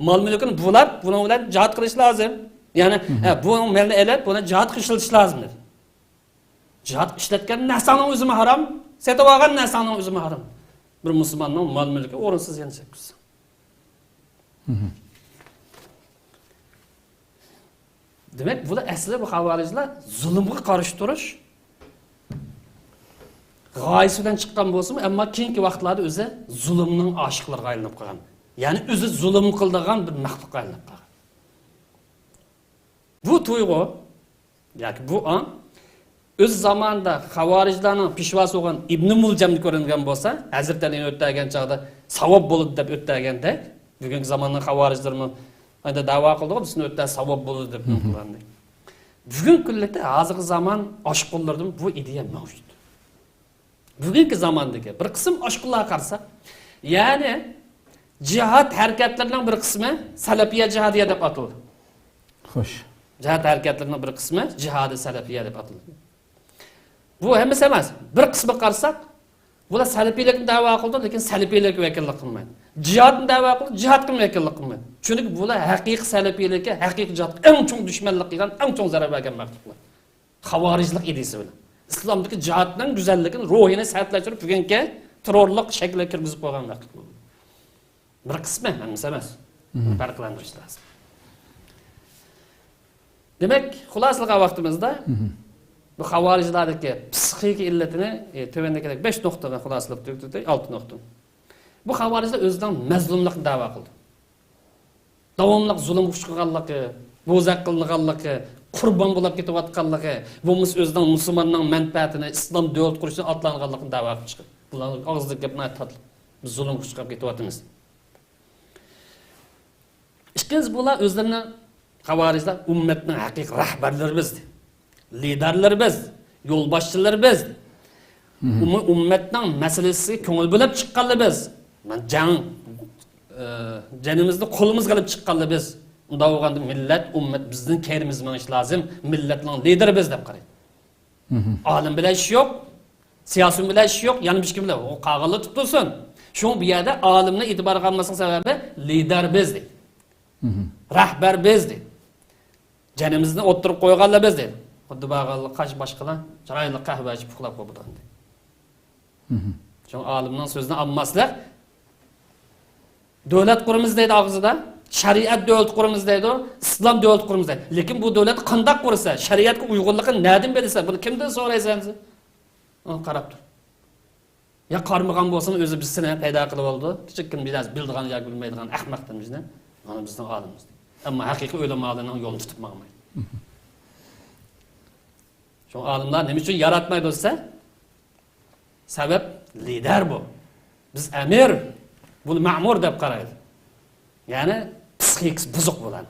مال مۈلكىنى بۇلاپ، بۇنىڭ بىلەن جىھاد قىلىش لازىم. يەنى، ھە، بۇ مالنى ئېلىپ، بۇنى جىھادقا ئىشلىتىش لازىم دېدى. جىھاد ئىشلەتكەن نەرسەڭنىڭ ئۆزىمۇ ھارام، سېتىۋالغان نەرسەڭنىڭ ئۆزىمۇ ھارام. بىر مۇسۇلماننىڭ مال مۈلكى ئورۇنسىز يەنە سەككۈزسەڭ. دېمەك، بۇلار ئەسلى بۇ خاۋارىجلار زۇلۇمغا قارشى تۇرۇش غايىسى بىلەن چىققان بولسىمۇ، ئەمما كېيىنكى ۋاقىتلاردا ئۆزى زۇلۇمنىڭ ئاشىقلىرىغا ئايلىنىپ قالغان. يەنى ئۆزى زۇلۇم قىلىدىغان بىر مەخلۇققا ئايلىنىپ قالغان. بۇ تۇيغۇ ياكى بۇ ئاڭ ئۆز زامانىدا خاۋارىجلارنىڭ پېشۋاسى بولغان ئىبنى مۇلجەمدە كۆرۈنگەن بولسا، ھەزرىتى ئەلىنى ئۆتەلگەن چاغدا ساۋاب بولىدۇ دەپ ئۆتەلگەندەك، بۈگۈنكى زاماننىڭ خاۋارىجلىرىمۇ ئەندى دەۋا قىلىدىغۇ، بىزنى ئۆتە ساۋاب بولىدۇ دەپ قىلغاندەك. بۈگۈنكى كۈنلۈكتە ھازىرقى زامان ئاشقۇنلىرىدىمۇ بۇ ئىدىيە مەۋجۇت. بۈگۈنكى زاماندىكى بىر قىسىم ئاشقۇنلارغا قارىساق، يەنى جىھاد ھەرىكەتلىرىنىڭ بىر قىسمى سەلەپىيە جىھادىيە دەپ ئاتىلىدۇ. خوش. جىھاد ھەرىكەتلىرىنىڭ بىر قىسمى جىھادى سەلەپىيە دەپ ئاتىلىدۇ. بۇ ھەممىسى ئەمەس. بىر قىسمىغا قارىساق، بۇلار سەلەپىيلىكنى دەۋا قىلىدۇ، لېكىن سەلەپىيلىككە ۋەكىللىك قىلمايدۇ. جىھادنى دەۋا قىلىدۇ، جىھادقا ۋەكىللىك قىلمايدۇ. چۈنكى بۇلار ھەقىقىي سەلەپىيلىككە، ھەقىقىي جىھادقا ئەڭ چوڭ دۈشمەنلىك قىلغان، ئەڭ چوڭ زەرەر بەرگەن مەخلۇقلار. خاۋارىجلىق ئىدىيىسى بىلەن ئىسلامدىكى جىھادنىڭ گۈزەللىكىنى، روھىنى سەتلەشتۈرۈپ، بۈگۈنكى تېررورلۇق شەكلىگە كىرگۈزۈپ قويغان ۋاقىت بۇ. بىر قىسمى، ھەممىسى ئەمەس. بۇنى پەرقلەندۈرۈش لازىم. دېمەك، خۇلاسىلىغان ۋاقتىمىزدا بۇ خاۋارىجلاردىكى پسىخىكا ئىللىتىنى، ئى، تۆۋەندىكىدەك بەش نۇقتىغا خۇلاسىلىپ تۈگىتىپ، ئالتە نۇقتا. بۇ خاۋارىجلار ئۆزىنىڭ مەزلۇملۇقىنى دەۋا قىلىدۇ. داۋاملىق زۇلۇمغا ئۇچرىغانلىقى، بوزەك قىلىنغانلىقى، قۇربان بولۇپ كېتىۋاتقانلىقى، بولمىسا ئۆزىنىڭ مۇسۇلماننىڭ مەنپەئەتىنى، ئىسلام دۆلىتى قۇرۇشىنى ئاتلانغانلىقىنى دەۋا قىلىپ چىقىدۇ. بۇلارنىڭ ئاغزىدىكى گەپ ناھايىتى تاتلىق. بىز زۇلۇمغا ئۇچراپ كېتىۋاتىمىز. ئىككىنچى، بۇلار ئۆزلىرىنى خاۋارىجلار ئۈممەتنىڭ ھەقىقىي رەھبەرلىرى بىز، لىدەرلىرى بىز، يولباشچىلىرى بىز. ئۇمۇ-، ئۈممەتنىڭ مەسىلىسىگە كۆڭۈل بۆلۈپ چىققانلار بىز. مانا جەڭ، ئى، جېنىمىزنى قولىمىزغا ئېلىپ چىققانلار بىز. ئۇنداق بولغاندا مىللەت، ئۈممەت بىزنىڭ كەينىمىزدە مېڭىشى لازىم. مىللەتنىڭ لىدىرى بىز دەپ قارايدۇ. ئالىم بىلەن ئىش يوق، سىياسىيون بىلەن ئىش يوق، يەنە ھېچكىم بىلەن. ئۇ قالغانلار تۇتۇلسۇن. شۇڭا بۇ يەردە ئالىمنى ئېتىبارغا ئالماسلىق سەۋەبى لىدەر بىز دەيدۇ. رەھبەر بىز دەيدۇ. جېنىمىزنى ئوتتۇرىغا قويغانلار بىز دەيدۇ. خۇددى بارغانلار قاش باشقىلار چىرايلىق قەھۋە ئىچىپ ئۇخلاپ قوپىدۇ ئەمدى. شۇڭا ئالىمنىڭ سۆزىنى ئالماسلىق. دۆلەت قۇرىمىز دەيدۇ ئاغزىدا. شەرىئەت دۆلىتى قۇرىمىز دەيدۇ. ئىسلام دۆلىتى قۇرىمىز دەيدۇ. لېكىن بۇ دۆلەت قانداق قۇرىسا، شەرىئەتكە ئۇيغۇنلۇقىنى نەدىن بىلىسەن؟ بۇنى كىمدىن سورايسەن سەن؟ ئۇنى قاراپ تۇر. يا قارىمىغان بولسىمۇ ئۆزى بىزسىنى پەيدا قىلىۋالىدۇ. كىچىككىنە بىر نەرسە بىلىدىغان ياكى بىلمەيدىغان ئەخمەقتىن بىزنى. مانا بىزنىڭ ئالىمىمىز. ئەمما ھەقىقىي ئۆلىمالارنىڭ يولىنى تۇتۇپ ماڭمايدۇ. شۇ ئالىملار نېمە ئۈچۈن ياراتمايدۇ دېسە، سەۋەب لىدەر بۇ. بىز ئەمىر، بۇنى مەمۇر دەپ قارايدۇ. يەنى پسىخىكىسى بۇزۇق بۇلار.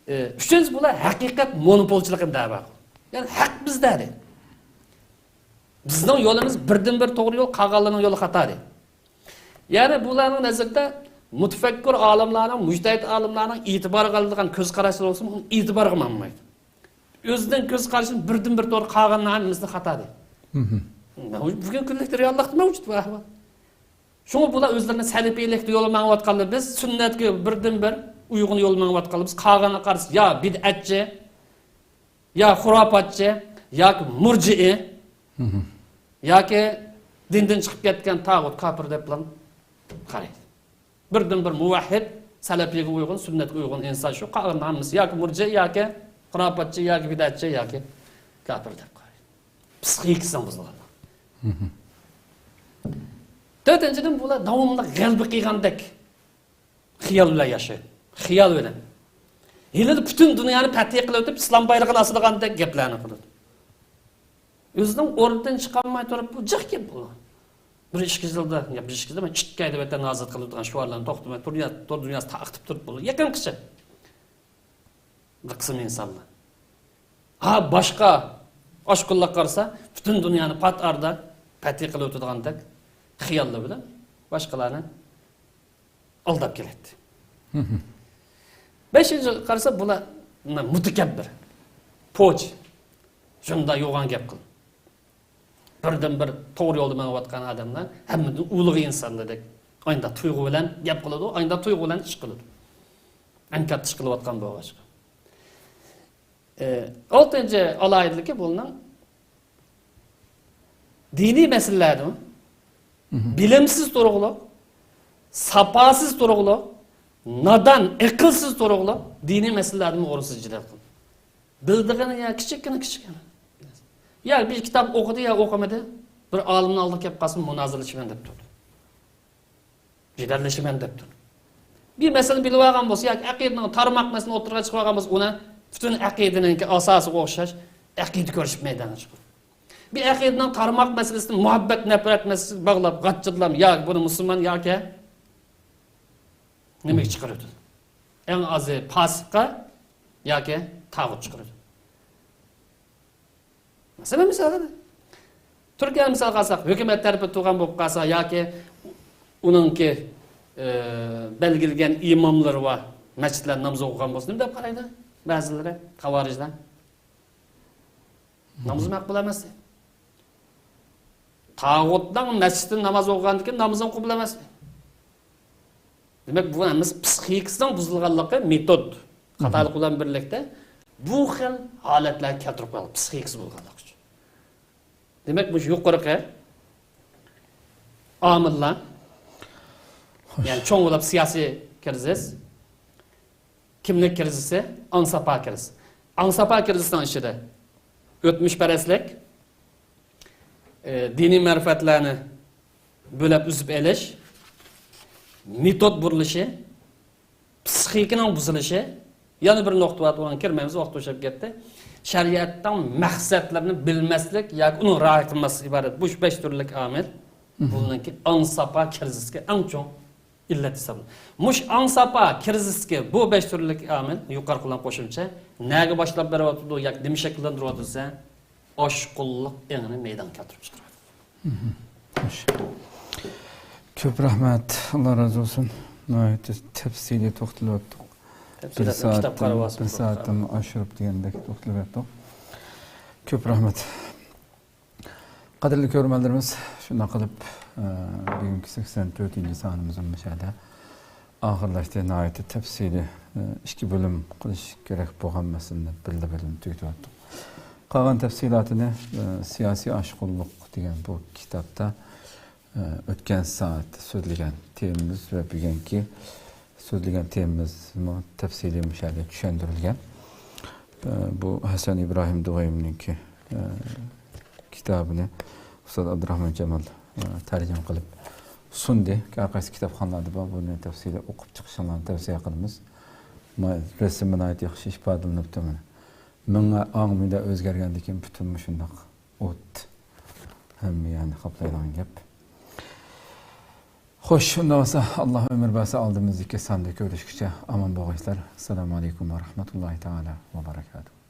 ئى، ئۈچىنچىسى، بۇلار ھەقىقەت مونوپولچىلىقىنى دەۋا قىلىدۇ. يەنى ھەق بىزدە دەيدۇ. بىزنىڭ يولىمىز بىردىنبىر توغرا يول، قالغانلارنىڭ يولى خاتا دەيدۇ. يەنى بۇلارنىڭ نەزىرىدە مۇتەپەككۇر ئالىملارنىڭ، مۇجتەھىد ئالىملارنىڭ ئېتىبارغا ئالىدىغان كۆز قاراشلىرى بولسىمۇ ئۇنى ئېتىبارغا ئالمايدۇ. ئۆزىنىڭ كۆز قارىشىنى بىردىنبىر توغرا، قالغاننىڭ ھەممىسىنى خاتا دەيدۇ. بۈگۈنكى كۈنلۈكتە رېئاللىقتا مەۋجۇت بۇ ئەھۋال. شۇڭا بۇلار ئۆزلىرىنى سەلىپىيلىكتە يولغا ماڭىۋاتقانلار، بىز سۈننەتكە بىردىنبىر ئۇيغۇن يولغا ماڭىۋاتقانلار، بىز قالغانلار قارىسا يا بىدئەتچى، يا خۇراپاتچى، ياكى مۇرجىئە، ياكى دىندىن چىقىپ كەتكەن تاغۇت، كاپىر دەپلا قارايدۇ. بىردىنبىر مۇۋەھھىد، سەلەپىيگە ئۇيغۇن، سۈننەتكە ئۇيغۇن ئىنسان شۇ، قالغانلار ھەممىسى ياكى مۇرجىئە، ياكى خۇراپاتچى، ياكى بىدئەتچى، ياكى كاپىر دەپ قارايدۇ. پسىخىكىسىنىڭ بۇزۇلغانلار. تۆتىنچىدىن، بۇلار داۋاملىق غەلىبە قىلغاندەك خىيال بىلەن ياشايدۇ. خىيال بىلەن. ھېلىلا پۈتۈن دۇنيانى پەتھى قىلىۋېتىپ، ئىسلام بايرىقىنى ئاسىدىغاندەك گەپلەرنى قىلىدۇ. ئۆزىنىڭ ئورنىدىن چىقالماي تۇرۇپ، بۇ جىق گەپ بۇ. بىر ئىككى يىلدا، يا بىر ئىككى يىلدا مەن ئىككى ئايدا بىر نازىرات قىلىدىغان شوئارلارنى توختىماي، دۇنيا، تور دۇنياسى تارقىتىپ تۇرۇپ بۇ. يېقىنقىچە. بىر قىسىم ئىنسانلار. ھا، باشقا ئاشقۇنلار قارىسا، پۈتۈن دۇنيانى پات ئارىدا پەتھى قىلىۋېتىدىغاندەك خىياللار بىلەن باشقىلارنى ئالداپ كېلەتتى. بەشىنچى قارىسا، بۇلار مۇتەكەببىر، پوچى، شۇنداق يوغان گەپ قىل. بىردىنبىر توغرا يولدا مېڭىۋاتقان ئادەملەر ھەممىدىن ئۇلۇغ ئىنسانلاردەك ئاينىدا تۇيغۇ بىلەن گەپ قىلىدۇ، ئاينىدا تۇيغۇ بىلەن ئىش قىلىدۇ. ئەڭ كاتتا ئىش قىلىۋاتقان بولغاچقا. ئى، ئالتىنچى ئالاھىدىلىكى بۇنىڭ دىنىي مەسىلىلەردىمۇ بىلىمسىز تۇرۇقلۇق، ساپاسىز تۇرۇقلۇق، نادان، ئەقىلسىز تۇرۇقلۇق دىنىي مەسىلىلەردىمۇ ئورۇنسىز جېدەل قىلىدۇ. بىلىدىغىنى يا كىچىككىنە، كىچىككىنە. يا بىر كىتاب ئوقۇدى يا ئوقۇمىدى، بىر ئالىمنىڭ ئالدىغا كەپ قالسا مۇنازىرىلىشىمەن دەپ تۇرىدۇ. جېدەللىشىمەن دەپ تۇرىدۇ. بىر مەسىلىنى بىلىۋالغان بولسا ياكى ئەقىدىنىڭ تارماق مەسىلىنى ئوتتۇرىغا چىقىۋالغان بولسا، ئۇنى پۈتۈن ئەقىدىنىڭكى ئاساسىغا ئوخشاش ئەقىدە كۆرۈشۈپ مەيدانغا چىقىدۇ. بىر ئەقىدىنىڭ تارماق مەسىلىسىنى مۇھەببەت، نەپرەت مەسىلىسىگە باغلاپ، غاچچىلام ياكى بۇنى مۇسۇلمان ياكى نېمىگە چىقىرىۋېتىدۇ. ئەڭ ئازى پاسىققا ياكى تاغۇت چىقىرىدۇ. مەسىلەن، مىسالغا، تۈركىيەنى مىسالغا ئالساق، ھۆكۈمەت تەرىپىدە تۇرغان بولۇپ قالسا ياكى ئۇنىڭكى، ئى، بەلگىلىگەن ئىماملىرى بار مەسچىتلەردە ناماز ئوقۇغان بولسا، نېمە دەپ قارايدۇ بەزىلىرى، خاۋارىجلار؟ نامىزى مەقبۇل ئەمەس دەيدۇ. تاغۇتنىڭ مەسچىتىدە ناماز ئوقۇغاندىكىن نامىزىڭ قوبۇل ئەمەس دەيدۇ. دېمەك، بۇ ھەممىسى پسىخىكىسىنىڭ بۇزۇلغانلىقى، مېتود خاتالىقى بىلەن بىرلىكتە بۇ خىل ھالەتلەرگە كەلتۈرۈپ قويغان، پسىخىكىسى بۇزۇلغانلىقى ئۈچۈن. دېمەك، مۇشۇ يۇقىرىقى ئامىللار، يەنى چوڭ بولۇپ سىياسىي كىرىزىس، كىملىك كىرىزىسى، ئاڭ-ساپا كىرىزىسى. ئاڭ-ساپا كىرىزىسىنىڭ ئىچىدە ئۆتمۈشپەرەسلىك، ئى، دىنىي مەرىپەتلەرنى بۆلەپ ئۈزۈپ ئېلىش، مېتود بۇرۇلۇشى، پسىخىكىنىڭ بۇزۇلۇشى، يەنە بىر نۇقتا بار، ئۇنىڭغا كىرمەيمىز، ۋاقىت توشۇپ كەتتى. شەرىئەتنىڭ مەقسەتلىرىنى بىلمەسلىك ياكى ئۇنىڭ رىئايە قىلماسلىقى ئىبارەت. بۇ بەش تۈرلۈك ئامىل. بۇنىڭكى ئاڭ-ساپا كىرىزىسكە ئەڭ چوڭ ئىللەت ھېسابلىنىدۇ. مۇشۇ ئاڭ-ساپا كىرىزىسكە بۇ بەش تۈرلۈك ئامىل، يۇقىرىقىلارنى قوشۇمچە، نەگە باشلاپ بېرىۋاتىدۇ ياكى نېمە شەكىللەندۈرۈۋاتىدۇ دېسە، ئاشقۇنلۇق ئېڭىنى مەيدانغا كەلتۈرۈپ چىقىرىۋاتىدۇ. خوش. كۆپ رەھمەت، ئاللا رازى بولسۇن. ناھايىتى تەپسىلىي توختىلىۋەتتۇق. بىر سائەتتىن، بىر سائەتتىن ئاشۇرۇپ دېگەندەك توختىلىۋەتتۇق. كۆپ رەھمەت. قەدىرلىك كۆرۈرمەنلىرىمىز، شۇنداق قىلىپ، ئە، بۈگۈنكى سەكسەن تۆتىنچى سانىمىزمۇ مۇشۇ يەردە ئاخىرلاشتى. ناھايىتى تەپسىلىي، ئە، ئىككى بۆلۈم قىلىش كېرەك بولغان مەسىلىنى بىللە بىلىم تۈگىتىۋەتتۇق. قالغان تەپسىلاتىنى، ئە، سىياسىي ئاشقۇنلۇق دېگەن بۇ كىتابتا، ئە، ئۆتكەن سائەتتە سۆزلىگەن تېمىمىز ۋە بۈگۈنكى سۆزلىگەن تېمىمىزمۇ تەپسىلىي مۇشۇ يەردە چۈشەندۈرۈلگەن. ئە، بۇ ھەسەن ئىبراھىم دۇغايىمنىڭكى، ئە، كىتابىنى ئۇستاز ئابدۇراخمان جامال، ئە، تەرجىمە قىلىپ سۇندى. ھەر قايسى كىتابخانىلاردا بار، بۇنى تەپسىلىي ئوقۇپ چىقىشىڭلارنى تەۋسىيە قىلىمىز. ما-، رەسىمى ناھايىتى ياخشى ئىپادىلىنىپتۇ مانا. مىڭ ئاڭ مىڭدا ئۆزگەرگەندىن كېيىن پۈتۈن مۇشۇنداق ئوت ھەممە يەرنى قاپلايدىغان گەپ. خوش، ئۇنداق بولسا، ئاللا ئۆمۈر بەرسە، ئالدىمىزدىكى ساندا كۆرۈشكىچە ئامان بولغايسىلەر. ئەسسالامۇ ئەلەيكۇم ۋە رەھمەتۇللاھى تائالا ۋە بەرەكاتۇھ.